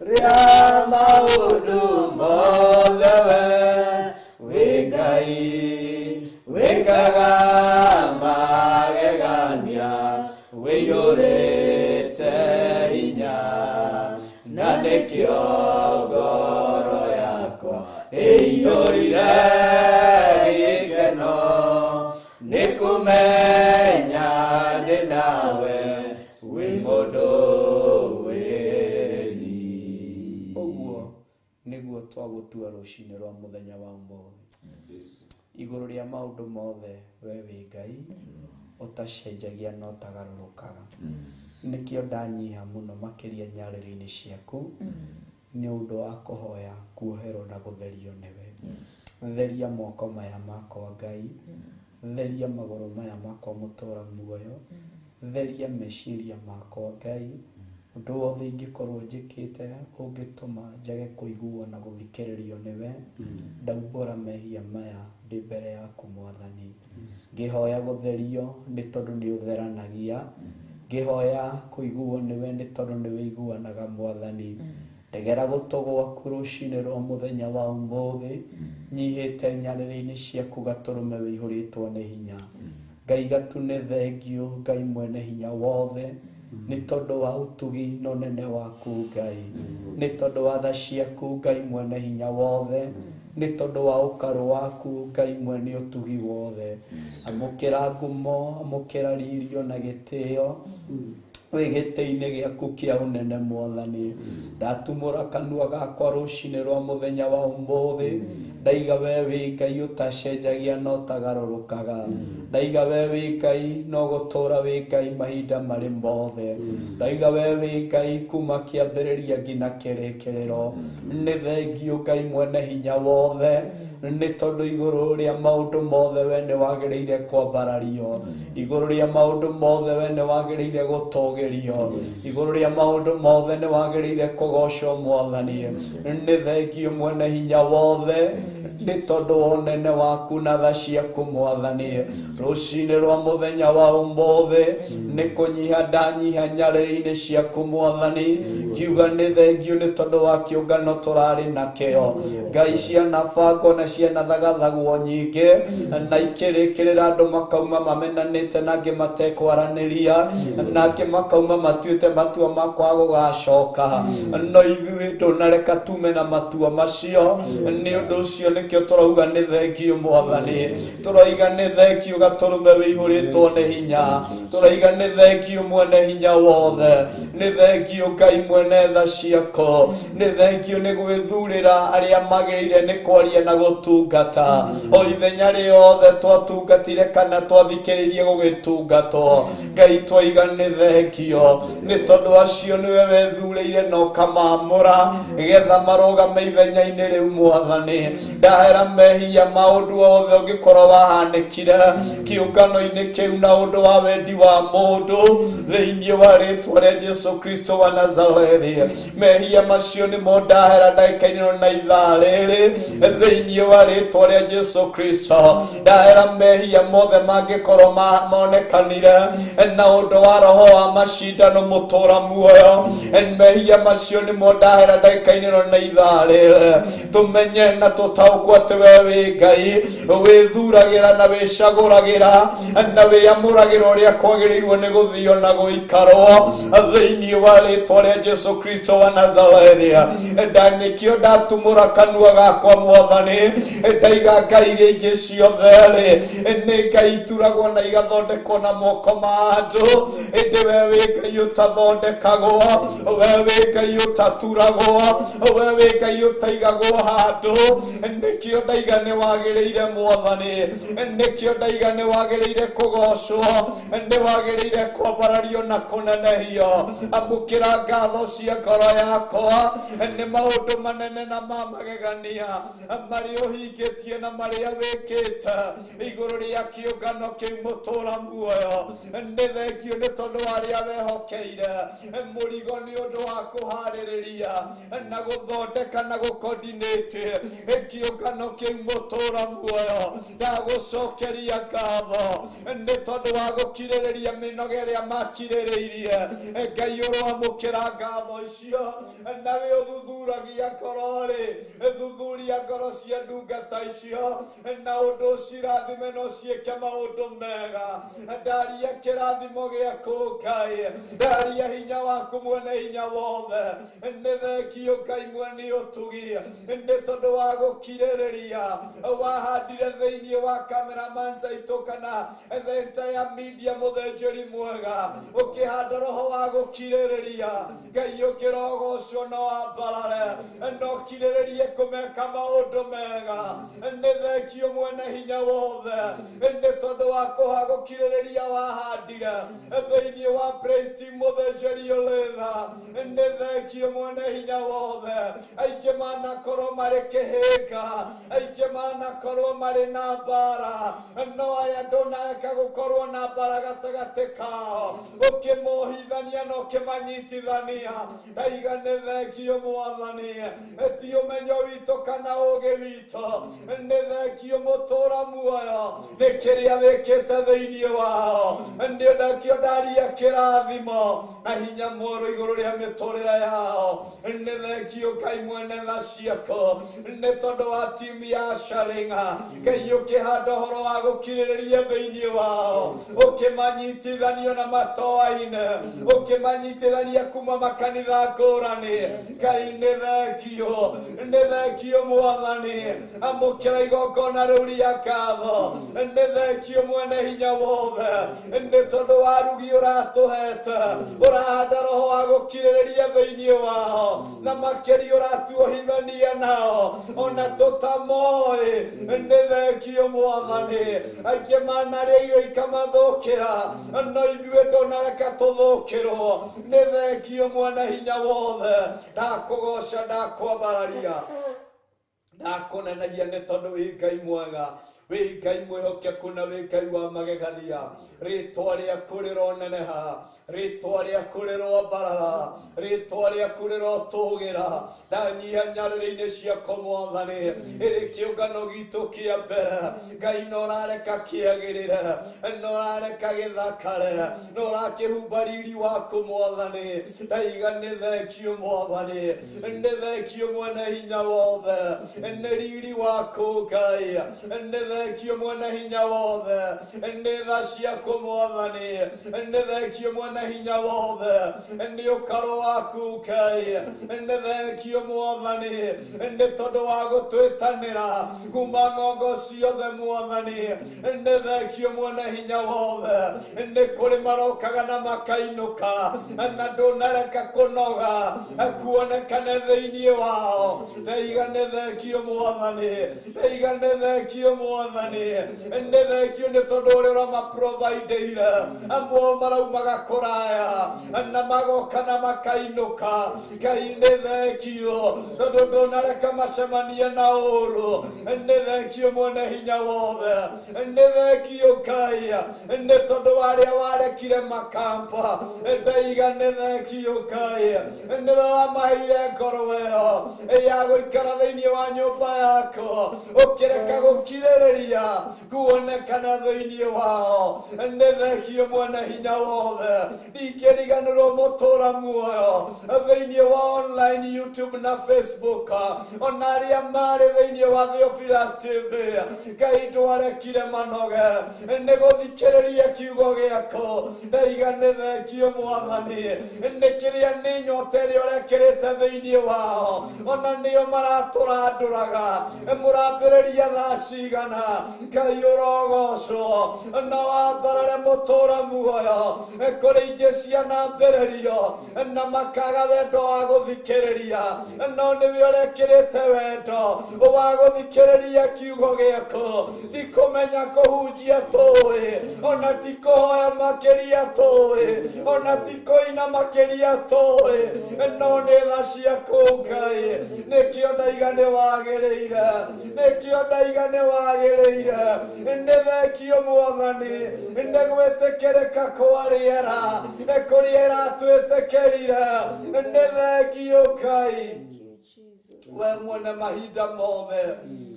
rĩa maũndũ mothe we wĩ Ngai wĩkaga magegania wĩiyũrĩte hinya na nĩkĩo ngoro yakwa ĩiyũire gĩkeno nĩ kũmenya ndĩ nawe wĩ mũndũ wĩrĩri. Ũguo nĩguo twagũtua rũcinĩ rwa mũthenya wa ũmũthĩ igũrũ rĩa maũndũ mothe we wĩ Ngai ũtacenjagia na ũtagarũrũkaga nĩkĩo ndanyiha mũno makĩria nyarĩrĩ-inĩ ciaku nĩ ũndũ wa kũhoya kuoherwo na gũtherio nĩwe. Theria moko maya makwa Ngai, theria magũrũ maya makwa mũtũra muoyo, theria meciria makwa Ngai, ũndũ wothe ingĩkorwo njĩkĩte ũngĩtũma njage kũiguo na gũthikĩrĩrio nĩwe, ndaumbũra mehia maya ndĩ mbere yaku Mwathani. Ngĩhoya gũtherio nĩ tondũ nĩ ũtheranagia, ngĩhoya kũiguo nĩwe nĩ tondũ nĩ wĩiguanaga Mwathani. Ndegera gũtũ gwaku rũcinĩ rwa mũthenya wa ũmũthĩ, nyihĩte nyarĩrĩ-inĩ ciaku gatũrũme wĩihũrĩtwo nĩ hinya. Ngai gatu nĩ thengio, Ngai mwene hinya wothe, nĩ tondũ wa ũtugi na ũnene waku Ngai, nĩ tondũ wa tha ciaku Ngai mwene hinya wothe, nĩ tondũ wa ũkarũ waku Ngai mwene ũtugi wothe. Amũkĩra ngumo, amũkĩra ririo na gĩtĩo wĩ gĩtĩ-inĩ gĩaku kĩa ũnene Mwathani. Ndatumũra kanua gakwa rũcinĩ rwa mũthenya wa ũmũthĩ, ndaiga we wĩ Ngai ũtacenjagia na ũtagarũrũkaga, ndaiga we wĩ Ngai no gũtũra wĩ Ngai mahinda marĩ mothe, ndaiga we wĩ Ngai kuma kĩambĩrĩria nginya kĩrĩkĩrĩro. Nĩ thengio Ngai mwene hinya wothe, nĩ tondũ igũrũ rĩa maũndũ mothe we nĩ wagĩrĩire kwambarario, igũrũ rĩa maũndũ mothe we nĩ wagĩrĩire gũtũgĩrio. ũrotũgĩrio igũrũ rĩa maũndũ mothe nĩ wagĩrĩire kũgocwo mwathani nĩ thengio mwene hinya wothe nĩ tondũ wa ũnene waku na tha ciaku mwathani rũcinĩ rwa mũthenya wa ũmũthĩ nĩ kũnyiha ndanyiha nyarĩrĩ-inĩ ciaku mwathani ngiuga nĩ thengio nĩ tondũ wa kĩũngano tũrarĩ nakĩo ngai cianabangwo na cianathagathagwo nyingĩ na ikĩrĩkĩrĩra andũ makauma mamenanĩte na angĩ matekwaranĩria na angĩ makauma matuĩte matua ma kwaga gũgacoka no ithuĩ ndũnareka tume na matua macio nĩ ũndũ ũcio nĩkĩo tũrauga nĩ thengio mwathani tũroiga nĩ thengio gatũrũme wĩihũrĩtwo nĩ hinya tũroiga nĩ thengio mwene hinya wothe nĩ thengio ngai mwene tha ciako nĩ thengio nĩ gwĩthurĩra arĩa magĩrĩire nĩ kwaria na gũtungata o ithenya rĩothe twatungatire kana twathikĩrĩirie gũgĩtungatwo ngai twaiga nĩ thengio nĩ tondũ acio nĩwe wethurĩire na ũkamaamũra getha marũgame ithenya-inĩ rĩu mwathani ndahera mehia maũndũ othe ũngĩkorwo wahanĩkire kĩũngano-inĩ kĩu na ũndũ wa wendi wa mũndũ thĩinĩ wa rĩtwa rĩa Jesu Kristo wa Nazarethi mehia macio nĩmo ndahera ndagĩka-inĩ ĩno na ithaa rĩrĩ thĩinĩ wa rĩtwa rĩa Jesu Kristo ndahera mehia mothe mangĩkorwo monekanire na ũndũ wa roho wa macindano mũtũra muoyo mehia macio nĩmo ndahera ndagĩka-inĩ ĩno na ithaa rĩrĩ tũmenye na tũtaũkwo atĩ we wĩ Ngai wĩthuragĩra na wĩcagũragĩra na wĩamũragĩra ũrĩa kwagĩrĩirwo nĩ gũthio na gũikarwo thĩinĩ wa rĩtwa rĩa Jesu Kristo wa Nazarethi ndanĩkĩo ndatumũra kanua gakwa mwathani ndaiga ngai iria ingĩ ciothe rĩ nĩ ngai ituragwo na igathondekwo na moko ma andũ ĩndĩ we wĩ ngai ũtathondekagwo we wĩ ngai ũtaturagwo we wĩ ngai ũtaigagwo handũ nĩkĩo ndaiga nĩ wagĩrĩire mwathani nĩkĩo ndaiga nĩ wagĩrĩire kũgocwo nĩ wagĩrĩire kwambarario na kũnenehio amũkĩra ngatho cia ngoro yakwa nĩ maũndũ manene na ma magegania marĩa ũhingĩtie na marĩa wĩkĩte igũrũ rĩa kĩũngano kĩu mũtũra muoyo nĩ thengio nĩ tondũ wa arĩa wehokeire mũrigo nĩ ũndũ wa kũharĩrĩria na gũthondeka na gũkoordinate kĩũngano kĩu mũtũra muoyo ndagũcokeria ngatho nĩ tondũ wa gũkirĩrĩria mĩnoga ĩrĩa makirĩrĩirie ngai ũroamũkĩra ngatho icio nawe ũthuthuragia ngoro rĩ thuthuria ngoro cia ndungata icio na ũndũ ũcirathime na ũciĩke maũndũ mega ndaria kĩrathimo gĩaku ngai ndaria hinya waku mwene hinya wothe nĩ thengio ngai mwene ũtugi nĩ tondũ wa gũkirĩrĩria wahandire thĩinĩ wa cameraman aitũ kana the entire media mũthĩnjĩri mwega ũkĩhanda roho wa gũkirĩrĩria ngai ũkĩrogocwo na wambarare na ũkirĩrĩrie kũmeka maũndũ mega nĩ thengio mwene hinya wothe nĩ tondũ wa kũha gũkirĩrĩria wahandire thĩinĩ wa praise team mũthĩnjĩri ũrĩtha nĩ thengio mwene hinya wothe aingĩ manakorwo marĩ kĩhĩnga aingĩ manakorwo marĩ na mbara no aya ndũnareka gũkorwo na mbara gatagatĩ kao ũkĩmohithania na ũkĩmanyitithania ndaiga nĩ thengio mwathani ti ũmenyo witũ kana ũũgĩ witũ nĩ thengio mũtũra muoyo nĩ kĩrĩa wĩkĩte thĩinĩ wao nĩ ndakĩo ndaria kĩrathimo na hinya mwerũ igũrũ rĩa mĩtũrĩre yao nĩ thengio ngai mwene tha ciako nĩ tondũ wa timu ya Sharinga ngai ũkĩhanda ũhoro wa gũkirĩrĩria thĩinĩ wao ũkĩmanyitithanio na matoaine ũkĩmanyitithania kuma makanitha ngũrani ngai nĩ thengio mwathani amũkĩra igongona rĩu rĩa ngatho nĩ thengio mwene hinya wothe nĩ tondũ wa rugi ũratũhete ũrahanda roho wa gũkirĩrĩria thĩinĩ wao na makĩria ũratuohithania nao ona tũtamoĩ nĩ thengio mwathani aingĩ manarĩa irio ikamathũkĩra no ithuĩ ndũnareka tũthũkĩrwo nĩ thengio mwene hinya wothe ndakũgoca ndakwambararia ndakũnenegia nĩ tondũ wĩ Ngai mwega Wĩ Ngai mwĩhokeku na wĩ Ngai wa magegania. Rĩtwa rĩaku rĩroneneha, rĩtwa rĩaku rĩroambarara, rĩtwa rĩaku rĩrotũgĩra. Ndanyihia nyarĩrĩ-inĩ ciakwa Mwathani, ĩrĩ kĩũngano gitũ kĩa mbere. Ngai no ũrareka kĩagĩrĩre, no ũrareka gĩthakare, no ũrakĩhumba riri waku Mwathani. Ndaiga nĩ thengio Mwathani, nĩ thengio mwene hinya wothe, nĩ riri waku Ngai, nĩ thengio mwene hinya wothe, nĩ tha ciaku Mwathani, nĩ thengio mwene hinya wothe, nĩ ũkaro waku Ngai, nĩ thengio Mwathani, nĩ tondũ wa gũtwĩtanĩra kuma ng'ongo ciothe Mwathani, nĩ thengio mwene hinya wothe, nĩ kũrĩ marokaga na makainũka na ndũnareka kũnoga kuonekane thĩinĩ wao. Ndaiga nĩ thengio Mwathani, ndaiga nĩ thengio Mwathani, nĩ thengio nĩ tondũ ũrĩa ũramaprovideire. Amwe maraumaga kũraya na magoka na makainũka. Ngai nĩ thengio tondũ ndũnareka macemanie na ũru. Nĩ thengio mwene hinya wothe, nĩ thengio Ngai nĩ tondũ wa arĩa warekire makampa. Ndaiga nĩ thengio Ngai nĩwe wamaheire ngoro ĩyo ya gũikara thĩinĩ wa nyũmba yaku, ũkĩreka gũkirĩrĩria kuonekana thĩinĩ wao. Nĩ thengio mwene hinya wothe, ndingĩriganĩrwo mũtũra muoyo thĩinĩ wa online YouTube na Facebook, ona arĩa marĩ thĩinĩ wa Theophilus TV. Ngai ndwarekire manoge nĩ gũthikĩrĩria kiugo gĩaku. Ndaiga nĩ thengio Mwathani, nĩ kĩrĩa nĩ nyota ĩrĩa ũrekĩrĩte thĩinĩ wao, ona nĩo maratũrandũraga. Mũrambĩrĩria thaa cigana? Ngai ũrogocwo na wambarare mũtũra muoyo. Kũrĩ ingĩ cianambĩrĩrio na makaga wendo wa gũthikĩrĩria, no nĩwe ũrekĩrĩte wendo wa gũthikĩrĩria kiugo gĩaku. Ti kũmenya kũhunjia tũĩ, ona ti kũhoya makĩria tũĩ, ona ti kũina makĩria tũĩ, no nĩ tha ciaku Ngai. Nĩkĩo ndaiga nĩ wagĩrĩire, nĩkĩo ndaiga nĩ wagĩrĩire. Nĩ thengio Mwathani nĩ gwĩtĩkĩrĩka kwa rĩera kũrĩa ĩratwĩtĩkĩrire. Nĩ thengio Ngai we mwene mahinda mothe.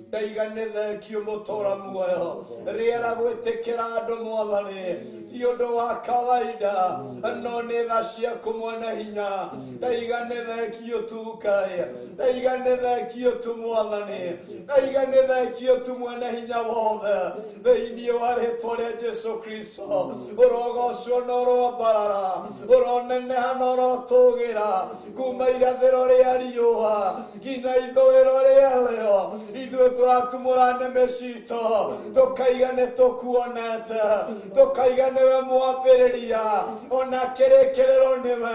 Ndaiga nĩ thengio mũtũra muoyo, rĩera gwĩtĩkĩra andũ Mwathani ti ũndũ wa kawaida, no nĩ tha ciaku mwene hinya. Ndaiga nĩ thengio tu Ngai, ndaiga nĩ thengio tu Mwathani, ndaiga nĩ thengio tu mwene hinya wothe thĩinĩ wa rĩtwa rĩa Jesu Kristo. Ũrogocwo na ũroambarara, ũroneneha na ũrotũgĩra kuma irathĩro rĩa riũa nginya ithũĩro rĩa rĩo. Ithuĩ tũratumũra nĩmĩ citũ tũkaiga nĩ tũkuonete, tũkaiga nĩwe mwambĩrĩria ona kĩrĩkĩrĩro nĩwe.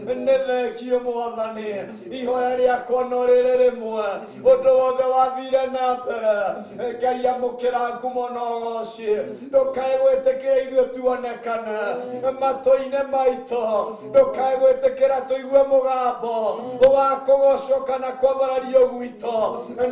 Nĩ thengio Mwathani, ihoya rĩakwa no rĩrĩ rĩmwe, ũndũ wothe wathire na mbere Ngai amũkĩra ngumo na ũgoci. Ndũkae gwĩtĩkĩra ithuĩ tuonekane matũ-inĩ maitũ, ndũkae gwĩtĩkĩra tũigue mũgambo wa kũgocwo kana kwambarario gwitũ,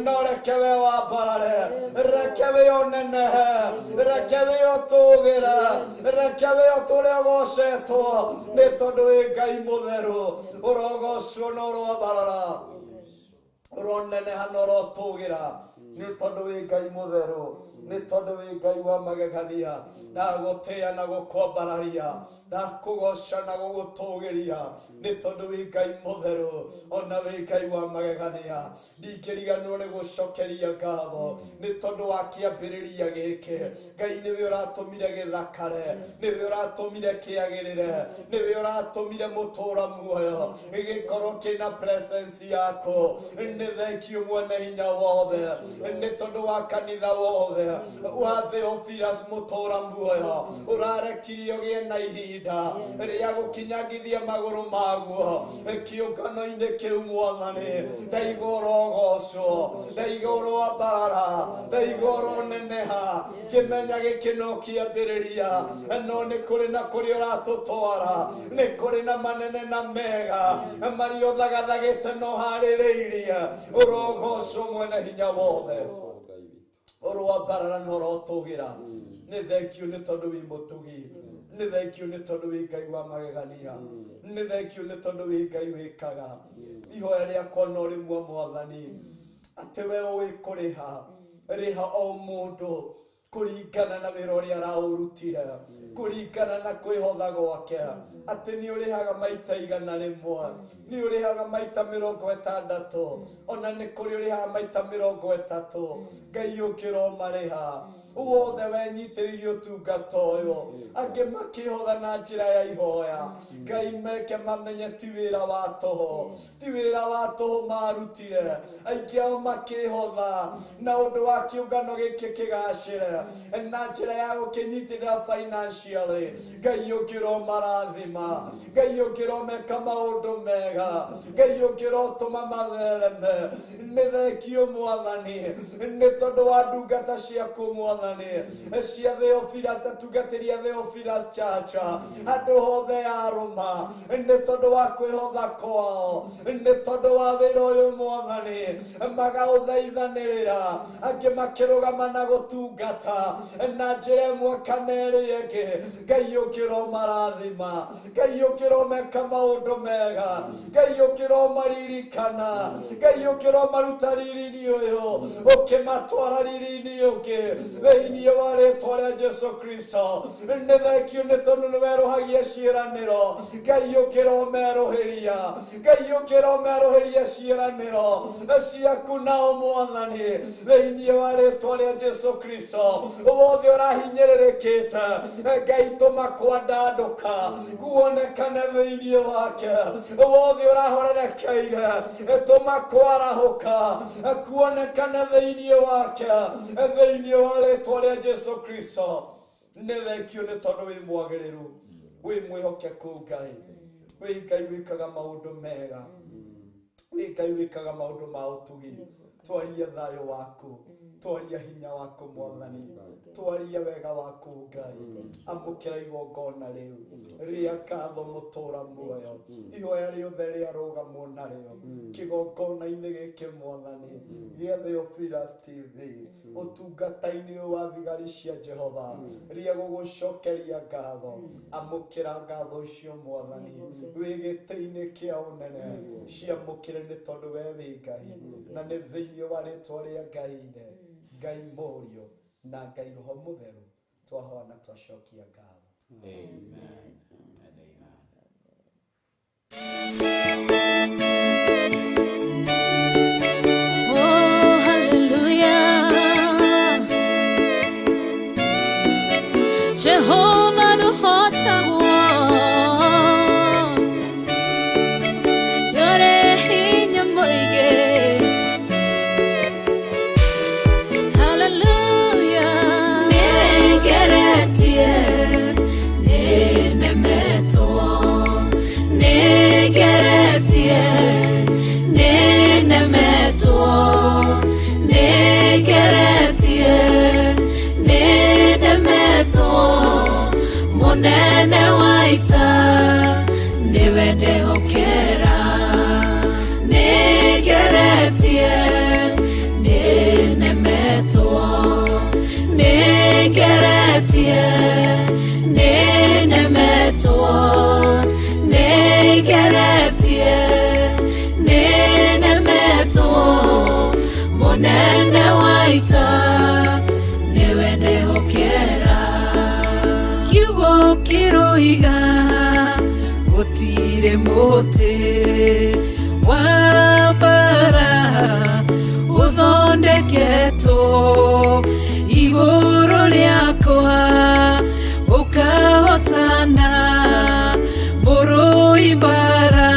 no reke we wambarare, reke we ũnenehe, reke we ũtũgĩre, reke we ũtũre ũgocetwo, nĩ tondũ wĩ Ngai mũtheru. Ũrogocwo na ũroambarara, ũroneneha na ũrotũgĩra, nĩ tondũ wĩ Ngai mũtheru, nĩ tondũ wĩ Ngai wa magegania. Ndagũtĩĩa na gũkwambararia, ndakũgoca na gũgũtũgĩria, nĩ tondũ wĩ Ngai mũtheru ona wĩ Ngai wa magegania. Ndingĩriganĩrwo nĩ gũcokeria ngatho nĩ tondũ wa kĩambĩrĩria gĩkĩ. Ngai nĩwe ũratũmire gĩthakare, nĩwe ũratũmire kĩagĩrĩre, nĩwe ũratũmire mũtũra muoyo gĩkorwo kĩna presence yaku. Nĩ thengio mwene hinya wothe nĩ tondũ wa kanitha wothe wa Theophilus mũtũra muoyo ũrarekirie ũgĩe na ihinda rĩa gũkinyangithia magũrũ maguo kĩũngano-inĩ kĩu Mwathani. Ndaiga ũrogocwo, ndaiga ũroambarara, ndaiga ũroneneha. Kĩmenya gĩkĩ no kĩambĩrĩria, no nĩ kũrĩ na kũrĩa ũratũtwara, nĩ kũrĩ na manene na mega marĩa ũthagathagĩte no harĩrĩirie. Ũrogocwo mwene hinya wothe. Ũrwambarara na ũrotũgĩra. Nĩ thengiũ nĩ tondũ wĩ mũtugi. Nĩ thengiũ nĩ tondũ wĩ Ngai wa magegania. Nĩ thengiũ nĩ tondũ wĩ Ngai wĩkaga. Ihoya rĩakwa no rĩmwe Mwathani, atĩ we ũĩ kũrĩha. Rĩha o mũndũ kũringana na wĩra ũrĩa araũrutire, kũringana na kwĩhotha gwake, atĩ nĩ ũrĩhaga maita 100, nĩ ũrĩhaga maita 60, ona nĩ kũrĩ ũrĩhaga maita 30. Ngai ũkĩra ũmarĩha wothe wenyitĩrĩirie ũtungata ũyũ, angĩ makĩhotha na njĩra ya ihoya. Ngai meke mamenye ti wĩra wa tũhũ, ti wĩra wa tũhũ marutire. Aingĩ ao makĩhotha na ũndũ wa kĩũngano gĩkĩ kĩgacĩre na njĩra ya gũkĩnyitĩrĩra financially. Ngai ũkĩra ũmarathima, Ngai ũkĩra ũmeka maũndũ mega, Ngai ũkĩra ũtũma mathereme. Nĩ thengio Mwathani nĩ tondũ wa ndungata ciaku Mwathani, cia Theophilus, atungatĩri a Theophilus Church andũ hothe arũma, nĩ tondũ wa kwĩhotha kwao, nĩ tondũ wa wĩra ũyũ Mwathani magaũthaithanĩrĩra, angĩ makĩrũgama na gũtungata na njĩra ĩmwe kana ĩrĩa ĩngĩ. Ngai ũkĩra ũmarathima, Ngai ũkĩra ũmeka maũndũ mega, Ngai ũkĩra ũmaririkana, Ngai ũkĩra ũmaruta riri-inĩ ũyũ ũkĩmatwara riri-inĩ ũngĩ thĩinĩ wa rĩtwa rĩa Jesu Kristo. Nĩ thengio nĩ tondũ nĩ werũhagia ciĩranĩro. Ngai ũkĩra ũmerũhĩria, Ngai ũkĩra ũmerũhĩria ciĩranĩro ciaku nao Mwathani thĩinĩ wa rĩtwa rĩa Jesu Kristo. Wothe ũrahinyĩrĩrĩkĩte, Ngai tũma kwandandũka kuonekane thĩinĩ wake. Wothe ũrahorerekeire, tũma kwarahũka kuonekane thĩinĩ wake thĩinĩ wa rĩtwa rĩa Jesu Kristo. Nĩ thengio nĩ tondũ wĩ mwagĩrĩru, wĩ mwĩhokeku Ngai, wĩ Ngai wĩkaga maũndũ mega, wĩ Ngai wĩkaga maũndũ ma ũtugi. Twaria thayũ waku, twaria hinya waku Mwathani, twaria wega waku Ngai. Amũkĩra igongona rĩu rĩa ngatho mũtũra muoyo, ihoya rĩothe rĩarũgamwo narĩo kĩgongona-inĩ gĩkĩ Mwathani gĩa Theophilus TV, ũtungata-inĩ ũyũ wa thigari cia Jehova rĩa gũgũcokeria ngatho. Amũkĩra ngatho icio Mwathani, wĩ gĩtĩ-inĩ kĩa ũnene, ciamũkĩre nĩ tondũ we wĩ Ngai, na nĩ thĩinĩ wa rĩtwa rĩa Ngai Ithe, Ngai Mũriũ na Ngai Roho Mũtheru twahoya na twacokia ngatho. Amen and amen. Oh, hallelujah. Jehovah nũhotagwo, nĩũrĩ hinya mũingĩ. Hallelujah. Nĩngeretie, nĩnemetwo, nĩngeretie, nĩnemetwo, nĩngeretie, nĩnemetwo. Mũnene wa ita nĩwe ndehokera. Nĩngeretie, nĩnemetwo, nĩngeretie, nĩnemetwo, nĩngeretie, nĩnemetwo. Mũnene wa ita nĩwe ndehokera. Kiugo kĩroiga gũtirĩ mũtĩ wa mbara ũthondeketwo igũrũ rĩakwa ũkahotana. Mũrũi mbara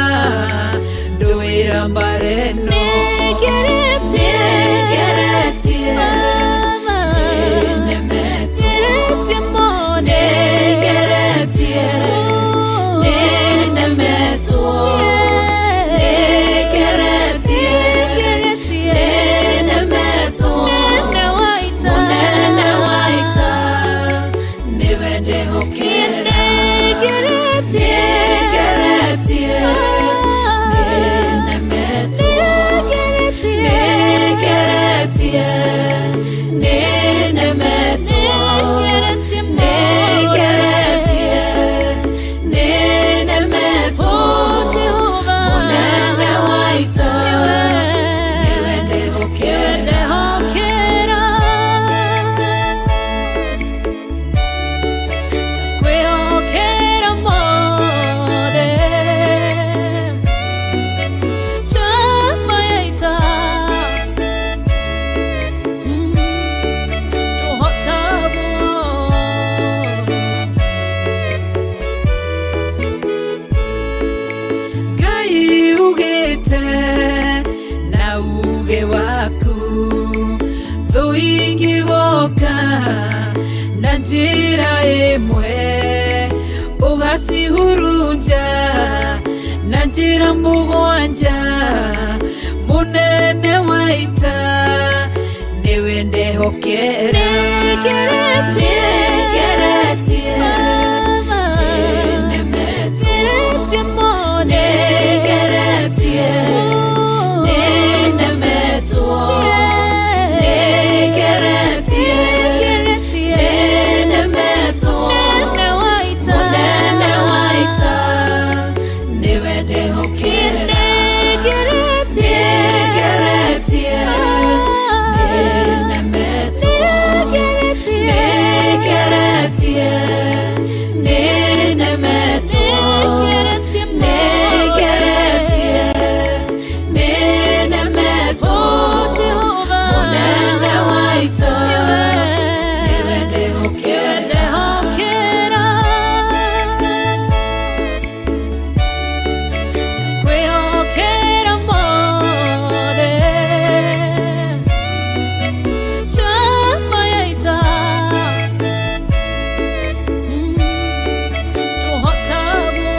ndũĩra mbara ĩno. Nĩngeretie, nĩnemetwo, nĩngeretie, nĩnemetwo, nĩngeretie, nĩnemetwo. Mũnene wa ita nĩwe ndehokera. Nĩngeretie, nĩnemetwo, nĩngeretie, nĩnemetwo, Uge waku thũ ingĩgoka na njĩra ĩmwe ũgacihurunja na njĩra mũgwanja mũnene wa ita nĩwe ndehokera nĩngeretie nĩnemetwo nĩngeretie nĩnemetwo nĩngeretie nĩnemetwo mũnene wa ita nĩwe ndehokera nĩngeretie nĩnemetwo nĩngeretie nĩnemetwo nĩngeretie nĩnemetwo mũnene wa ita nĩwe ndehokera. Kwĩhokera mothe Chama ya ita Tũhotagwo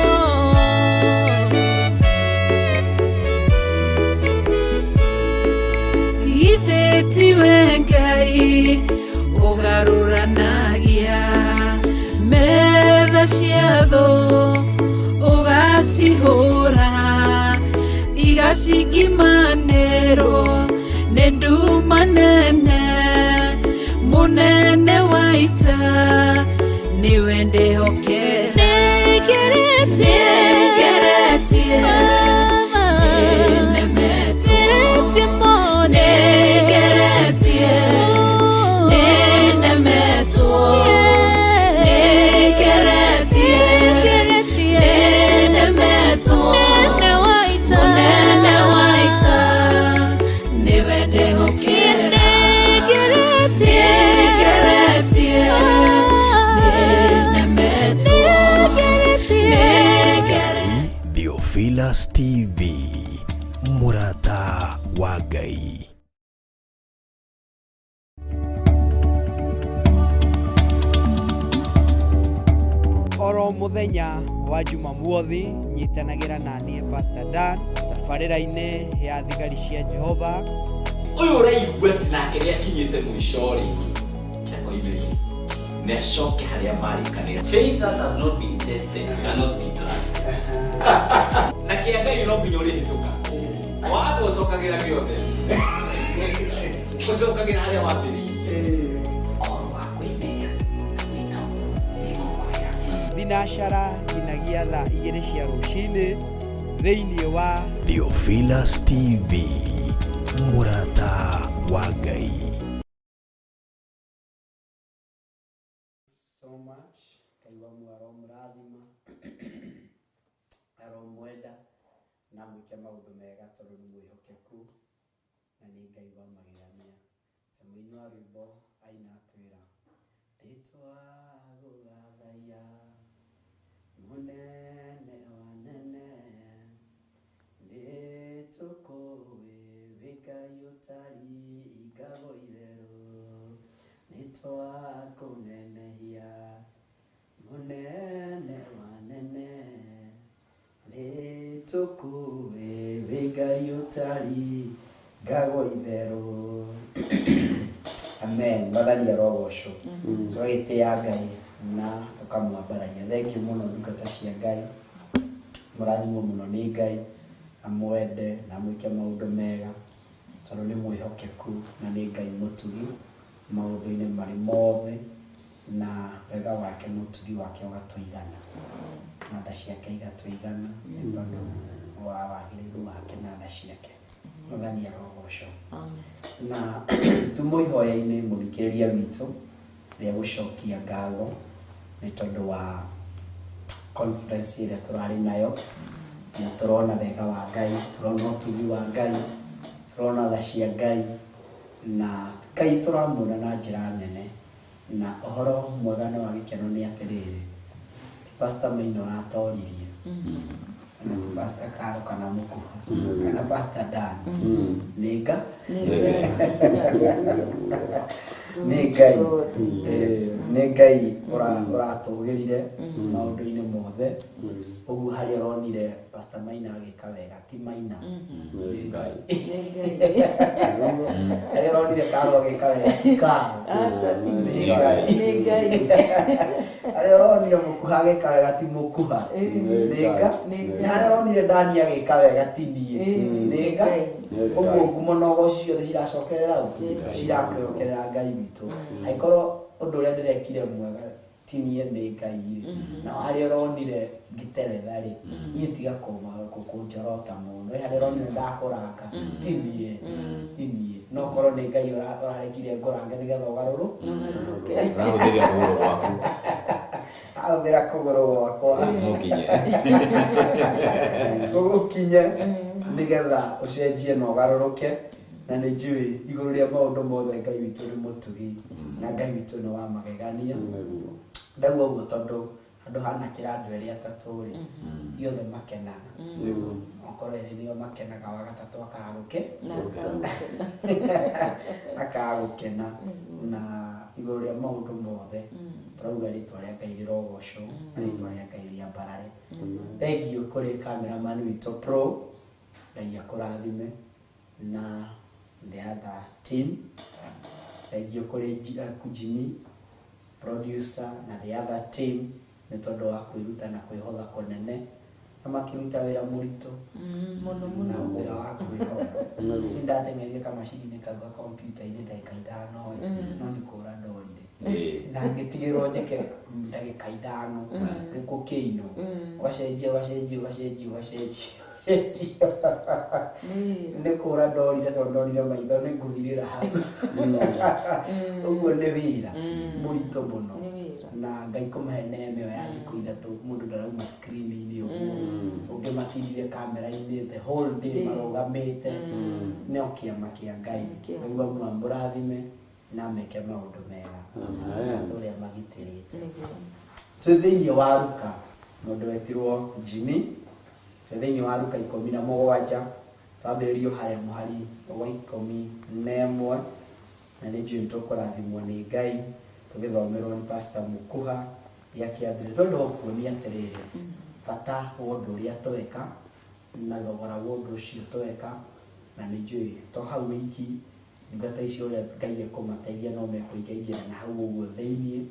Ithe tiwe Ngai ũgarũranagia metha cia thũ ũgacihũra igacingimanĩrwo nĩ nduma nene mũnene wa ita nĩwe ndehokera nĩngeretie nĩnemetwo nĩngeretie nĩnemetwo nĩngeretie nĩnemetwo mũnene wa ita nĩwe ndehokera nĩngeretie nĩnemetwo nĩngeretie. Theophilus TV, mũrata wa Ngai. Oro muthenya wa Jumamothi nyitanagira na niĩ Pastor Dan tabarĩra-inĩ ya thigari cia Jehova. Ũyũ ũraigua atĩ nake nĩakinyĩte mũico rĩ, ndakoimĩrie nĩacoke harĩa marĩkanĩra. Faith that has not been tested cannot be trusted. Na kĩa Ngai no nginya ũrĩhĩtũka. Watho ũcokagĩra gĩothe. Ũcokagĩra harĩa wambĩrĩirie. Ũhoro wa kwĩmenya na gwĩtaũrwo nĩngũkwĩra. Thinacara nginyagia thaa 2 cia rũcinĩ thĩinĩ wa Theophilus TV, mũrata wa Ngai. So much. Ngai wa muoyo aromũrathima, aromwenda na mwĩke maũndũ mega tondũ nĩ mwĩhokeku na nĩ Ngai wa magegania. Ta mũini wa rwĩmbo aina atwĩra nĩtwagũthathaiya mũnene wa nene nĩtũkũĩ wĩ Ngai ũtaringagwo itherũ nĩtwakũnenehia mũnene wa nene nĩtũkũĩ wĩ Ngai ũtaringagwo itherũ. Amen. Mwathani arogocwo. Tũgagĩtĩĩa Ngai na tũkamwambararia. Thengiũ mũno ndungata cia Ngai, mũrathimwo mũno nĩ Ngai, amwende na amwĩke maũndũ mega tondũ nĩ mwĩhokeku na nĩ Ngai mũtugi maũndũ-inĩ marĩ mothe, na wega wake na ũtugi wake ũgatũigana na tha ciake igatũigana nĩ tondũ wa wagĩrĩru wake na tha ciake. Mwathani arogocwo. Na tumo ihoya-inĩ mũthikĩrĩria witũ rĩa gũcokia ngatho nĩ tondũ wa conference ĩrĩa tũrarĩ nayo, na tũrona wega wa Ngai, tũrona ũtugi wa Ngai, tũrona tha cia Ngai, na Ngai tũramuona na njĩra nene. Na ũhoro mwega na wa gĩkeno nĩ atĩrĩrĩ, ti Pastor Maina ũratoririe, Na ti Pastor Karo kana Mukuha kana Pastor Dan. Nĩ Ngai. Nĩ Ngai. Nĩ Ngai ũratũgĩrire maũndũ-inĩ mothe. Ũguo harĩa ũronire Pastor Maina agĩka wega ti Maina. Nĩ Ngai. Harĩa ũronire Karo agĩka wega ti Karo. Nĩ Ngai. Harĩa ũronire Mukuha agĩka wega ti Mukuha. Nĩ Ngai. Harĩa ũronire Dani agĩka wega ti niĩ. Nĩ Ngai. Ũguo ngumo na ũgoci ciothe ciracokerera ũ? Ciracokerera Ngai witũ. Angĩkorwo ũndũ ũrĩa ndĩrekire mwega ti niĩ nĩ Ngai rĩ, na harĩa ũronire ngĩteretha rĩ, niĩ tiga kũnjorota mũno. Harĩa ũronire ndakũranga ti niĩ, ti niĩ. No korwo nĩ Ngai ũrarekire ngũrange nĩgetha ũgarũrũke. Ũrahũthĩra kũgũrũ gwaku. Ahũthĩra kũgũrũ gwakwa. Gũkinye. Gũgũkinye nĩgetha ũcenjie na ũgarũrũke. Na nĩ njũĩ igũrũ rĩa maũndũ mothe Ngai witũ nĩ mũtugi na Ngai witũ nĩ wa magegania. Ndauga ũguo tondũ handũ hanakĩra andũ erĩ atatũ rĩ, ti othe makenaga. Okorwo erĩ nĩo makenaga, wa gatatũ akaga gũkena. Na igũrũ rĩa maũndũ mothe tũrauga rĩtwa rĩa Ngai rĩrogocwo na rĩtwa rĩa Ngai rĩambarare. Thengiũ kũrĩ cameraman witũ Pro, Ngai akũrathime, na the other team. Thengiũ kũrĩ Jimmy producer na the other team nĩ tondũ wa kwĩruta na kwĩhotha kũnene na makĩruta wĩra mũritũ mũno na mũno. Wĩra wa kwĩhotha. Nĩ ndateng'erire kamacini-inĩ kau ga kompiuta-inĩ ndagĩka 5 no nĩ kũra ndorire na ngĩtigĩrwo njĩke ndagĩka 5 gĩkũkĩinwo ũgacenjia ũgacenjia ũgacenjia ũgacenjia nĩ kũra ndorire tondũ ndorire maitho nĩ ngũthirĩra hau. Ũguo nĩ wĩra mũritũ mũno na Ngai kũmahe neema ĩyo ya thikũ 3 mũndũ ndarauma screen-inĩ ũguo ũngĩ matindire kamera-inĩ the whole day marũgamĩte. No kĩama kĩa Ngai. Nĩguo amũrathime na meke maũndũ mega na tũrĩa magitĩrĩte. Twĩ thĩinĩ wa Luka, mũndũ wetirwo Jimmy, twĩ thĩinĩ wa Luka 17 twambĩrĩrio harĩa mũhari wa 11 na nĩ njũĩ tũkũrathimwo nĩ Ngai tũgĩthomerwo nĩ Pastor Mukuha rĩa kĩambĩrĩria tondũ wa kuonia atĩrĩrĩ bata wa ũndũ ũrĩa tweka na thogora wa ũndũ ũcio tweka. Na nĩ njũĩ to hau wiki ndungata icio ũrĩa Ngai ekũmateithia no mekũingaingĩra na hau ũguo thĩiniĩ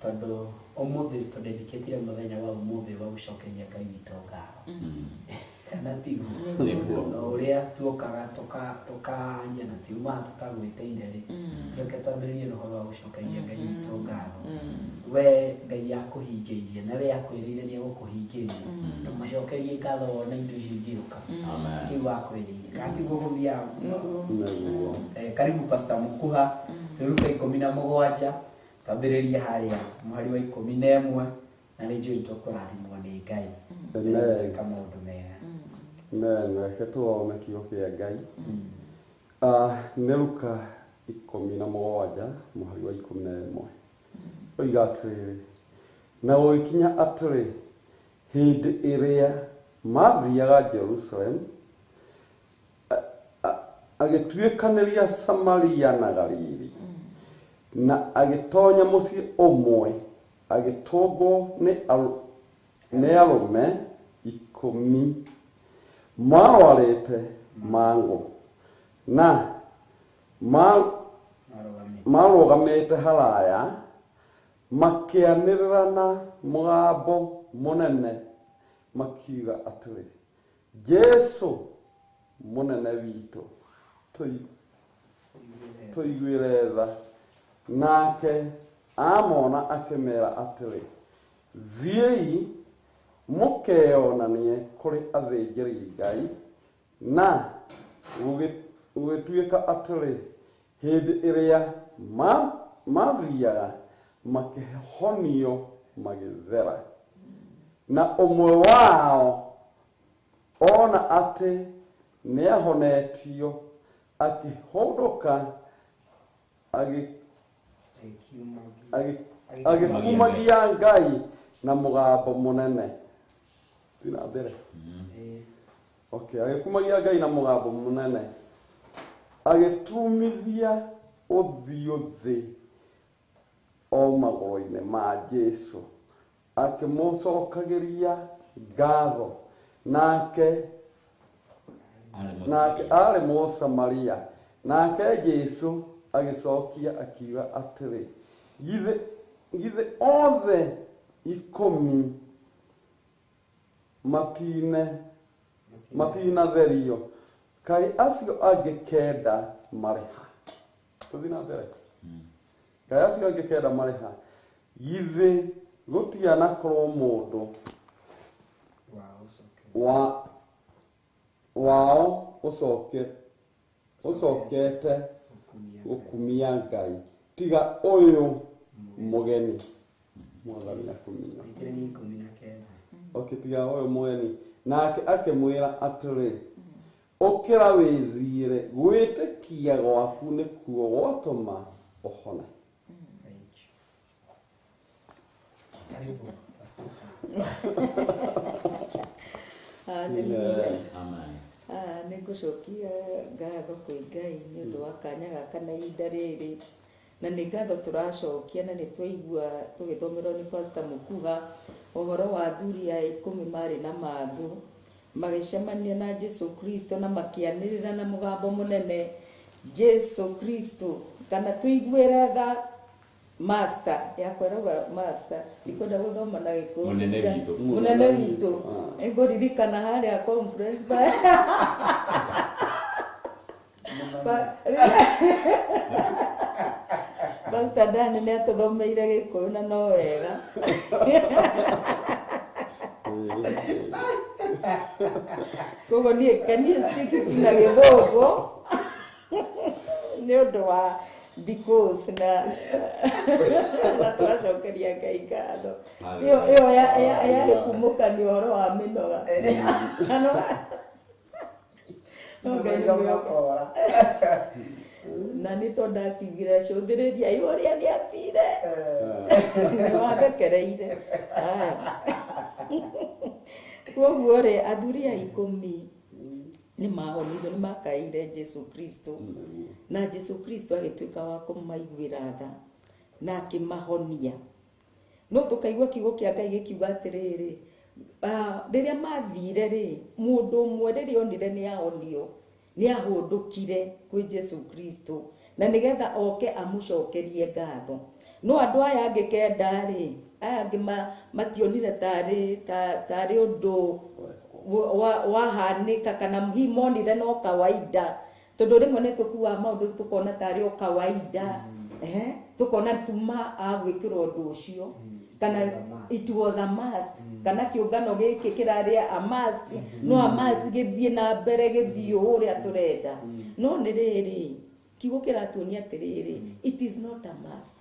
tondũ ũmũthĩ tũdedicatire mũthenya wa ũmũthĩ wa gũcokeria Ngai witũ ngatho. Kana tiguo? Ũrĩa tuokaga tũkaria na tiumaga tũtagwĩtĩire rĩ, njoke twambĩrĩrie na ũhoro wa gũcokeria Ngai witũ ngatho. We Ngai akũhingĩirie na we akwĩrĩire nĩ egũkũhingĩria, ndũmũcokerie ngatho wona indo icio ingĩũka kĩu akwĩrĩire. Kana tiguo gũthiaga? Karibu Pastor Mukuha. Twĩruta 17 twambĩrĩrie harĩa mũhari wa 11 na nĩ njũĩ tũkũrathimwo nĩ Ngai twĩka maũndũ mega. Amen. Reke tuone kiugo kĩa Ngai. Nĩ Luka 17 mũhari wa 11. Oiga atĩrĩrĩ, na gũgĩkinya atĩrĩ, hĩndĩ ĩrĩa mathiaga Jerusalem, agĩtuĩkanĩria Samaria na Galili, na agĩtonya mũciĩ ũmwe, agĩtũngwo nĩ arũme 10 marwarĩte mangũ na marũgamĩte haraya, makĩanĩrĩra na mũgambo mũnene makiuga atĩrĩ, Jesũ mũnene witũ, tũiguĩre tha. Nake amona akĩmera atĩrĩ, thiĩi mũkeyonanie kũrĩ athĩnjĩri Ngai. Na gũgĩtuĩka atĩrĩ, hĩndĩ ĩrĩa mathiaga makĩhonio magĩthera. Na ũmwe wao ona atĩ nĩahonetio, akĩhũndũka agĩkumagia Ngai na mũgambo mũnene. Tina mbere. Okay, agĩkumagia Ngai na mũgambo mũnene. Agĩtumithia ũthiũ thĩ o magũrũ-inĩ ma Jesũ, akĩmũcokagĩria ngatho. Nake arĩ Mũsamaria. Nake Jesũ agĩcokia akiuga atĩrĩ, githĩ othe 10 matinatherio, kaĩ acio angĩ 9 marĩ ha? Tũthiĩ na mbere. Kaĩ acio angĩ 9 marĩ ha? Githĩ gũtianakorwo mũndũ wao ũcokete gũkumia Ngai tiga ũyũ mũgeni. Mwathani akumio. Okay, tiga ũyũ mũgeni. Nake akĩmwĩra atĩrĩ, ũkĩra wĩthiĩre, gwĩtĩkia gwaku nĩkuo gwatũma ũhone. Hallelujah. Amen. Nĩngũcokia ngatho kwĩ Ngai nĩ ũndũ wa kanya gaka na ihinda rĩrĩ, na nĩ ngatho tũracokia, na nĩ twaigua tũgĩthomerwo nĩ Pastor Mukuha ũhoro wa athuri a 10 marĩ na mangũ magĩcemania na Jesu Kristo na makĩanĩrĩra na mũgambo mũnene, Jesu Kristo, kana tũiguĩre tha master yakwĩragwo master, ndikwenda gũthoma na Gĩkũyũ. Mũnene witũ. Nĩngũririkana harĩa conference Pastor Dan nĩ atũthomeire Gĩkũyũ na no wega. Koguo niĩ can you speak it na Gĩthũngũ nĩ ũndũ wa because na tũracokeria Ngai ngatho. Ĩyo yarĩ kumũkania ũhoro wa mĩnoga. Na nĩ tondũ ndakiugire cũthĩrĩria ũrĩa nĩ athire, nĩ wathekereire. Koguo rĩ, athuri a 10 nĩ mahonirio, nĩ makaĩire Jesu Kristo, na Jesu Kristo agĩtuĩka wa kũmaiguĩra tha na akĩmahonia. No tũkaigua kiugo kĩa Ngai gĩkiuga atĩrĩrĩ, rĩrĩa mathire rĩ, mũndũ ũmwe rĩrĩa onire nĩ ahonio, nĩ ahũndũkire kwĩ Jesu Kristo na nĩgetha oke amũcokerie ngatho. No andũ aya angĩ 9 rĩ, aya angĩ mationire tarĩ ũndũ wahanĩka, kana hihi monire no kawaida, tondũ rĩmwe nĩ tũkuaga maũndũ tũkona tarĩ o kawaida, tũkona tuma agwĩkĩra ũndũ ũcio, kana it was a must, kana kĩũngano gĩkĩ kĩrarĩ a must, no a must gĩthiĩ na mbere, gĩthiĩ ũrĩa tũrenda. No nĩ rĩrĩ, kiugo kĩratuonia atĩrĩrĩ, it is not a must.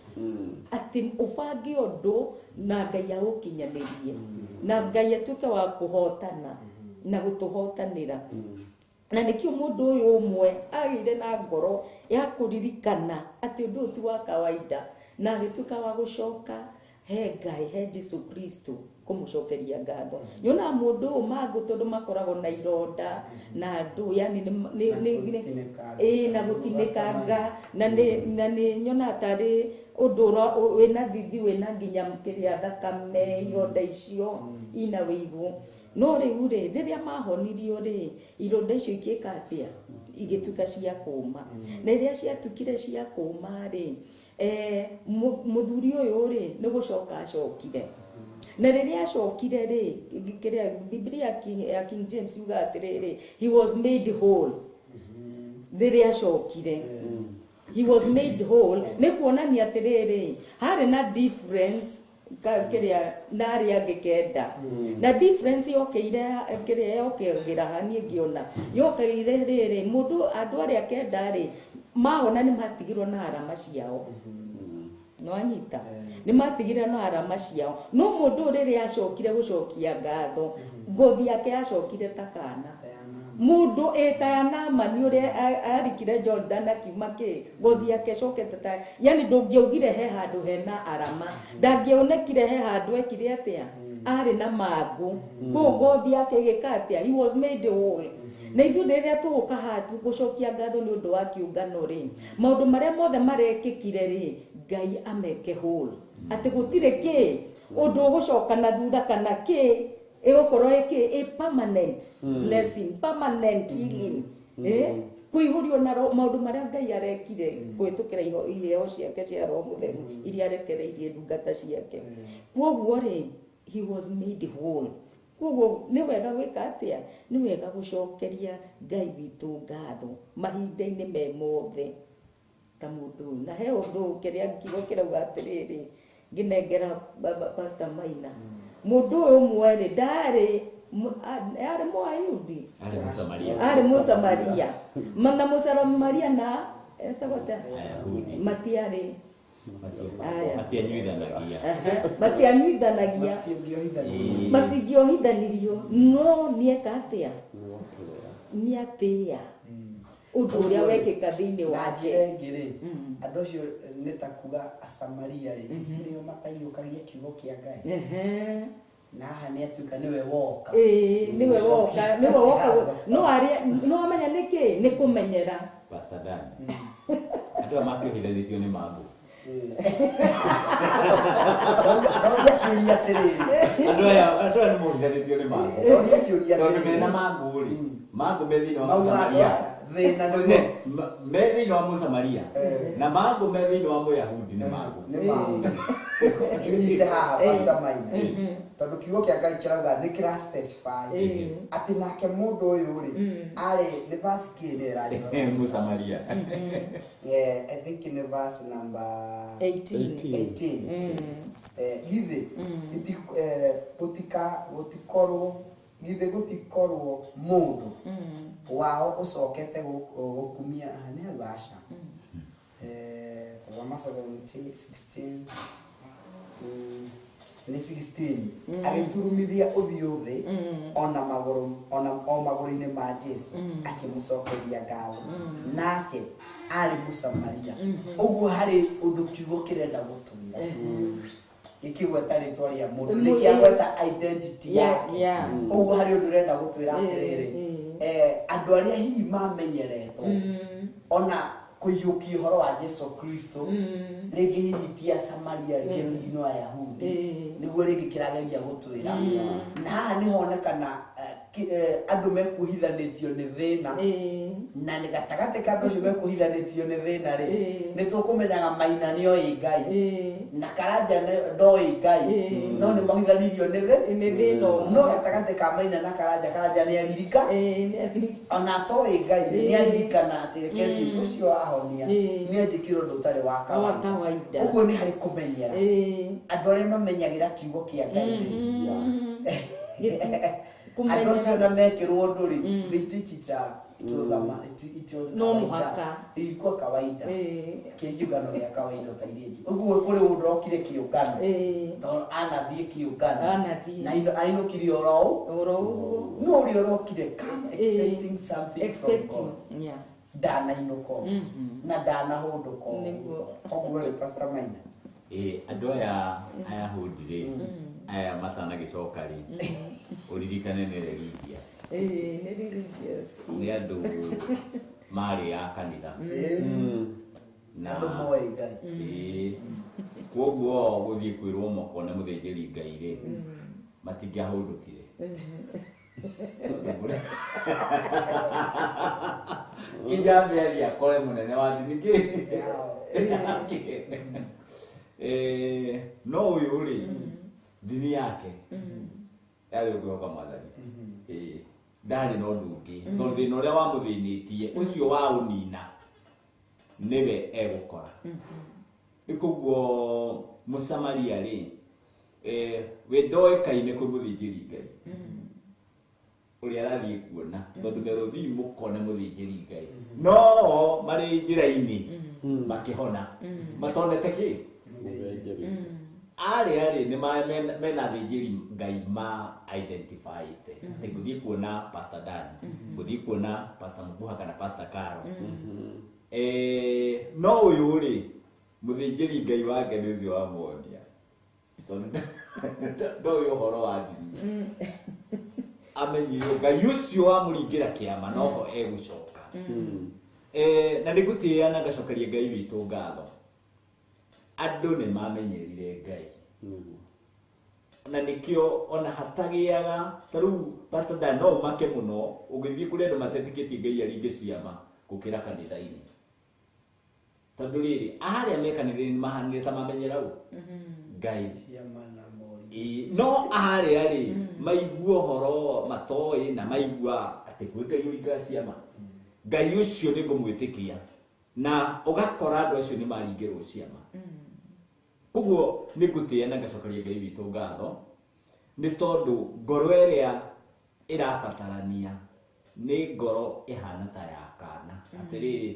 Atĩ ũbange ũndũ na Ngai aũkinyanĩrie, na Ngai atuĩke wa kũhotana na gũtũhotanĩra. Na nĩkĩo mũndũ ũyũ ũmwe agĩire na ngoro ya kũririkana atĩ ũndũ ũyũ ti wa kawaida, na agĩtuĩka wa gũcoka he Ngai, he Jesu Kristo kũmũcokeria ngatho. Nyonaga mũndũ ũyũ mangũ tondũ makoragwo na ironda na andũ, yani na gũtinĩkanga, na nĩ nyonaga tarĩ ũndũ wĩna thithi, wĩna nginya kĩrĩa thakame, ironda icio ina wĩigũ. No rĩu rĩ, rĩrĩa mahonirio rĩ, ironda icio ikĩka atĩa? Igĩtuĩka cia kũũma. Na rĩrĩa ciatuĩkire cia kũũma rĩ, mũthuri ũyũ rĩ, nĩ gũcoka acokire. Na rĩrĩa acokire rĩ, kĩrĩa Biblia ya King James yugaga atĩrĩrĩ, he was made whole. Rĩrĩa acokire, he was made whole, nĩ kuonania atĩrĩrĩ, harĩ na difference kĩrĩa na arĩa angĩ 9. Na difference yokeire kĩrĩa yokagĩra niĩ ngĩona yokeire rĩrĩ, mũndũ andũ arĩa 9 rĩ, mahona nĩ matigirwo na arama ciao. No anyita nĩ matigire na arama ciao. No mũndũ rĩrĩa acokire gũcokia ngatho, ngothi yake yacokire ta kana. Mũndũ ĩtaya Naamani ũrĩa arikire Jordan akiuma kĩ, ngothi yake ĩcokete ta, yani ndũngĩaugire he handũ hena arama, ndangĩonekire he handũ ekire atĩa, Arĩ na mangũ. Kũu ngothi yake ĩgĩka atĩa? He was made whole. Na ithuĩ rĩrĩa tũgũka haha gũcokia ngatho nĩ ũndũ wa kĩũngano rĩ, maũndũ marĩa mothe marekĩkire rĩ, Ngai ameke whole. Atĩ gũtirĩ kĩ ũndũ ũgũcoka na thutha kana kĩ ĩgũkorwo ĩkĩ ĩ permanent blessing, permanent healing. Kũihũrio na maũndũ marĩa Ngai arekire kũhĩtũkĩra iheo ciake cia Roho Mũtheru iria arekereirie ndungata ciake. Kwoguo rĩ, he was made whole. Kwoguo nĩ wega gwĩka atĩa? Nĩ wega gũcokeria Ngai witũ ngatho mahinda-inĩ me mothe ta mũndũ ũyũ. Na he ũndũ kĩrĩa kiugo kĩrauga atĩrĩrĩ, ngĩnengera Pastor Maina. Mũndũ ũyũ ũmwe rĩ, ndarĩ arĩ Mũyahudi, arĩ Mũsamaria. Na Mũsamaria na etagwo atĩa? Matiarĩ matianyuithanagia, matingĩohithanirio. No nĩeka atĩa? Nĩatĩa ũndũ ũrĩa wekĩka thĩinĩ wake. Na njĩra ĩngĩ rĩ, andũ acio nĩ ta kuga Asamaria rĩ, nĩo mataiyũkagia kiugo kĩa Ngai. Na haha nĩ atuĩka nĩwe woka. Nĩwe woka, nĩwe woka. No arĩa, no amenya nĩkĩ? Nĩ kũmenyera. Pastor Dan. Andũ aya makĩohithanĩtio nĩ mangũ. Ndoria kĩũria atĩrĩrĩ. Andũ aya nĩ mohithanĩtio nĩ mangũ. Ndoria kĩũria atĩrĩrĩ. Tondũ mena mangũ rĩ, mangũ me thĩinĩ wa Mũsamaria. Thĩna nĩguo. Me thĩinĩ wa Mũsamaria. Na mangũ me thĩinĩ wa Mũyahudi nĩ mangũ. Nĩ mangũ. Ĩnyite haha Pastor Maina. Tondũ kiugo kĩa Ngai kĩrauga nĩ kĩra specify atĩ nake mũndũ ũyũ rĩ, arĩ nĩ verse kĩ nĩ ĩranjĩra? Mũsamaria. Yeah, I think in verse number 18. 18. Githĩ gũtikorwo githĩ gũtikorwo mũndũ wao ũcokete gũkumia nĩ hau aca. Tazama 17, 16, nĩ 16. Agĩturumithia ũthiũ thĩ ona magũrũ ona o magũrũ-inĩ ma Jesu akĩmũcokeria ngatho. Nake arĩ Mũsamaria. Ũguo harĩ ũndũ kiugo kĩrenda gũtwĩra. Gĩkĩgweta rĩtwa rĩa mũndũ, nĩkĩagweta identity yake. Ũguo harĩ ũndũ ũrenda gũtwĩra atĩrĩrĩ, andũ arĩa hihi mamenyeretwo ona kũiyũkia ũhoro wa Jesu Kristo, rĩngĩ hihi ti Asamaria, rĩngĩ hihi no Ayahudi, nĩguo rĩngĩ kĩrageria gũtwĩra. Na haha nĩhonekana andũ mekuhithanĩtio nĩ thĩna, na nĩ gatagatĩ ka andũ acio mekuhithanĩtio nĩ thĩna rĩ, nĩ tũkũmenyaga Maina nĩoĩ Ngai na Karanja ndoĩ Ngai, no nĩ mahithanirio nĩ thĩna. No gatagatĩ ka Maina na Karanja, Karanja nĩ aririka, ona atoĩ Ngai nĩ aririkana atĩ reke thiĩ ũcio wahonia nĩ anjĩkire ũndũ ũtarĩ wa kawaida. Ũguo nĩ harĩ kũmenyera andũ arĩa mamenyagĩra kiugo kĩa Ngai rĩ, andũ acio na mekĩrwo ũndũ rĩ, they take it it was no mũhaka, ilikuwa kawaida, kĩũngano gĩa kawaida ta iria ingĩ. Ũguo kũrĩ mũndũ okire kĩũngano tondũ anathiĩ kĩũngano na ainũkire oro ũguo, no ũrĩa ũrokire come expecting something from God, ndanainũka na ndanahũndũka. Ũguo rĩ, Pastor Maina, andũ aya Ayahudi rĩ, aya matanagĩcoka rĩ, ũririkane nĩ religious. Nĩ religious. Nĩ andũ marĩ a kanitha. Na andũ moĩ Ngai. Kwoguo gũthiĩ kwĩrwo makone mũthĩnjĩri Ngai rĩ, matingĩahũndũkire. Kĩnjambe athiĩ akore mũnene wa ndini kĩ? No ũyũ rĩ, ndini yake yarĩ ũkwĩhoka Mwathani. Ndarĩ na ũndũ ũngĩ, tondũ thĩna ũrĩa wamũthĩnĩtie ũcio wa ũnina nĩwe egũkora. Koguo Mũsamaria rĩ, we ndoĩkaine kwĩ mũthĩnjĩri Ngai ũrĩa arathiĩ kuona, tondũ merũthiĩ mũkone mũthĩnjĩri Ngai, no marĩ njĩra-inĩ makĩhona matonete kĩ arĩa rĩ nĩ mena athĩnjĩri Ngai ma identifyĩte atĩ ngũthiĩ kuona Pastor Dan, ngũthiĩ kuona Pastor Mukuha kana Pastor Karo. No ũyũ rĩ, mũthĩnjĩri Ngai wake nĩ ũcio wamuonia, tondũ Ndoĩ ũhoro wa ndini. Amenyire Ngai ũcio wamũringĩra kĩama noho egũcoka. Na nĩngũtĩĩa na ngacokeria Ngai witũ ngatho. Andũ nĩ mamenyerire Ngai. Na nĩkĩo ona hatagĩaga ta rĩu Pastor Dan no ũmake mũno ũgĩthiĩ kũrĩ andũ matetĩkĩtie Ngai aringe ciama gũkĩra kanitha-inĩ. Tondũ rĩrĩ arĩa me kanitha-inĩ mahanire ta mamenyera ũ Ngai. No arĩa rĩ maigua ũhoro matoĩ na maigua atĩ kwĩ Ngai ũringaga ciama. Ngai ũcio nĩ ngũmwĩtĩkia na ũgakora andũ acio nĩ maringĩrwo ciama. Koguo nĩ ngũtĩĩa na ngacokeria Ngai witũ ngatho nĩ tondũ ngoro ĩrĩa ĩrabatarania nĩ ngoro ĩhana ta ya kana. Atĩrĩrĩ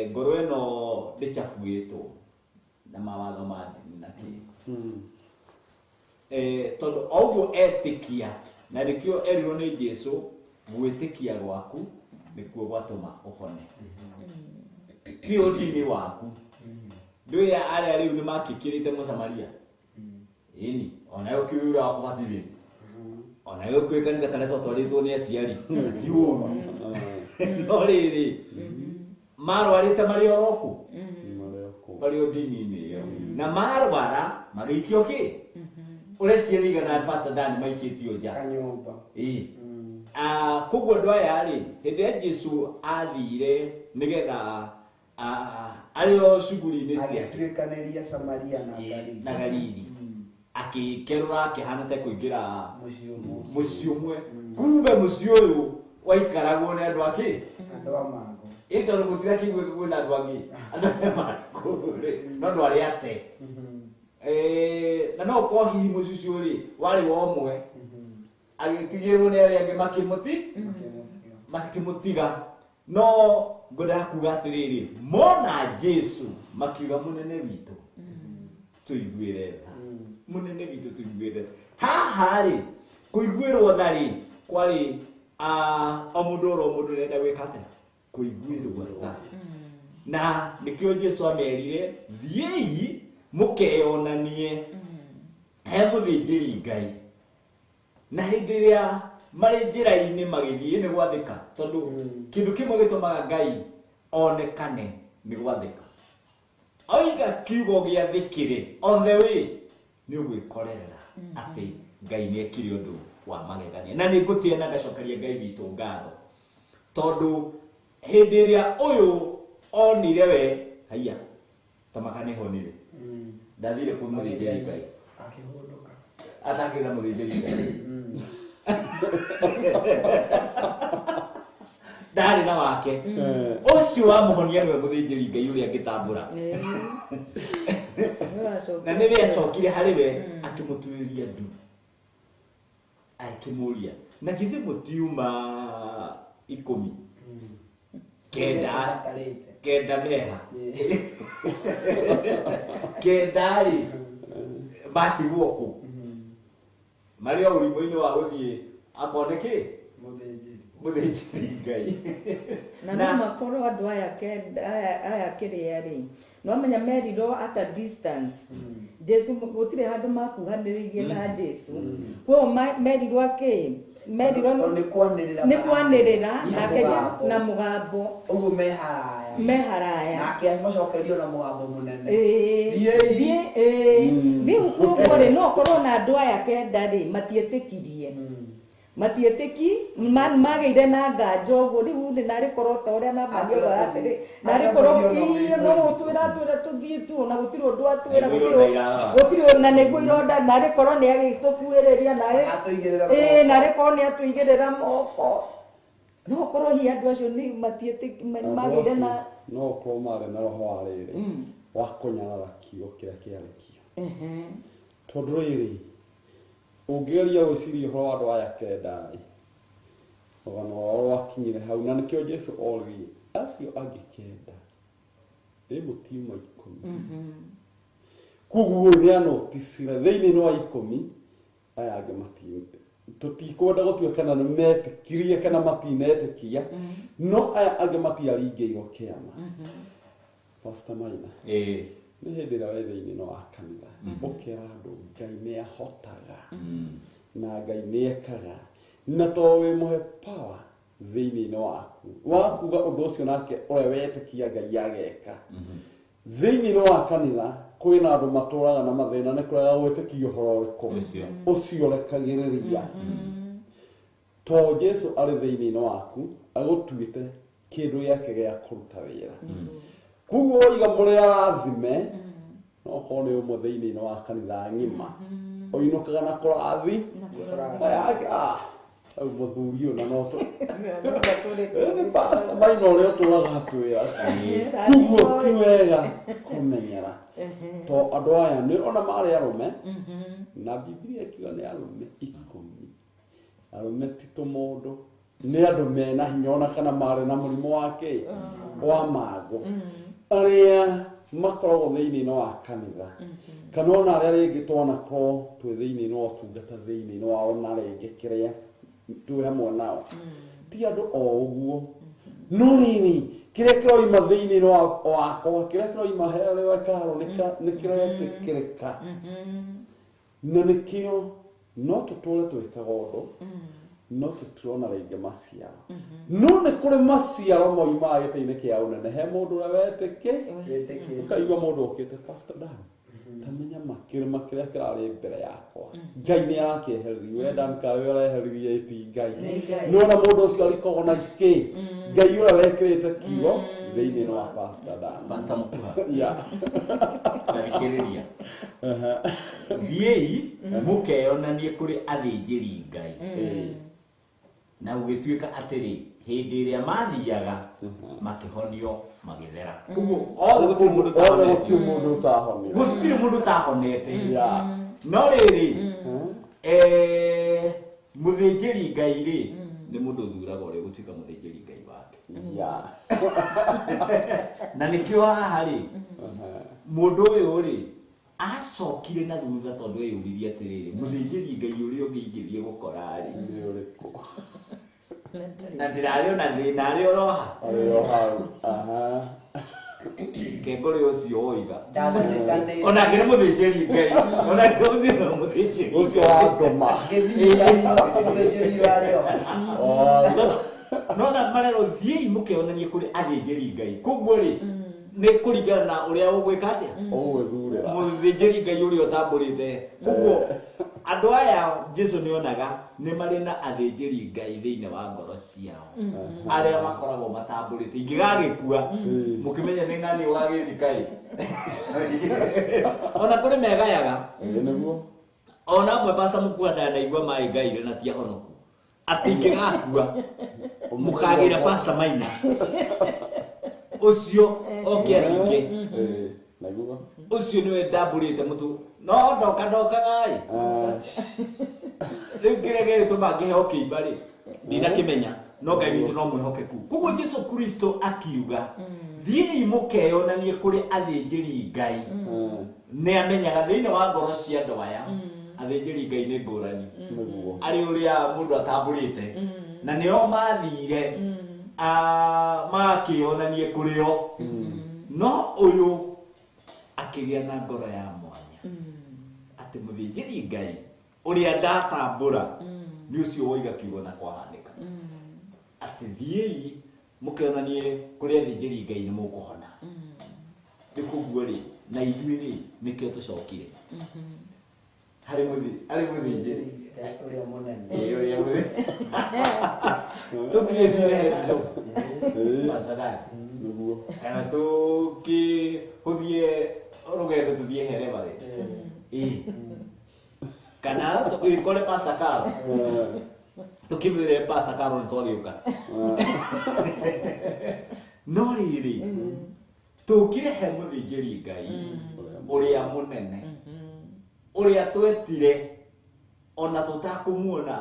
ngoro ĩno ndĩchabuĩtwo na mawatho ma ndini na kĩ. Tondũ o ũguo etĩkia na nĩkĩo erirwo nĩ Jesũ gwĩtĩkia gwaku nĩkuo gwatũma ũhone. Ti ũndini waku. Ndũĩ arĩa rĩu nĩ makĩkĩrĩte Mũsamaria. Ĩni onayo kĩũra wakũbatithĩtio. Onayo kwĩ kanitha karĩa twatwarĩtwo nĩ aciari. Ti ũru. No rĩrĩ marwarĩte marĩ oro kũ? Marĩ o ndini-inĩ ĩyo. Na marwara magĩikio kĩ? Ũrĩa ciana igana Pastor Dan maikĩtio nja. Kanyũmba. Ĩĩ. Koguo andũ aya rĩ hĩndĩ ĩrĩa Jesũ athire nĩgetha arĩ o cuguri-inĩ ciake agĩtuĩkanĩria Samaria na Galili. Na Galili. Akĩkerũra akĩhana ta kũingĩra mũciĩ ũmwe. Kumbe mũciĩ ũyũ waikaragwo nĩ andũ akĩ? Andũ a mangũ. Ĩ tondũ gũtirakĩiguĩka kwĩna andũ angĩ. Andũ arĩa mangũ rĩ, no andũ arĩa ate. Na no ũkorwo hihi mũciĩ ũcio rĩ warĩ wa ũmwe. Agĩtigĩrwo nĩ arĩa angĩ makĩmũtiga. No ngwendaga kuga atĩrĩrĩ mona Jesũ makiuga mũnene witũ tũiguĩre tha. Mũnene witũ tũiguĩre tha. Haha rĩ kũiguĩrwo tha rĩ kwarĩ o mũndũ oro mũndũ ũrenda gwĩka atĩa? Kũiguĩrwo tha. Na nĩkĩo Jesũ amerire thiĩi mũkeyonanie he mũthĩnjĩri Ngai. Na hĩndĩ ĩrĩa marĩ njĩra-inĩ magĩthiĩ nĩ gwathĩka tondũ kĩndũ kĩmwe gĩtũmaga Ngai onekane nĩ gwathĩka. Oiga kiugo gĩathĩkĩre on the way nĩ ũgwĩkorerera atĩ Ngai nĩ ekire ũndũ wa magegania. Na nĩ ngũtĩĩa na ngacokeria Ngai witũ ngatho tondũ hĩndĩ ĩrĩa ũyũ onire we haiya ta makanĩhonire ndathire kwĩ mũthĩnjĩri Ngai akĩhũndũka atakĩra mũthĩnjĩri Ngai ndarĩ na wake ũcio wamũhonia nĩwe mũthĩnjĩri Ngai ũrĩa angĩtambũra. Na nĩwe acokire harĩ we akĩmũtuĩria ndu akĩmũria na githĩ mũtiuma 10 kenda meha kenda rĩ matigwo kũ marĩ o ũrimũ-inĩ wa gũthiĩ akone kĩ mũthĩnjĩri Ngai. Na no makorwo andũ aya kenda aya kĩrĩa rĩ no menya merirwo at a distance. Jesu gũtirĩ handũ makuhanĩrĩirie na Jesu. Koguo merirwo akĩ merirwo nĩ kwanĩrĩra nĩ kwanĩrĩra nake Jesu na mũgambo ũguo me haraya me haraya nake amacokerio na mũgambo mũnene. Rĩu koguo rĩ no korwo na andũ aya kenda rĩ matiĩtĩkirie matiĩtĩki magĩire na nganja ũguo rĩu nĩ narĩ korwo ta ũrĩa nambagĩrwo atĩrĩ narĩ korwo no gũtwĩra twĩra tũthiĩ tu na gũtirĩ ũndũ atwĩra gũtirĩ na nĩguo ironda narĩ korwo nĩ agĩtũkuĩrĩria narĩ korwo nĩ atũigĩrĩra moko no korwo hihi andũ acio nĩ matiĩtĩki magĩire na no korwo marĩ na roho wa rĩrĩ wa kũnyarara kiugo kĩrĩa kĩarĩkio. Tondũ rĩrĩ ũngĩgeria gwĩciria ũhoro wa andũ aya kenda rĩ rũgano rwao rwakinyire hau na nĩkĩo Jesũ oririe acio angĩ kenda ĩ mũtiuma 10. Koguo nĩ anoticire thĩinĩ wa 10 aya angĩ tũtikwenda gũtua kana nĩ metĩkirie kana matinetĩkia no aya angĩ matiaringĩirwo kĩama. Pastor Maina Nĩ hĩndĩ ĩrĩa wĩ thĩinĩ wa kanitha ũkera andũ Ngai nĩ ahotaga na Ngai nĩ ekaga na to wĩ mũhe power thĩinĩ waku wa kuga ũndũ ũcio nake ũrĩa wetĩkia Ngai ageka. Thĩinĩ wa kanitha kwĩna andũ matũraga na mathĩna nĩ kũrega gwĩtĩkia ũhoro ũrĩkũ ũcio rekagĩrĩria. To Jesu arĩ thĩinĩ waku agũtuĩte kĩndũ gĩake gĩa kũruta wĩra. Koguo woiga mũrĩ arathime no korwo nĩ ũmwe thĩinĩ wa kanitha ng'ima ũinũkaga na kũrathi au mũthuri ũyũ na no nĩ pastor maina ũrĩa ũtũraga atwĩra. Koguo ti wega kũmenyera to andũ aya nĩ ona marĩ arũme na Biblia ĩkiuga nĩ arũme 10. Arũme ti tũmũndũ nĩ andũ mena hinya ona kana marĩ na mũrimũ wa kĩ wa mangũ arĩa makoragwo thĩinĩ wa kanitha kana ona arĩa rĩngĩ twanakorwo twĩ thĩinĩ wa ũtungata thĩinĩ wao na rĩngĩ kĩrĩa twĩ hamwe nao ti andũ o ũguo. No rĩrĩ kĩrĩa kĩroima thĩinĩ wakwa kĩrĩa kĩroima harĩ Karo nĩ kĩretĩkĩrĩka na nĩkĩo no tũtũre twĩkaga ũndũ no tũtirona rĩngĩ maciaro. No nĩ kũrĩ maciaro maumaga gĩtĩ-inĩ kĩa ũnene he mũndũ ũrĩa wetĩkĩ ũkaigua mũndũ ũkĩte Pastor Dan tamenya makĩrĩma kĩrĩa kĩrarĩ mbere yakwa Ngai nĩ arakĩeheririe we Dan karĩ we ũreheririe ti Ngai nĩwona mũndũ ũcio arĩcognize kĩ Ngai ũrĩa wekĩrĩte kiugo thĩinĩ wa Pastor Dan. Pastor Mukuha yeah. Thikĩrĩria thiĩi mũkeyonanie kũrĩ athĩnjĩri Ngai na gũgĩtuĩka atĩrĩ hĩndĩ ĩrĩa mathiaga makĩhonio magĩthera. Koguo othe gũtirĩ mũndũ ũtahonire. Gũtirĩ mũndũ ũtahonete. No rĩrĩ mũthĩnjĩri Ngai rĩ nĩ mũndũ ũthuraga ũrĩa ũgũtuĩka mũthĩnjĩri Ngai wake. Na nĩkĩo haha rĩ mũndũ ũyũ rĩ acokire na thutha tondũ eyũririe atĩrĩrĩ mũthĩnjĩri Ngai ũrĩa ũngĩ ingĩthiĩ gũkora rĩ nĩ ũrĩkũ na ndĩrarĩ ona thĩna arĩ oroha kengore ũcio woiga onake nĩ mũthĩnjĩri Ngai onake ũcio nĩ mũthĩnjĩri ũcio wa ndũma nona marerwo thiĩi mũkeyonanie kũrĩ athĩnjĩri Ngai. Koguo rĩ nĩ kũringana na ũrĩa ũgwĩka atĩa ũgwĩthurĩra mũthĩnjĩri Ngai ũrĩa ũtambũrĩte. Koguo andũ aya Jesu nĩonaga nĩ marĩ na athĩnjĩri Ngai thĩinĩ wa ngoro ciao arĩa makoragwo matambũrĩte. Ingĩgagĩkua mũkĩmenye nĩ ng'ani ũgagĩthika ĩ ona kũrĩ megayaga nĩguo ona amwe Pastor Mukuha ndanaigua maĩ ngaire na ti ahonoku atĩ ingĩgakua mũkagĩra Pastor Maina ũcio oke athike ũcio nĩwe ndambũrĩte mũtu no ndoka ndokaga ĩ rĩu kĩrĩa gĩgĩtũma ngĩheo kĩimba rĩ ndinakĩmenya no Ngai witũ no mwĩhokeku. Koguo Jesu Kristo akiuga thiĩi mũkeyonanie kũrĩ athĩnjĩri Ngai nĩ amenyaga thĩinĩ wa ngoro cia andũ aya athĩnjĩri Ngai nĩ ngũrani arĩ ũrĩa mũndũ atambũrĩte na nĩo mathire makĩonanie kũrĩ o no ũyũ akĩgĩa na ngoro ya mwanya atĩ mũthĩnjĩri Ngai ũrĩa ndatambũra nĩ ũcio woiga kiugo na kwahanĩka atĩ thiĩi mũkĩonanie kũrĩ athĩnjĩri Ngai nĩ mũkũhona. Nĩ koguo rĩ na ithuĩ rĩ nĩkĩo tũcokire harĩ mũthĩnjĩri ũrĩa mũnene ũrĩa mũnene tũkĩthire nĩguo kana tũkĩhũthie rũgendo tũthiĩ hereba rĩ kana tũgĩkore Pastor Karo tũkĩmwĩre Pastor Karo nĩ twagĩũka. No rĩrĩ tũkire he mũthĩnjĩri Ngai ũrĩa mũnene ũrĩa twetire ona tũtakũmuona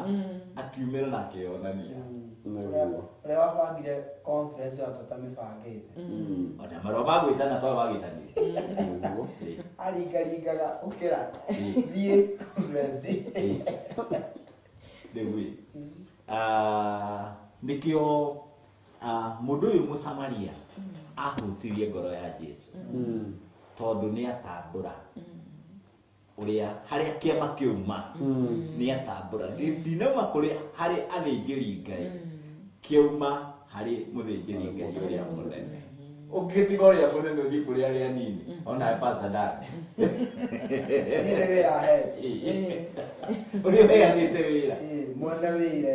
akiumĩra na akĩonania ũrĩa wabangire conference ĩyo tũtamĩbangĩte ona marũa ma gwĩtana twa magĩtanire aringaringaga ũkĩra thiĩ conference rĩu ĩ nĩkĩo mũndũ ũyũ Mũsamaria ahutirie ngoro ya Jesu Tondũ nĩ atambũra ũrĩa harĩa kĩama kĩuma nĩ atambũra ndinauma kũrĩ harĩ athĩnjĩri Ngai kĩauma harĩ mũthĩnjĩri Ngai ũrĩa mũnene ũngĩtiga ũrĩa mũnene ũthiĩ kũrĩ arĩa anini ona pastor dad Nĩ wĩra ahete. Ũrĩa ũheanĩte wĩra Mwene wĩra.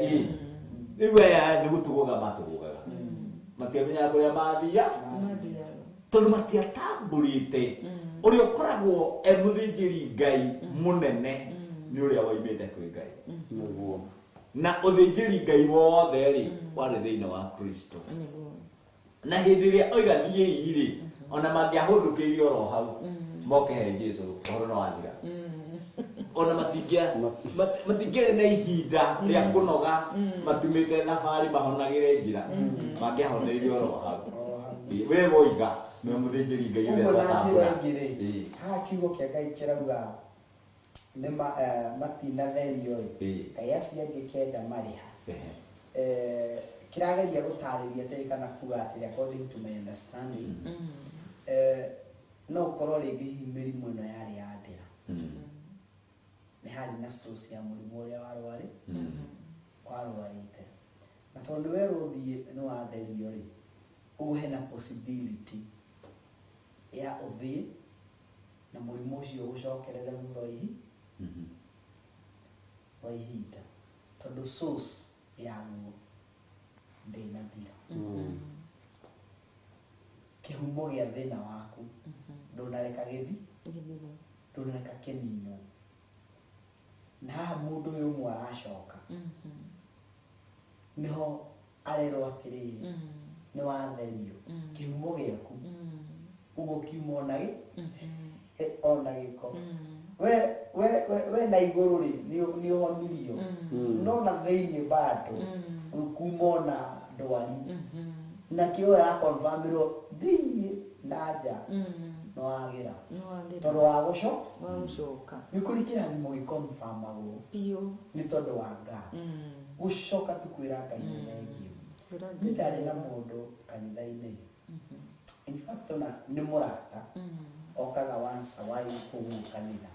Rĩu aya nĩ gũtũgũga matũgũgaga matiamenyaga kũrĩa mathia tondũ matiatambũrĩte ũrĩa ũkoragwo e mũthĩnjĩri Ngai mũnene nĩ ũrĩa woimĩte kwĩ Ngai na ũthĩnjĩri Ngai wothe rĩ warĩ thĩinĩ wa Kristo na hĩndĩ ĩrĩa oiga thiĩi rĩ ona mangĩahũndũkĩire oro hau moke he Jesũ ũhoro no wathira ona matingĩarĩ na ihinda rĩa kũnoga matumĩte thabarĩ mahonagĩre njĩra mangĩahoneire oro hau we woiga nĩwe mũthĩnjĩri Ngai ũrĩa Ũguo na njĩra twatambũra ĩngĩ rĩ haha kiugo kĩa Ngai kĩrauga nĩ matinatherio rĩ Ngai acio angĩ kenda marĩha kĩrageria gũtarĩria atĩrĩ kana kuga atĩrĩ according to my understanding no ũkorwo rĩngĩ hihi mĩrimũ ĩno yarĩ ya ndĩra nĩ harĩ na source ya mũrimũ ũrĩa warwarĩte na tondũ werwo ũthiĩ nĩ watherio rĩ ũguo hena possibility ya ũthiĩ na mũrimũ ũcio ũgũcokerere thutha wa ihinda tondũ source yaguo ndĩnathira kĩhumo gĩa thĩna waku ndũnareka gĩthi ndũnareka kĩninwo na haha mũndũ ũyũ ũmwe aracoka nĩho arerwo atĩrĩrĩ nĩ watherio kĩhumo gĩaku ũguo kiuma ona ona gĩko we na igũrũ rĩ nĩ ũhonirio no na thĩinĩ bado kuma ona ndwari na kĩo arakonfirmĩrwo thĩinĩ na nja no wagĩra tondũ wa gũcoka nĩ kũrĩ kĩrathimo gĩkonfirmagwo nĩ tondũ wa Ngai gũcoka tu kwĩra Ngai nĩ thengiũ niĩ ndarĩ na mũndũ kanitha-inĩ in fact ona nĩ mũrata okaga once a while kũu kanitha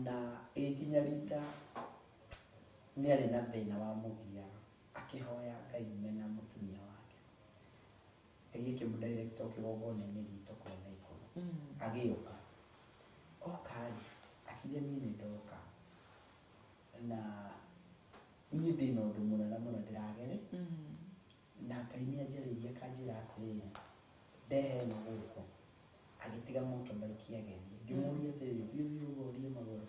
na ĩgĩkinya rita nĩ arĩ na thĩna wa mũgiaga akĩhoya Ngai mena mũtumia wake Ngai akĩmũdirect kĩgongona-inĩ gitũ kũrĩa Naikuru agĩũka oka rĩ akiuga niĩ nĩ ndoka na niĩ ndĩna ũndũ mũnene mũno ndĩragere na Ngai nĩ anjarĩirie akanjĩra atĩrĩrĩ ndehe ĩno gũkũ agĩtiga motorbike agĩthiĩ ngĩmũria atĩrĩrĩ thiĩ thiĩ ũguo ũthiĩ magũrũ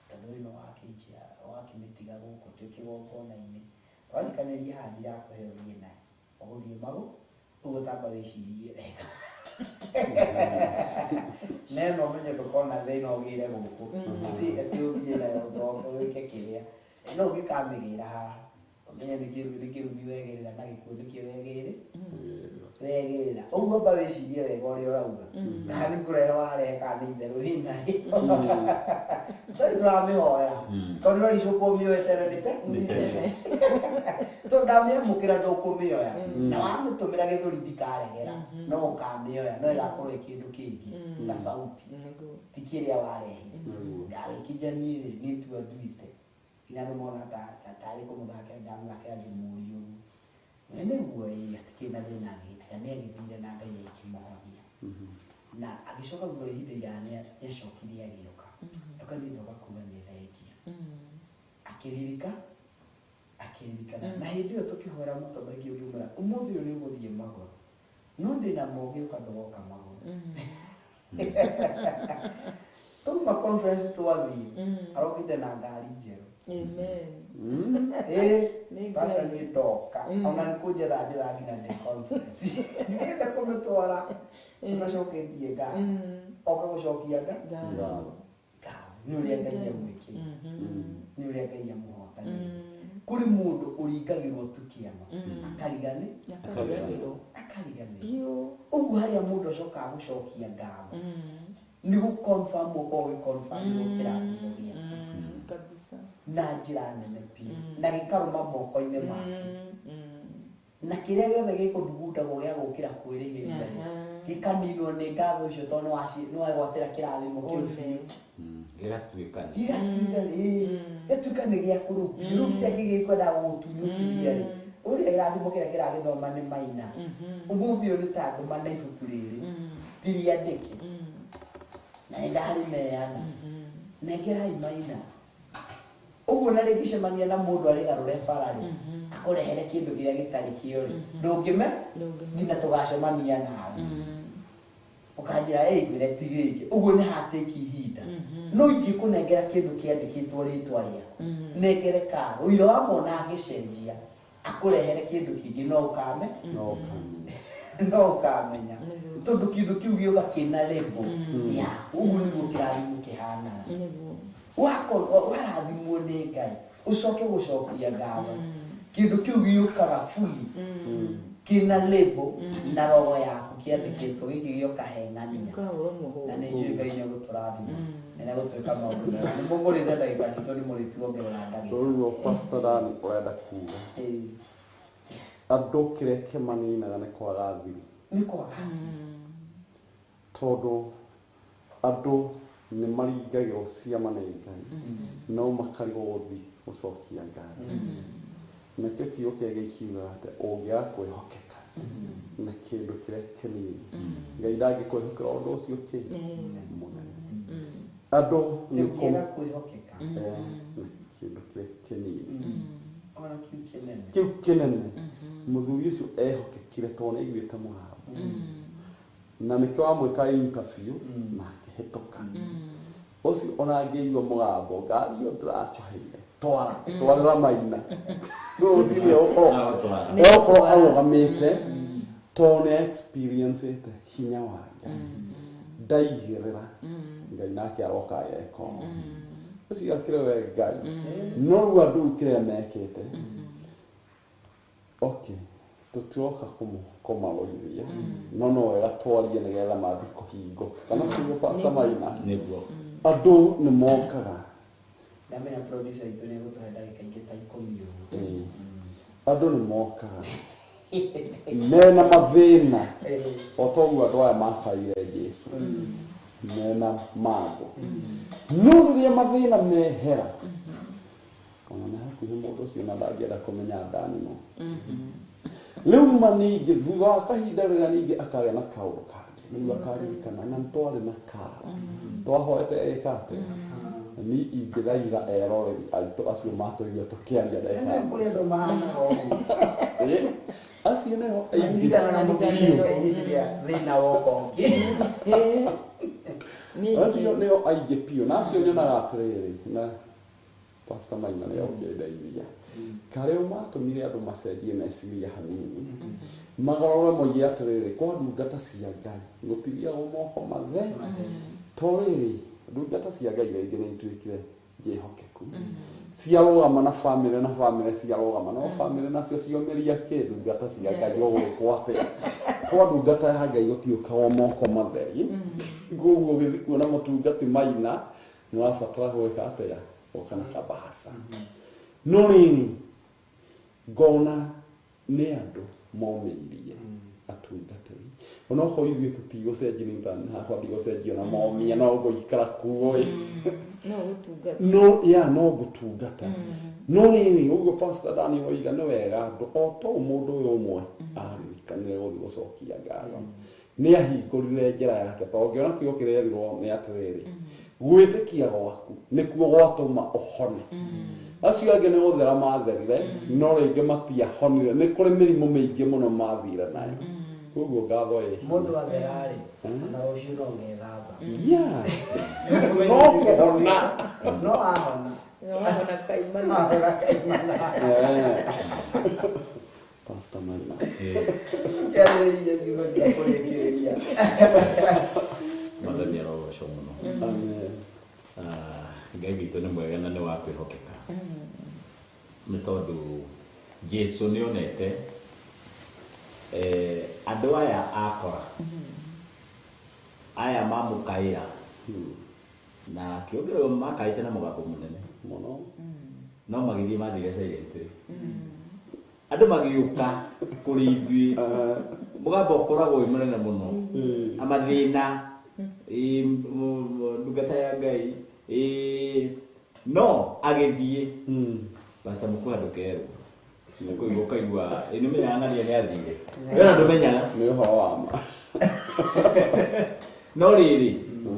tondũ ĩno wakĩnjĩra wakĩmĩtiga gũkũ twĩ kĩgongona-inĩ twarĩkanĩria haha ndirakũhe ũthiĩ nayo ũgũthiĩ magũrũ ũguo tamba wĩcirie wega neno ũmenye ndũkona thĩna ũgĩre gũkũ atĩ ũthiĩ nayo ũcoke wĩke kĩrĩa no ũngĩkamĩgĩra haha ũmenye nĩ kĩrumi wegĩrĩra na gĩkuũ nĩkĩo wegĩrĩra ũguo amba wĩcirie wega ũrĩa ũrauga kana nĩ kũrehe warehe kana nĩ itherũ wĩnarĩo tũtarĩ tũramĩhoya tondũ no ricũkwo ũmĩoe tene nĩ tene tondũ ndamĩamũkĩra ndũkũmĩoya na wamĩtũmĩra gĩthũri ndikaregera no ũkamĩoya no ĩgakorwo ĩ kĩndũ kĩngĩ tofauti ti kĩrĩa warehire ndagĩkinya niĩ rĩ nĩ itua nduĩte nginya andũ mona tarĩ kũmũthakĩra ndamũthakĩra ngĩmũria ũguo we nĩguo ĩĩ hatikĩrĩ na thĩna agĩgĩtiga nĩ agĩthire na Ngai akĩmũhonia na agĩcoka thutha wa ihinda iraya nĩacokire agĩũka oka niĩ ndoka kuga nĩ thengiũ akĩririka akĩririkana na hĩndĩ ĩyo tũkĩhoera motorbike ũkĩmwĩra ũmũthĩ ũyũ nĩ ũgũthiĩ magũrũ no ndĩna ma ũgĩũka ndũgoka magũrũ tuma conference twathiĩ arokĩte na ngari njerũ Amen. Pastor nĩ ndoka ona nĩ kũnjetha njetha nginya ndĩ conference ndĩrenda kũmĩtwara ũtacoketie ngatho oka gũcokia ngatho nĩ ũrĩa Ngai amwĩkĩire nĩ ũrĩa Ngai amũhotanĩire kũrĩ mũndũ ũringagĩrwo tu kĩama akariganĩrwo ũguo harĩa mũndũ acokaga gũcokia ngatho nĩ gũconfirm ũkorwo ũgĩconfirm kĩrathimo gĩaku kabisa na njĩra nene biũ na gĩkarũma moko-inĩ maku na kĩrĩa gĩothe gĩkũthugundagwo gĩa gũkĩra kwĩrĩhĩria rĩ Gĩkaninwo nĩ ngatho icio tondũ nĩ wagwatĩra kĩrathimo kĩu biũ. Gĩgatuĩka nĩ. Gĩgatuĩka nĩ gĩaku rĩu. Rĩu kĩrĩa kĩgĩkwendaga gũgũtunyũkithia rĩ, ũrĩa kĩrathimo kĩrĩa kĩragĩthoma nĩ Maina. Ũmũthĩ ũyũ nĩ ta ndũma na ibuku rĩrĩ. Ti rĩandĩke. Na nĩ ndarĩneana. Nengerai Maina. Ũguo na rĩngĩcemania na mũndũ arĩgarũre bara rĩ, akũrehere kĩndũ kĩrĩa gĩtarĩ kĩo rĩ, ndũngĩme nginya tũgacemania nawe. Ũkanjĩra ĩ ngwĩre ti gĩkĩ. Ũguo nĩ hatĩki ihinda. No ingĩkũnengera kĩndũ kĩandĩkĩtwo rĩtwa rĩaku, nengere karo, ũira wa mwana angĩcenjia, akũrehere kĩndũ kĩngĩ no ũkame, no ũkamenya. Tondũ kĩndũ kĩu gĩũka kĩna label yaku. Ũguo nĩguo kĩrathimo kĩhanaga. Warathimwo nĩ Ngai, ũcoke gũcokia ngatho. Kĩndũ kĩu gĩũkaga fully kĩna label na rogo yaku kĩandĩkĩtwo gĩkĩ gĩoka henania. Na nĩ njũĩ Ngai nĩegũtũrathima na nĩegũtwĩka maũndũ mega. Nĩ mũgũrĩte ndagĩka citũ nĩ mũrĩtuongerera ndagĩka. Rĩu Pastor Dan ũrenda kuga andũ kĩrĩa kĩmaninaga nĩ kwaga thiri. Nĩ kwaga. Tondũ andũ nĩ maringagĩrwo ciama nĩ Ngai no makarigwo gũthiĩ gũcokia ngatho. Nakĩo kiugo kĩrĩa gĩkiugaga atĩ ũngĩaga kwĩhokeka na kĩndũ kĩrĩa kĩnini, Ngai ndangĩkwĩhokera ũndũ ũcio kĩ mũnene. Andũ nĩ Ũngĩaga kwĩhokeka na kĩndũ kĩrĩa kĩnini, ona kĩu kĩnene, kĩu kĩnene, mũthuri ũcio ehokekire tondũ nĩ aiguĩte mũgambo. Na nĩkĩo wamwĩka interview na akĩhĩtũka. Ũcio ona angĩigua mũgambo, ngari ĩyo ndĩrakũheire, twara, twarĩra Maina. Rũcinĩ ũgũkorwo arũgamĩte tondũ nĩ experience-ĩte hinya wa Ngai. Ndaigĩrĩra, Ngai nake aroka ageka ũũ. Ũcio akĩrĩ we Ngai. No rĩu andũ kĩrĩa mekĩte, okay, tũtiroka kũmarũithia, no no wega twarie nĩgetha mambie kũhingũka. Kana tiguo Pastor Maina? Nĩguo. Andũ nĩ mokaga. Ndamenya producer itũ nĩ egũtũhe ndagĩka ingĩ ta 10 ũguo. Andũ nĩ mokaga mena mathĩna o toguo andũ aya makaire Jesu mena mangũ. No rĩrĩa mathĩna mehera, ona nĩ hakuhĩ mũndũ ũcio na ndangĩenda kũmenya ndani no. Rĩu ma ningĩ thutha wa kahinda rĩrĩa ningĩ akagĩa na kaũndũ kangĩ, nĩguo akaririkana na nĩtwarĩ na karo twahoete ĩka atĩa. Ni ingĩthaitha eroreri aitũ acio matũigua tũkĩaria ndagĩka Nĩ kũrĩ andũ mahanaga ũguo. Acio nĩo aingĩ. Maririkanaga mũthuri Ngai hĩndĩ ĩrĩa thĩna woka ũngĩ. Acio nĩo aingĩ biũ. Na acio nyonaga atĩrĩrĩ, na Pastor Maina nĩ okĩndeithia. Karĩo matũmire andũ macenjie meciria hanini, magarũre moige atĩrĩrĩ, kwa ndungata cia Ngai gũtithiagwo moko mathe. To rĩrĩ, ndungata cia Ngai rĩngĩ nĩ ituĩkire njĩhokeku. Ciarũgama na bamĩrĩ na bamĩrĩ ciarũgama, no bamĩrĩ nacio ciomĩria kĩ ndungata cia Ngai ũgwĩkwo atĩa? Kwa ndungata ya Ngai gũtiũkagwo moko matheri. Koguo ũgĩthiĩ kuona mũtungati Maina nĩ ũrabatara gwĩka atĩa? Gũka na kabahaca. No rĩrĩ, ngona nĩ andũ momĩirie atungatĩri. Onokorwo ithuĩ tũtigũcenjia nĩ ta hakwa ndigũcenjia na momia no ngũikara kuo ĩ. No gũtungata. No, ya, no ngũtungata. No rĩrĩ, ũguo Pastor Daniel oiga nĩ wega andũ o to mũndũ ũyũ ũmwe aririkanire gũthiĩ gũcokia ngatho. Nĩ ahingũrire njĩra yake, tondũ ũngĩona kiugo kĩrerirwo nĩ atĩrĩrĩ, gwĩtĩkia gwaku nĩkuo gwatũma ũhone. Acio angĩ nĩ gũthera matherire, no rĩngĩ matiahonire. Nĩ kũrĩ mĩrimũ mĩingĩ mũno mathire nayo. Koguo ngatho ĩ. Mũndũ athera-rĩ, ona rũciũ no ũgethamba. Yeah. No kũhona. No ahona. No ahona kaimana. Ahona kaimana. Pastor Maina. Kĩarĩrĩria ciugo cia kũrĩkĩrĩria. Mwathani arogocwo mũno. Amen. Ngai witũ nĩ mwega na nĩ wa kwĩhokeka. Nĩ tondũ Jesu nĩ onete andũ aya akora aya mamũkaĩra na kĩũngĩrwo makaĩte na mũgambo mũnene mũno, no magĩthiĩ mathire silently. Andũ magĩũka kũrĩ ithuĩ Mũgambo ũkoragwo wĩ mũnene mũno. Amathĩna ndungata ya Ngai no agĩthiĩ Pastor Mũkũha ndũkerwo kũigua ũkaigua nĩ ũmenyaga ng'ania nĩ athire wena ndũmenyaga nĩ ũhoro wa ma no rĩrĩ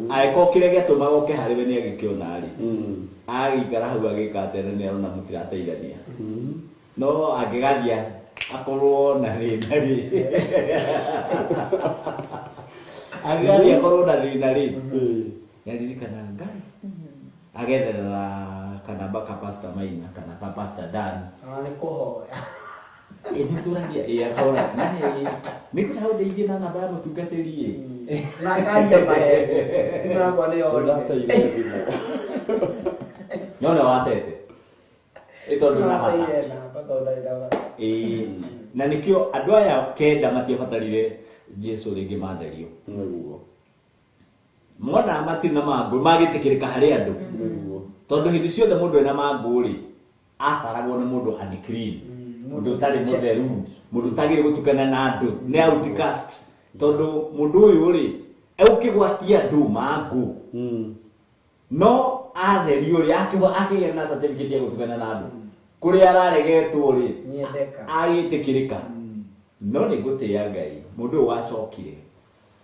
angĩkorwo kĩrĩa gĩatũmaga oke harĩ we nĩ agĩkĩona rĩ agĩikara hau agĩka atĩa na nĩ arona mũtirateithania no angĩgathiĩ akorwo na thĩna rĩ angĩgathiĩ akorwo na thĩna rĩ nĩaririkanaga Ngai agetherera kanamba ka Pastor Maina kana ka Pastor Dan nĩ kũhoya nĩtũragia akauga nani nĩngwenda ũndeithie na namba ya mũtungatĩri ĩ na akaria maheni thimũ yakwa nĩ yorire no nĩ watete ĩ tondũ na bata Ndateire namba tondũ ndarĩ na bata na nĩkĩo andũ aya kenda matiabatarire Jesu rĩngĩ matherio nĩguo mona matirĩ na mangũ magĩtĩkĩrĩka harĩ andũ tondũ hĩndĩ ciothe mũndũ ena mangũ rĩ ataragwo nĩ mũndũ unclean mũndũ ũtarĩ mũtheru mũndũ ũtagĩrĩire gũtukana na andũ nĩ outcast tondũ mũndũ ũyũ rĩ egũkĩgwatia andũ mangũ no atherio rĩ akĩgĩa na certificate ya gũtukana na andũ kũrĩa araregetwo rĩ nyendeka agĩtĩkĩrĩka no nĩ ngũtĩĩa Ngai mũndũ ũyũ wacokire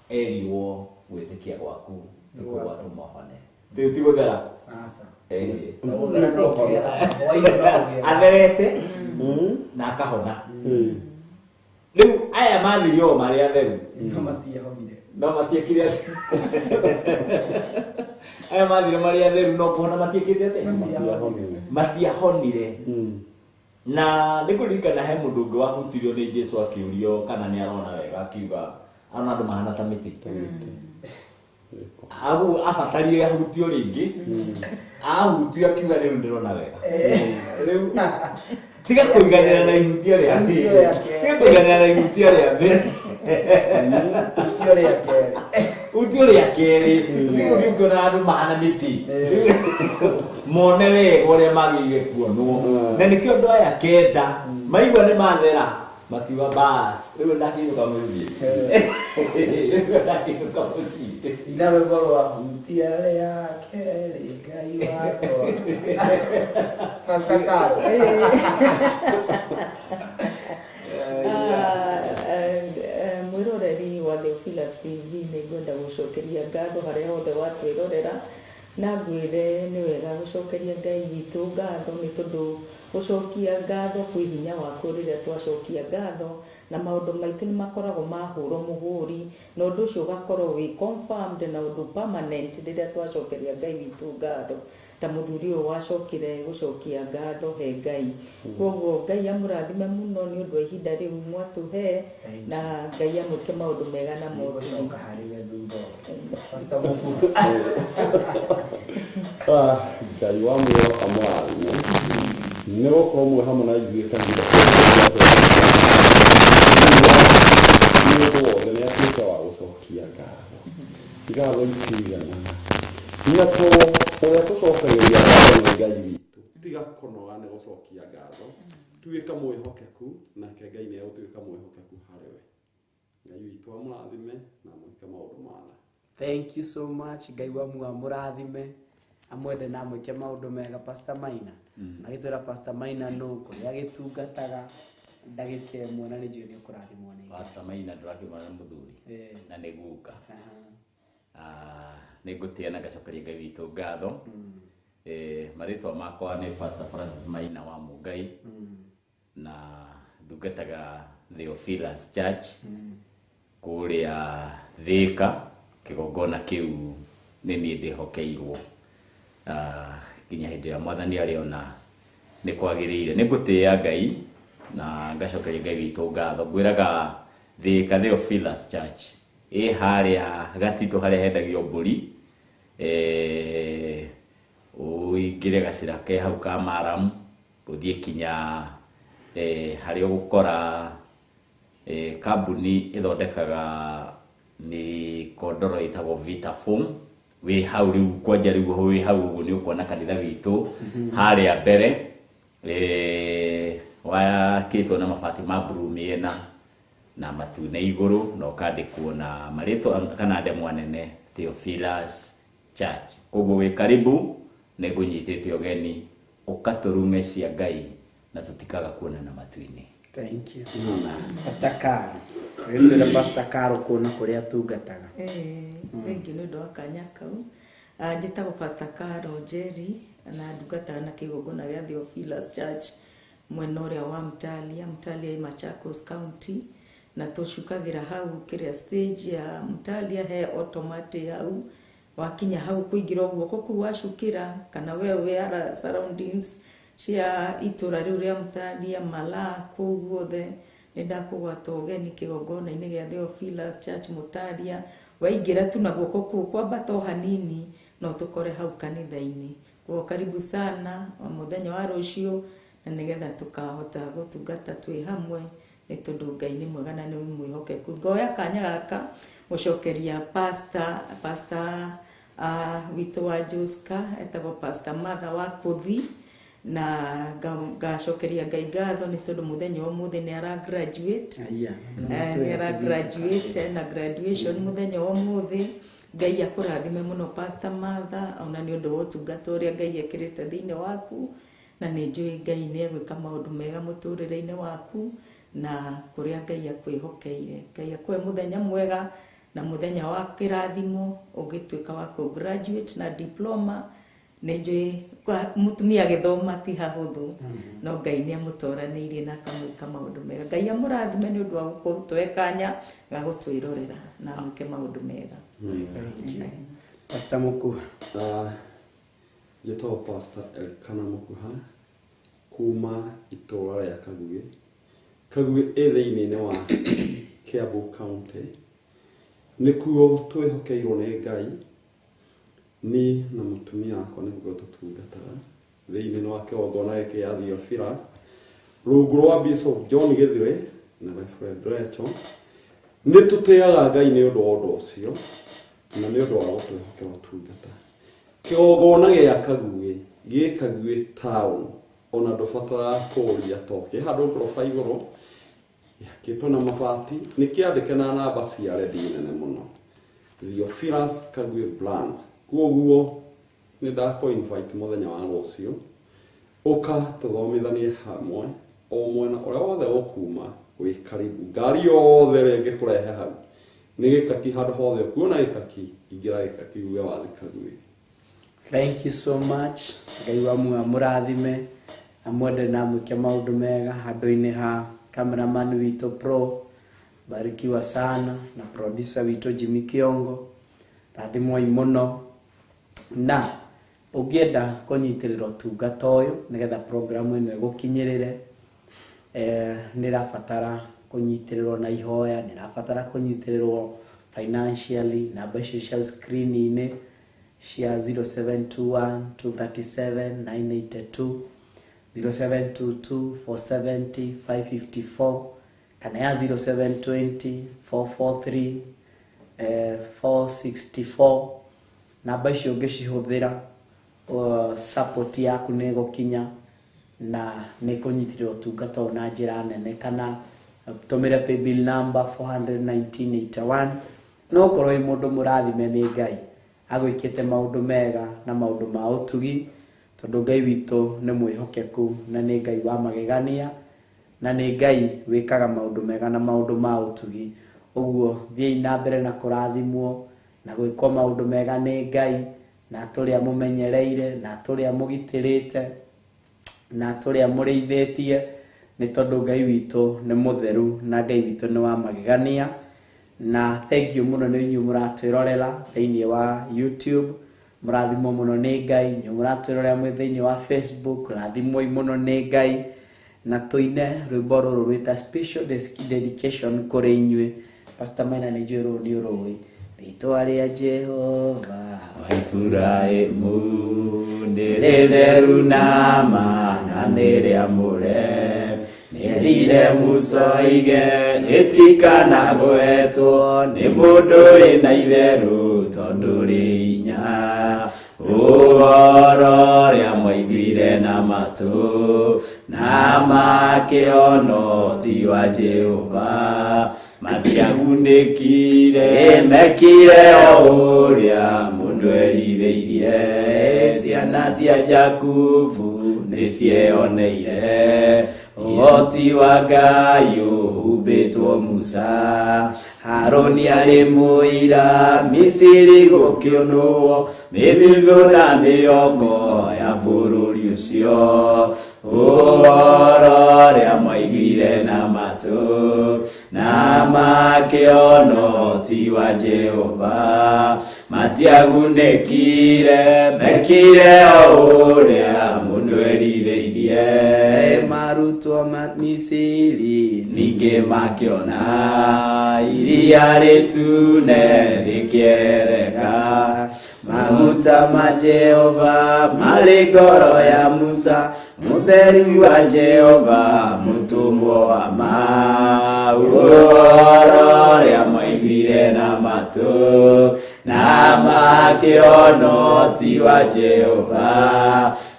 erirwo gwĩtĩkia gwaku nĩkuo gwatũma ũhone ti gũthera aca atherete na akahona rĩu aya mathirio o marĩ atheru no matiahonire no matiekire atĩ aya mathire marĩ atheru no kũhona matiekĩte atĩa matiahonire na nĩngũririkana he mũndũ ũngĩ wahutirio nĩ Jesu akĩũrio kana nĩ arona wega akiuga arona andũ mahana ta mĩtĩ agu abatarire ahutio rĩngĩ ahutio akiuga rĩu ndĩrona wega rĩu tiga kũiganĩra na ihutio rĩa mbere tiga kũiganĩra na ihutio rĩa mbere ihutio rĩa kerĩ ihutio rĩa kerĩ tiga gũthiĩ ũkĩona andũ mahana mĩtĩ mone wega ũrĩa magĩrĩire kuonwo na nĩkĩo andũ aya kenda maigua nĩ mathera makiuga bas rĩu ndakĩinũka mũciĩ rĩu ndakĩinũka mũciĩ ina rwĩmbo rwa hutia rĩa kerĩ Ngai wakwa Pastor Karo Mwĩroreri wa Theophilus TV nĩ ngwenda gũcokeria ngatho harĩa hothe watwĩrorera na ngwĩre nĩ wega gũcokeria Ngai witũ ngatho nĩ tondũ gũcokia ngatho kwĩ hinya wakuo rĩrĩa twacokia ngatho na maũndũ maitũ nĩ makoragwo mahũrwo mũhũri na ũndũ ũcio ũgakorwo wĩ confirmed na ũndũ permanent rĩrĩa twacokeria Ngai witũ ngatho ta mũthuri ũyũ wacokire gũcokia ngatho he Ngai koguo Ngai amũrathime mũno nĩ ũndũ wa ihinda rĩu mwatũhe na Ngai amwĩke maũndũ mega na moru Nĩngũcoka harĩ we thutha ũyũ. Pastor Mũkuru Ngai wa muoyo amũrathime nĩ gũkorwo mwĩ hamwe na ithuĩ kahinda mũndũ wothe nĩ atuĩke wa gũcokia ngatho ngatho itiiganaga na to ũrĩa tũcokagĩria ngatho nĩ Ngai witũ tiga kũnoga nĩ gũcokia ngatho tuĩka mwĩhokeku nake Ngai nĩ egũtuĩka mwĩhokeku harĩ we Ngai witũ amũrathime na amwĩke maũndũ mana. Thank you so much Ngai wa muoyo amũrathime amwende na amwĩke maũndũ mega Pastor Maina agĩtwĩra Pastor Maina nũ kũrĩa agĩtungataga ndagĩka ĩmwe na nĩ njũĩ nĩ ũkũrathimwo nĩ Ngai. Pastor Maina ndũrakĩmwona nĩ mũthuri na nĩ guka nĩ ngũtĩĩa na ngacokeria Ngai witũ ngatho marĩtwa makwa nĩ Pastor Francis Maina wa Mũngai na ndungataga Theophilus Church kũrĩa Thĩka kĩgongona kĩu nĩ niĩ ndĩhokeirwo nginya hĩndĩ ĩrĩa mwathani arĩona nĩ kwagĩrĩire nĩ ngũtĩĩa Ngai na ngacokeria Ngai witũ ngatho ngwĩraga Thĩka Theophilus Church ĩ harĩa gatitũ harĩa hendagio mbũri ũingĩre gacĩra ke hau ka maramu ũthiĩ kinya harĩa ũgũkora kambuni ĩthondekaga mĩkondoro ĩtagwo Vitafoam wĩ hau rĩu kwanja rĩu wĩ hau ũguo nĩ ũkuona kanitha witũ harĩa mbere wakĩtwo na mabati ma blue mĩena na matune igũrũ na ũkandĩkwo na marĩtwa kana ndemwa nene Theophilus Church. Koguo wĩ karibu, nĩngũnyitĩte ũgeni ũkatũrume cia Ngai na tũtikaga kuonana matu-inĩ. Thank you. Pastor Caro. Wĩtwĩre Pastor Caro kuona kũrĩa atungataga. Thank you nĩ ũndũ wa kanya kau. Njĩtagwo Pastor Caro Njeri na ndungataga na kĩgongona gĩa Theophilus Church mwena ũrĩa wa Mtalia, Mtalia i Machakos County, na tũcukagĩra hau kĩrĩa stage ya Mtalia he automatic hau wakinya hau kũingĩra guoko kũu wacukĩra kana we wĩ ara surroundings cia itũra rĩu rĩa Mtalia Malaa kũu guothe nĩ ndakũgwata ũgeni kĩgongona-inĩ gĩa Theophilus Church Mtalia. Waingĩra tu na guoko kũu kwambata o hanini no tũkore hau kanitha-inĩ. Koguo karibu sana mũthenya wa rũciũ na nĩgetha tũkahota gũtungata twĩ hamwe nĩ tondũ Ngai nĩ mwega na nĩ mwĩhokeku. Ngoya kanya gaka gũcokeria pastor witũ wa Joska etagwo Pastor Martha wa Kũthi, na ngacokeria Ngai ngatho nĩ tondũ mũthenya wa ũmũthĩ nĩ ara graduate. Nĩ ara graduate na graduation mũthenya wa ũmũthĩ. Ngai akũrathime mũno Pastor Martha ona nĩ ũndũ wa ũtungata ũrĩa Ngai ekĩrĩte thĩinĩ waku, na nĩ njũĩ Ngai nĩ egwĩka maũndũ mega mũtũrĩre-inĩ waku na kũrĩa Ngai akwĩhokeire. Ngai akũhe mũthenya mwega na mũthenya wa kĩrathimo ũgĩtuĩka wa kũ graduate na diploma. Nĩ njũĩ mũtumia agĩthoma ti hahũthũ, no Ngai nĩ amũtoranĩirie na akamwĩka maũndũ mega. Ngai amũrathime nĩ ũndũ wa gũtũhe kanya ga gũtwĩrorera na amwĩke maũndũ mega. Pastor Mukuha. Njĩtagwo Pastor Elkana Mukuha kuma itũra rĩa Kaguĩ. Kaguĩ ĩ thĩinĩ wa Kiambu County. Nĩkuo twĩhokeirwo nĩ Ngai ni na mũtumia wakwa nĩguo tũtungataga thĩinĩ wa kĩgongona gĩkĩ gĩa Theophilus rungu rwa Bishop John Githure na Reverend Rachel. Nĩ tũtĩaga Ngai nĩ ũndũ wa ũndũ ũcio na nĩ ũndũ wa gũtwĩhokera ũtungata. Kĩgongona gĩa Kaguĩ gĩ Kaguĩ town, ona ndũbataraga kũũria to kĩ handũ ngoroba igũrũ gĩakĩtwo na mabati, nĩ kĩandĩke na namba cia rendi nene mũno Theophilus Kaguĩ Branch. Koguo nĩ ndakũ invite mũthenya wa rũciũ ũka tũthomithanie hamwe o mwena ũrĩa wothe ũkuma wĩ karibu. Ngari yothe ĩrĩa ĩngĩkũrehe hau nĩ gĩkaki, handũ hothe ũkuona gĩkaki ingĩra gĩkaki uge wathi Kaguĩ. Thank you so much. Ngai wa muoyo amũrathime amwende na amwĩke maũndũ mega. Handũ-inĩ ha cameraman witũ Pro, barikiwa sana, na producer witũ Jimmy Kiongo, rathimwoi mũno. Na ũngĩenda kũnyitĩrĩra ũtungata ũyũ nĩgetha programu ĩno ĩgũkinyĩrĩre, nĩ ĩrabatara kũnyitĩrĩrwo na ihoya, nĩ ĩrabatara kũnyitĩrĩrwo financially. Namba icio cia screen-inĩ cia 0721 237 982, 0722 470 554, kana ya 0720 443 464. Namba icio ũngĩcihũthĩra, support yaku nĩ ĩgũkinya na nĩ ĩkũnyitĩrĩra ũtungata ũyũ na njĩra nene. Kana tũmĩre paybill number 41981. No ũkorwo wĩ mũndũ mũrathime nĩ Ngai agwĩkĩte maũndũ mega na maũndũ ma ũtugi, tondũ Ngai witũ nĩ mwĩhokeku na nĩ Ngai wa magegania na nĩ Ngai wĩkaga maũndũ mega na maũndũ ma ũtugi. Ũguo thiĩi na mbere na kũrathimwo na gwĩkwo maũndũ mega nĩ Ngai, na tũrĩa mũmenyereire na tũrĩa mũgitĩrĩte na tũrĩa mũrĩithĩtie, nĩ tondũ Ngai witũ nĩ mũtheru na Ngai witũ nĩ wa magegania. Na thank you mũno nĩ inyuĩ mũratwĩrorera thĩinĩ wa YouTube, mũrathimwo mũno nĩ Ngai. Inyuĩ mũratwĩrorera mwĩ thĩinĩ wa Facebook, rathimwoi mũno nĩ Ngai. Na tũine rwĩmbo rũrũ rwĩta special dedication kũrĩ inyuĩ. Pastor Maina nĩ njũĩ rũrũ nĩ ũrũĩ. Rĩtwa rĩa Jehova wa Iburahĩmu nĩ rĩtheru na ma na nĩ rĩamũre, nĩerire Musa oige rĩtikanagwetwo nĩ mũndũ wĩna itherũ tondũ rĩ hinya. Ũhoro ũrĩa mwaiguire na matũ na makĩona ũhoti wa Jehova matiagunĩkire mekire o ũrĩa mũndũ erirĩirie ciana cia Jakubu nĩcieoneire ũhoti wa Ngai ũhumbĩtwo Musa Harũni arĩ mũira Misiri gũkĩũnũo mĩthithũ na mĩongo ya bũrũri ũcio ũhoro ũrĩa mwaiguire na matũ na makĩona ũhoti wa Jehova matiagunĩkire mekire o ũrĩa mũndũ erirĩirie marutwo Misiri ningĩ makĩona iria rĩtune rĩkĩereka maguta ma Jehova marĩ ngoro ya Musa mũtheri wa Jehova mũtũmwo wa ma ũhoro ũrĩa mwaiguire na matũ na makĩona ũhoti wa Jehova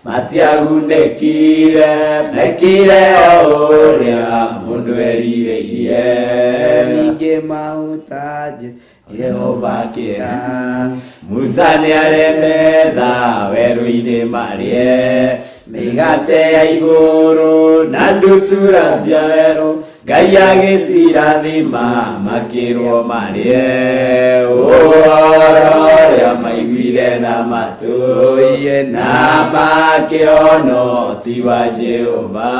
matiagunĩkire mekire o ũrĩa mũndũ erirĩirie ningĩ mahuta Jehova kĩra Musa nĩaremetha werũ-inĩ marĩe mĩgate ya igũrũ na ndutura cia werũ Ngai agĩcirathima makĩrwo marĩe ũhoro ũrĩa maiguire na matũ na makĩona ũhoti wa Jehova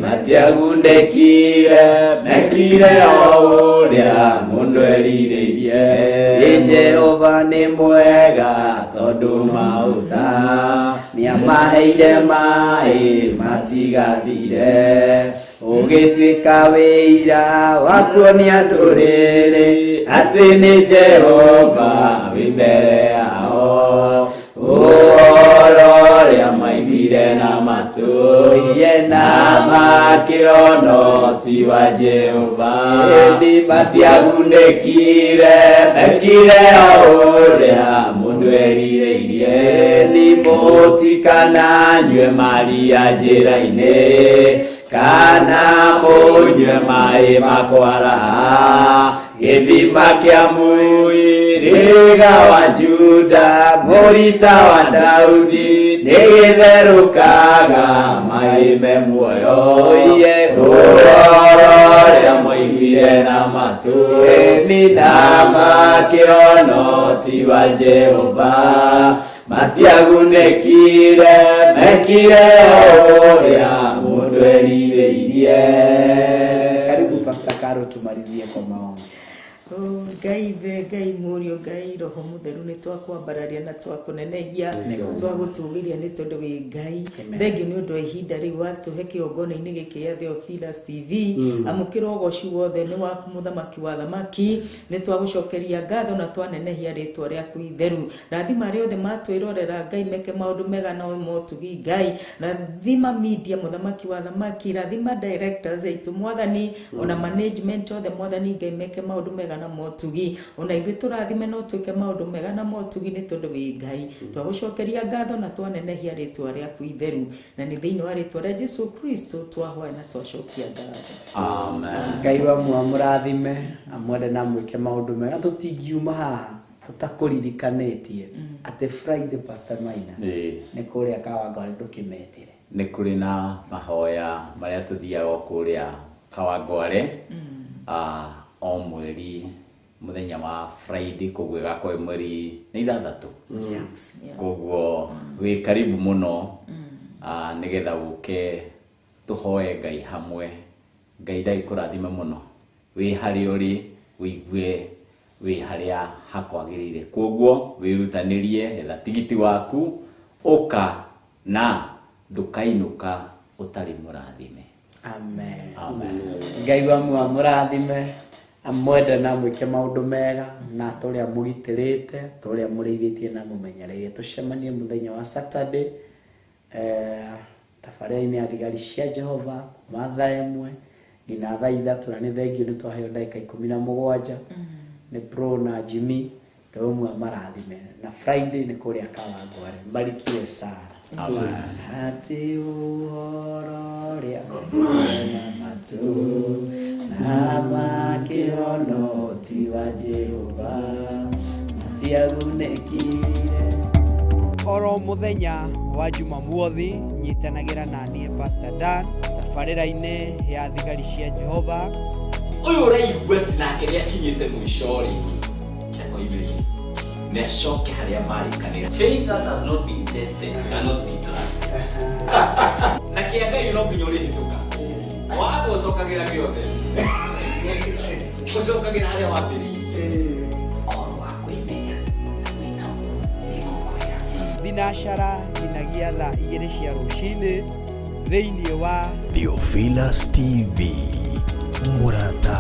matiagunĩkire mekire o ũrĩa mũndũ erirĩirie Jehova nĩ mwega tondũ maũta nĩamaheire maĩ matigathire ũgĩtuĩka wĩira wa kuonia ndũrĩrĩ atĩ nĩ Jehova wĩ mbere yao ũhoro ũrĩa maiguire na matũ na makĩona ũhoti wa Jehova matiagunĩkire mekire o ũrĩa mũndũ erirĩirie nĩ mũtikananyue maria njĩra-inĩ kana mũnyue maĩ makwaraha gĩthima kĩa mũhĩrĩga wa Juda mũrita wa Daudi nĩgĩtherũkaga maĩ me muoyo ũhoro ũrĩa mwaiguire na matũ na makĩona ũhoti wa Jehova matiagunĩkire mekire o ũrĩa mũndũ erirĩirie. Karibu Pastor Caro, tumalizie kwa maombi. Ngai ithe Ngai mũriũ Ngai roho mũtheru nĩ twakwambararia na twakũnenehia twagũtũgĩria nĩ tondũ wĩ Ngai. Thengiũ nĩ ũndũ wa ihinda rĩu watũhe kĩgongona-inĩ gĩkĩ gĩa Theophilus TV. Amũkĩra ũgoci wothe nĩ waku mũthamaki wa thamaki. Nĩ twagũcokeria ngatho na twanenehia rĩtwa rĩaku itheru. Rathima arĩa othe matwĩrorera Ngai meke maũndũ mega na motugi Ngai. Rathima media mũthamaki wa thamaki, rathima directors aitũ mwathani, ona management othe mwathani Ngai meke maũndũ mega na motugi. Ona ithuĩ tũrathime no twĩke maũndũ mega na motugi nĩ tondũ wĩ Ngai. Twagũcokeria ngatho na twanenehia rĩtwa rĩaku itheru, na nĩ thĩinĩ wa rĩtwa rĩa Jesu Kristo twahoya na twacokia ngatho. Amen. Ngai wa amũrathime amwende na mwĩke maũndũ mega. Tũtingiuma haha tũtakũririkanĩtie atĩ Friday Pastor Maina nĩ kũrĩa Kawangware ndũkĩmetĩre. Nĩ kũrĩ na mahoya marĩa tũthiaga kũrĩa Kawangware o mweri mũthenya wa Friday, koguo ĩgakorwo mweri nĩ 6. Koguo wĩ karibu mũno nĩgetha ũke tũhoe Ngai hamwe. Ngai ndagĩkũrathime mũno wĩ harĩa ũrĩ, wĩigue wĩ harĩa hakwagĩrĩire. Koguo wĩrutanĩrie, etha tigiti waku, ũka na ndũkainũka ũtarĩ mũrathime. Amen. Amen. Ngai wa amũrathime amwende na mwĩke maũndũ mega na tũrĩa mũgitĩrĩte, tũrĩa mũrĩithĩtie na mũmenyereire. Tũcemanie mũthenya wa Saturday tabarĩra-inĩ ya thigari cia Jehova kuma thaa 1 nginya thaa 3, na nĩ thengio nĩ twaheo ndagĩka 17 nĩ Bro na Jimmy. Ngai ũmwe amarathime. Na Friday nĩ kũrĩa Kawangware. Mbarikiwe sana. Amen. Atĩ ũhoro ũrĩa na matũ na makĩhonoti wa Jehova matiagunĩkire. Oro muthenya wa Jumamothi nyitanagira na niĩ Pastor Dan tabarĩra-inĩ ya thigari cia Jehova. Ũyũ ũraigua atĩ nake nĩakinyĩte mũico rĩ, akoimĩrie nĩ acoke harĩa marĩkanĩra. Faith that has not been tested cannot be trusted. Na kĩa Ngai no nginya ũrĩhĩtũka. Waga ũcokagĩra gĩothe. Ũcokagĩra harĩa wambĩrĩirie. Ũhoro wa kwĩmenya na gwĩtaũkwo nĩngũkwĩra. Thinacara nginyagia thaa 2 cia rũcinĩ thĩinĩ wa Theophilus TV, mũrata.